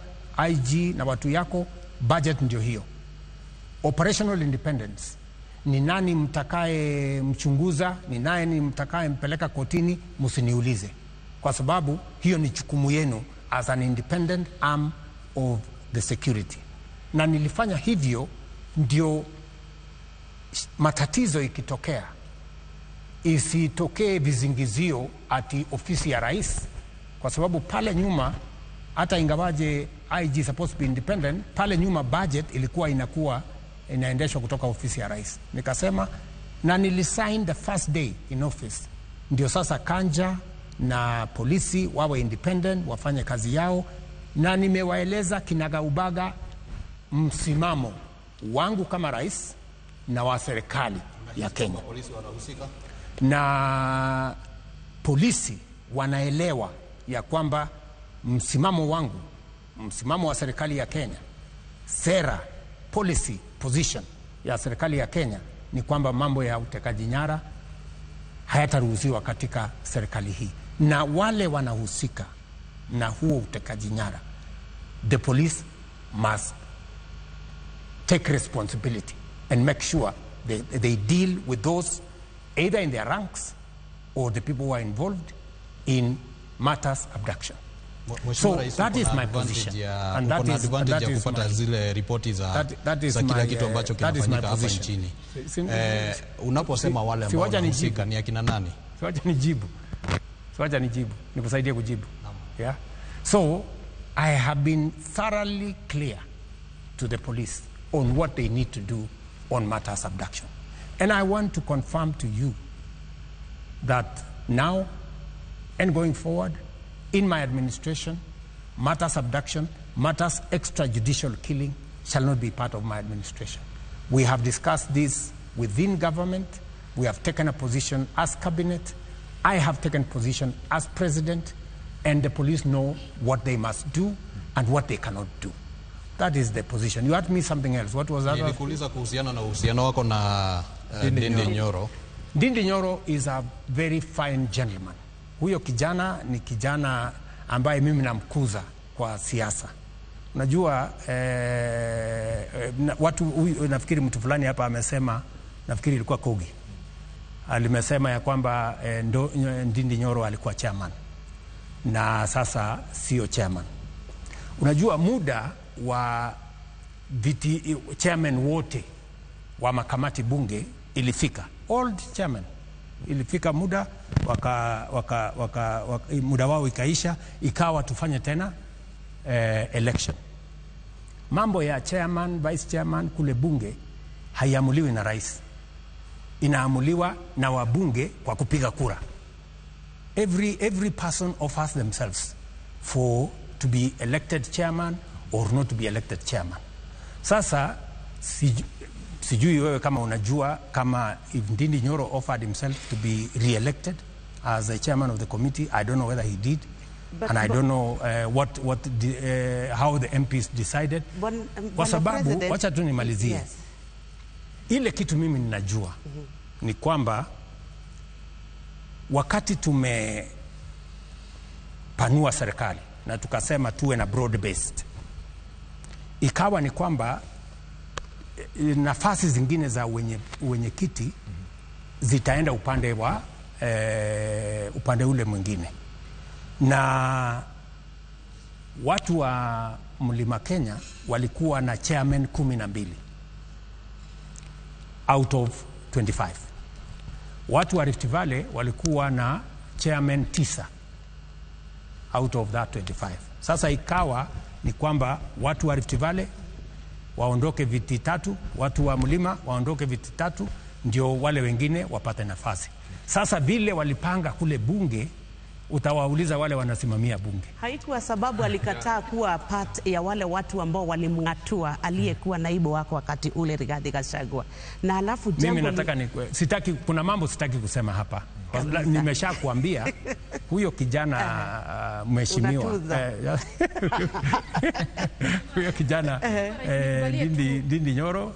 IG na watu yako, budget ndio hiyo. Operational independence, ni nani mtakaye mchunguza, ni nani mtakaye mpeleka kotini, msiniulize. Kwa sababu hiyo ni jukumu yenu as an independent arm of the security. Na nilifanya hivyo ndio matatizo ikitokea isitokee vizingizio ati ofisi ya rais, kwa sababu pale nyuma hata ingawaje IG supposed to be independent, pale nyuma budget ilikuwa inakuwa inaendeshwa kutoka ofisi ya rais. Nikasema, na nilisign the first day in office, ndio sasa Kanja na polisi wawe independent, wafanye kazi yao. Na nimewaeleza kinagaubaga msimamo wangu kama rais na wa serikali ya Kenya. Polisi wanahusika? Na polisi wanaelewa ya kwamba msimamo wangu, msimamo wa serikali ya Kenya, sera, policy, position ya serikali ya Kenya ni kwamba mambo ya utekaji nyara hayataruhusiwa katika serikali hii. Na wale wanahusika na huo utekaji nyara, the police must take responsibility and make sure they deal with those either in their ranks or the people who are involved in matters abduction. So that is my position. And that is advantage ya kupata zile ripoti za kila kitu ambacho kinafanyika hapa nchini. Unaposema wale ambao wanahusika ni akina nani? Siwacha nijibu. Siwacha nijibu. Nikusaidie kujibu. Yeah. So I have been thoroughly clear to the police on what they need to do on matters abduction. And I want to confirm to you that now and going forward, in my administration, matters abduction, matters extrajudicial killing shall not be part of my administration. We have discussed this within government. We have taken a position as cabinet. I have taken position as president, and the police know what they must do and what they cannot do. That is the position. You asked me something else. What was that? Nilikuuliza kuhusiana na uhusiano wako na Ndindi Nyoro. Ndindi Nyoro is a very fine gentleman. Huyo kijana ni kijana ambaye mimi namkuza kwa siasa. Unajua watu, nafikiri mtu fulani hapa amesema, nafikiri ilikuwa Kogi, alimesema ya kwamba Ndindi Nyoro alikuwa chairman na sasa sio chairman. Unajua muda wa viti chairman wote wa makamati bunge ilifika, old chairman ilifika muda waka muda wao ikaisha, ikawa tufanye tena election. Mambo ya chairman, vice chairman kule bunge haiamuliwi na rais, inaamuliwa na wabunge kwa kupiga kura. Every person offers themselves for to be elected chairman or not to be elected chairman. Sasa sijui wewe kama unajua kama if Ndindi Nyoro offered himself to be re-elected as a chairman of the committee. I don't know whether he did. But, and I don't know how the MPs decided. Kwa sababu, wacha tu nimalizie. Yes. Ile kitu mimi ninajua ni kwamba wakati tumepanua serikali na tukasema tuwe na broad based, ikawa ni kwamba nafasi zingine za wenye kiti zitaenda upande wa upande ule mwingine. Na watu wa Mlima Kenya walikuwa na chairman 12 out of 25. Watu wa Rift Valley walikuwa na chairman 9 out of that 25. Sasa ikawa ni kwamba watu wa Rift Valley waondoke viti 3, watu wa Mlima waondoke viti 3, ndio wale wengine wapate nafasi. Sasa vile walipanga kule bunge, utawauliza wale wanasimamia bunge. Haikuwa sababu alikataa kuwa part ya wale watu ambao walimngatua aliyekuwa naibu wako wakati ule Rigathi Gachagua. Na alafu jambo mimi nataka sitaki, kuna mambo sitaki kusema hapa. Nimeshakuambia huyo kijana mheshimiwa huyo kijana Ndindi Nyoro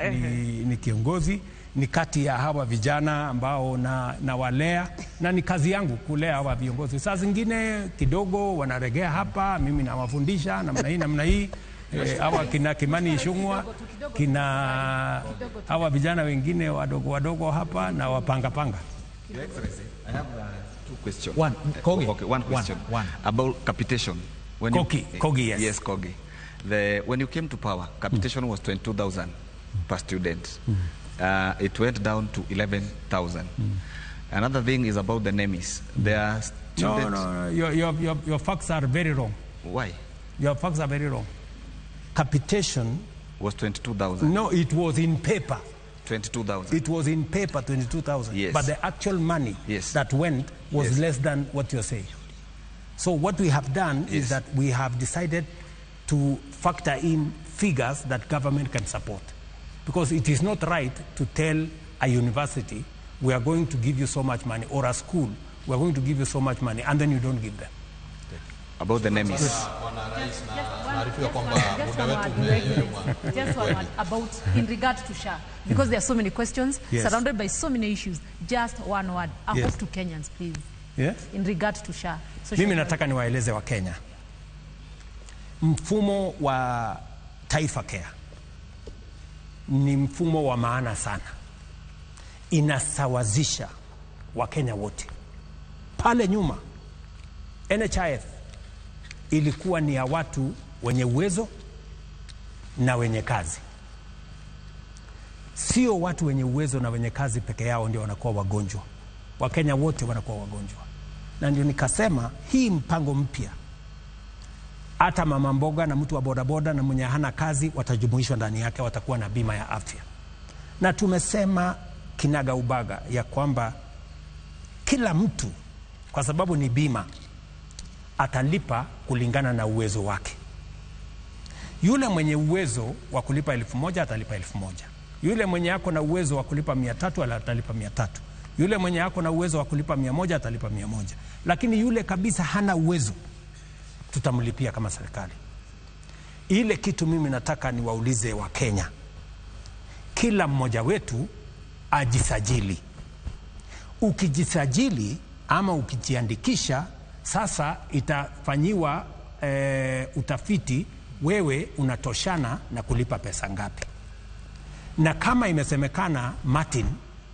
ni kiongozi, ni kati ya hawa vijana ambao na walea, na ni kazi yangu kulea hawa viongozi. Saa zingine kidogo wanaregea hapa, mimi nawafundisha namna hii namna hii. Hawa kina Kimani Ichung'wa, kina hawa vijana wengine wadogo wadogo hapa na wapanga panga. Your Excellency, I have two questions. One, Kogi. Okay, one question. One. About capitation. When Kogi, yes. Yes, Kogi. When you came to power, capitation was 22,000 per student. It went down to 11,000. Another thing is about the NEMIS. There are students... No, your facts are very wrong. Why? Your facts are very wrong. Capitation was 22,000. No, it was in paper. 22,000. It was in paper 22,000. Yes. But the actual money that went was less than what you're saying. So what we have done is that we have decided to factor in figures that government can support. Because it is not right to tell a university, we are going to give you so much money, or a school, we are going to give you so much money, and then you don't give them. About the NEMIS. Just one word about, in regard to SHA, because there are so many questions, surrounded by so many issues. Just one word. A hope to Kenyans, please. Yeah? In regard to SHA. Mimi nataka niwaeleze wa Kenya. Mfumo wa Taifa Care ni mfumo wa maana sana. Inasawazisha Wakenya wote. Pale nyuma NHIF ilikuwa ni ya watu wenye uwezo na wenye kazi. Sio watu wenye uwezo na wenye kazi peke yao ndio wanakuwa wagonjwa. Wakenya wote wanakuwa wagonjwa. Na ndio nikasema hii mpango mpya, hata mama mboga na mtu wa bodaboda na mwenye hana kazi watajumuishwa ndani yake, watakuwa na bima ya afya. Na tumesema kinaga ubaga ya kwamba kila mtu, kwa sababu ni bima, atalipa kulingana na uwezo wake. Yule mwenye uwezo wa kulipa 1,000 atalipa 1,000. Yule mwenye ako na uwezo wa kulipa 300 atalipa 300. Yule mwenye ako na uwezo wa kulipa 100 atalipa 100. Lakini yule kabisa hana uwezo, tutamlipia kama serikali. Ile kitu mimi nataka niwaulize wa Kenya, kila mmoja wetu ajisajili. Ukijisajili ama ukijiandikisha, sasa itafanyiwa utafiti, wewe unatoshana na kulipa pesa ngapi. Na kama imesemekana Martin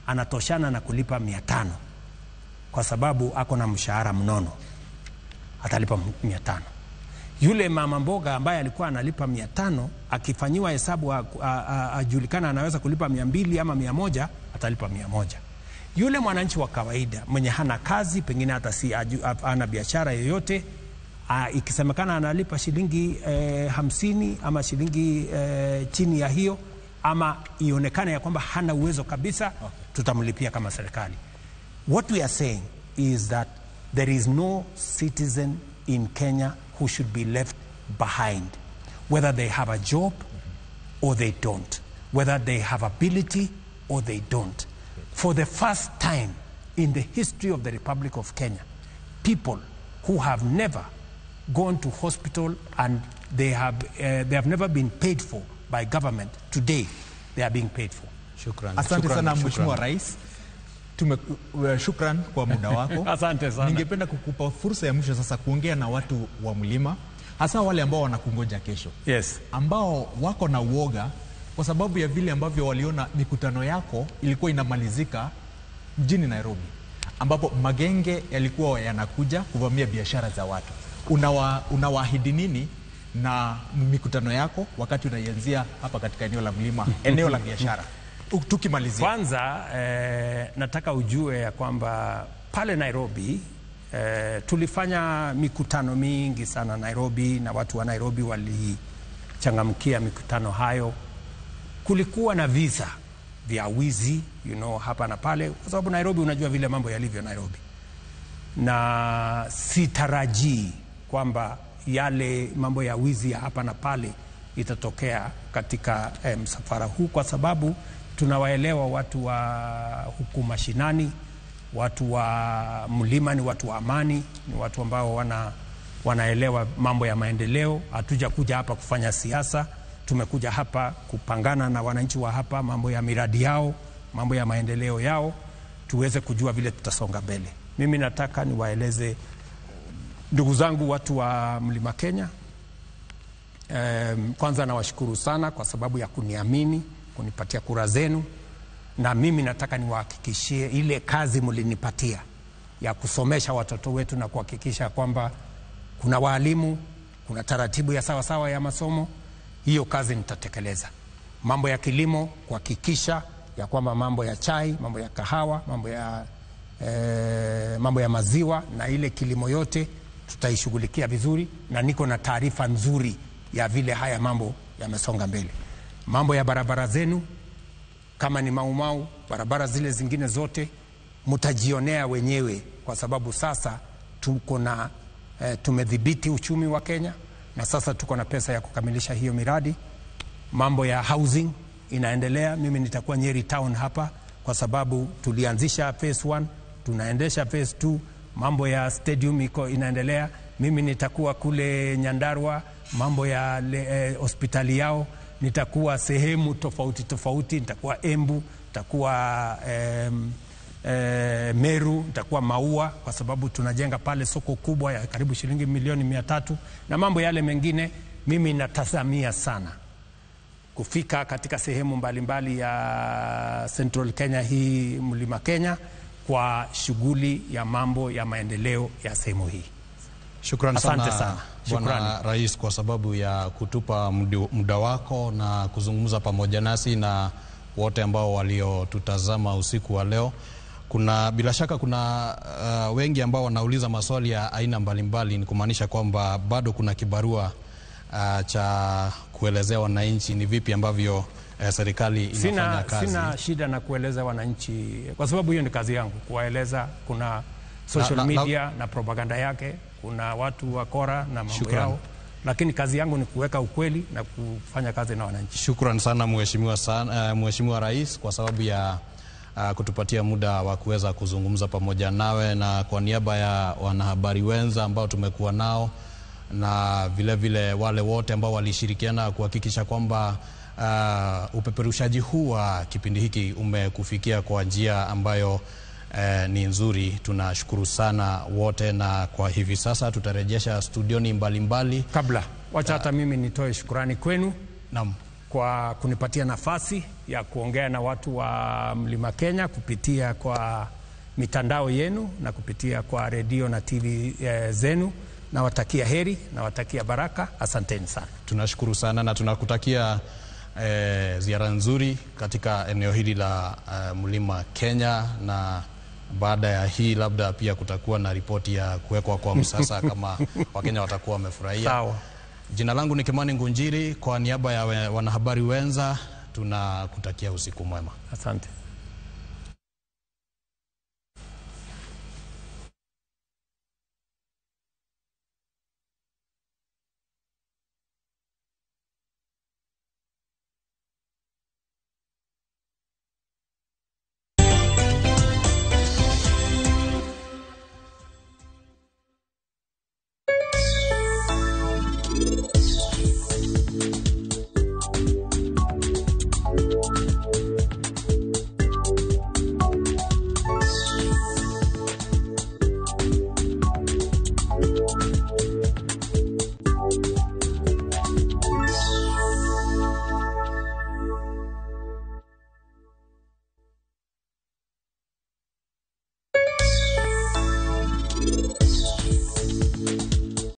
anatoshana na kulipa 500 kwa sababu ako na mshahara mnono, atalipa 500. Yule mama mboga ambaye alikuwa analipa 500, akifanyiwa hesabu ajulikana anaweza kulipa 200 ama 100, atalipa 100. Yule mwananchi wa kawaida mwenye hana kazi, pengine hata si ana biashara yoyote, ikisemekana analipa shilingi 50 ama shilingi chini ya hiyo, ama ionekane ya kwamba hana uwezo kabisa, tutamlipia kama serikali. What we are saying is that there is no citizen in Kenya who should be left behind, whether they have a job or they don't, whether they have ability or they don't. For the first time in the history of the Republic of Kenya, people who have never gone to hospital and they have never been paid for by government, today they are being paid for. Shukran. Asante sana Mheshimiwa Rais. Shukran kwa muda wako. Asante sana. Ningependa kukupa fursa ya mwisho sasa kuongea na watu wa mlima, hasa wale ambao wanakungoja kesho. Yes. Ambao wako na uoga kwa sababu ya vile ambavyo waliona mikutano yako ilikuwa inamalizika mjini Nairobi, ambapo magenge yalikuwa yanakuja kuvamia biashara za watu. Unawaahidi nini na mikutano yako wakati unaianzia hapa katika eneo la mlima, eneo la biashara? Tukimalizia. Kwanza nataka ujue ya kwamba pale Nairobi tulifanya mikutano mingi sana Nairobi, na watu wa Nairobi walichangamkia mikutano hayo. Kulikuwa na visa vya wizi, you know, hapa na pale, kwa sababu Nairobi unajua vile mambo yalivyo Nairobi. Na sitarajii kwamba yale mambo ya wizi ya hapa na pale itatokea katika msafara huu, kwa sababu tunawaelewa watu wa huku mashinani, watu wa mlima ni watu wa amani, ni watu ambao wanaelewa mambo ya maendeleo. Hatujakuja hapa kufanya siasa, tumekuja hapa kupangana na wananchi wa hapa mambo ya miradi yao, mambo ya maendeleo yao, tuweze kujua vile tutasonga mbele. Mimi nataka niwaeleze ndugu zangu watu wa Mlima Kenya, kwanza nawashukuru sana kwa sababu ya kuniamini, kunipatia kura zenu, na mimi nataka niwahakikishie ile kazi mlinipatia ya kusomesha watoto wetu na kuhakikisha kwamba kuna walimu, kuna taratibu ya sawa sawa ya masomo, hiyo kazi nitatekeleza. Mambo ya kilimo, kuhakikisha ya kwamba mambo ya chai, mambo ya kahawa, mambo ya maziwa na ile kilimo yote tutaishughulikia vizuri, na niko na taarifa nzuri ya vile haya mambo yamesonga mbele. Mambo ya barabara zenu, kama ni Mau Mau, barabara zile zingine zote mtajionea wenyewe, kwa sababu sasa tuko na tumedhibiti uchumi wa Kenya na sasa tuko na pesa ya kukamilisha hiyo miradi. Mambo ya housing inaendelea. Mimi nitakuwa Nyeri town hapa kwa sababu tulianzisha phase 1, tunaendesha phase 2. Mambo ya stadium iko inaendelea. Mimi nitakuwa kule Nyandarua, mambo ya hospitali yao. Nitakuwa sehemu tofauti tofauti, nitakuwa Embu, nitakuwa Meru, nitakuwa Maua, kwa sababu tunajenga pale soko kubwa ya karibu shilingi milioni 300 na mambo yale mengine. Mimi natazamia sana kufika katika sehemu mbalimbali ya Central Kenya hii, Mlima Kenya, kwa shughuli ya mambo ya maendeleo ya sehemu hii. Shukrani sana, sana Bwana Rais kwa sababu ya kutupa muda wako na kuzungumza pamoja nasi na wote ambao waliotutazama usiku wa leo. Kuna bila shaka kuna wengi ambao wanauliza maswali ya aina mbalimbali, ni kumaanisha kwamba bado kuna kibarua cha kuelezea wananchi ni vipi ambavyo serikali inafanya kazi. Sina shida na kueleza wananchi kwa sababu hiyo ni kazi yangu kuwaeleza. Kuna social media na propaganda yake, kuna watu wakora na mambo yao, lakini kazi yangu ni kuweka ukweli na kufanya kazi na wananchi. Shukran sana Mheshimiwa Rais kwa sababu ya kutupatia muda wa kuweza kuzungumza pamoja nawe, na kwa niaba ya wanahabari wenza ambao tumekuwa nao na vile vile wale wote ambao walishirikiana kuhakikisha kwamba upeperushaji huu wa kipindi hiki umekufikia kwa njia ambayo ni nzuri. Tunashukuru sana wote, na kwa hivi sasa tutarejesha studioni mbalimbali. Kabla wacha hata mimi nitoe shukrani kwenu Naam, kwa kunipatia nafasi ya kuongea na watu wa Mlima Kenya kupitia kwa mitandao yenu na kupitia kwa redio na TV zenu. Nawatakia heri, nawatakia baraka. Asanteni sana. Tunashukuru sana na tunakutakia ziara nzuri katika eneo hili la Mlima Kenya, na baada ya hii labda pia kutakuwa na ripoti ya kuwekwa kwa msasa kama Wakenya watakuwa wamefurahia. Sawa. Jina langu ni Kimani Ngunjiri, kwa niaba ya wanahabari wenza tunakutakia usiku mwema. Asante.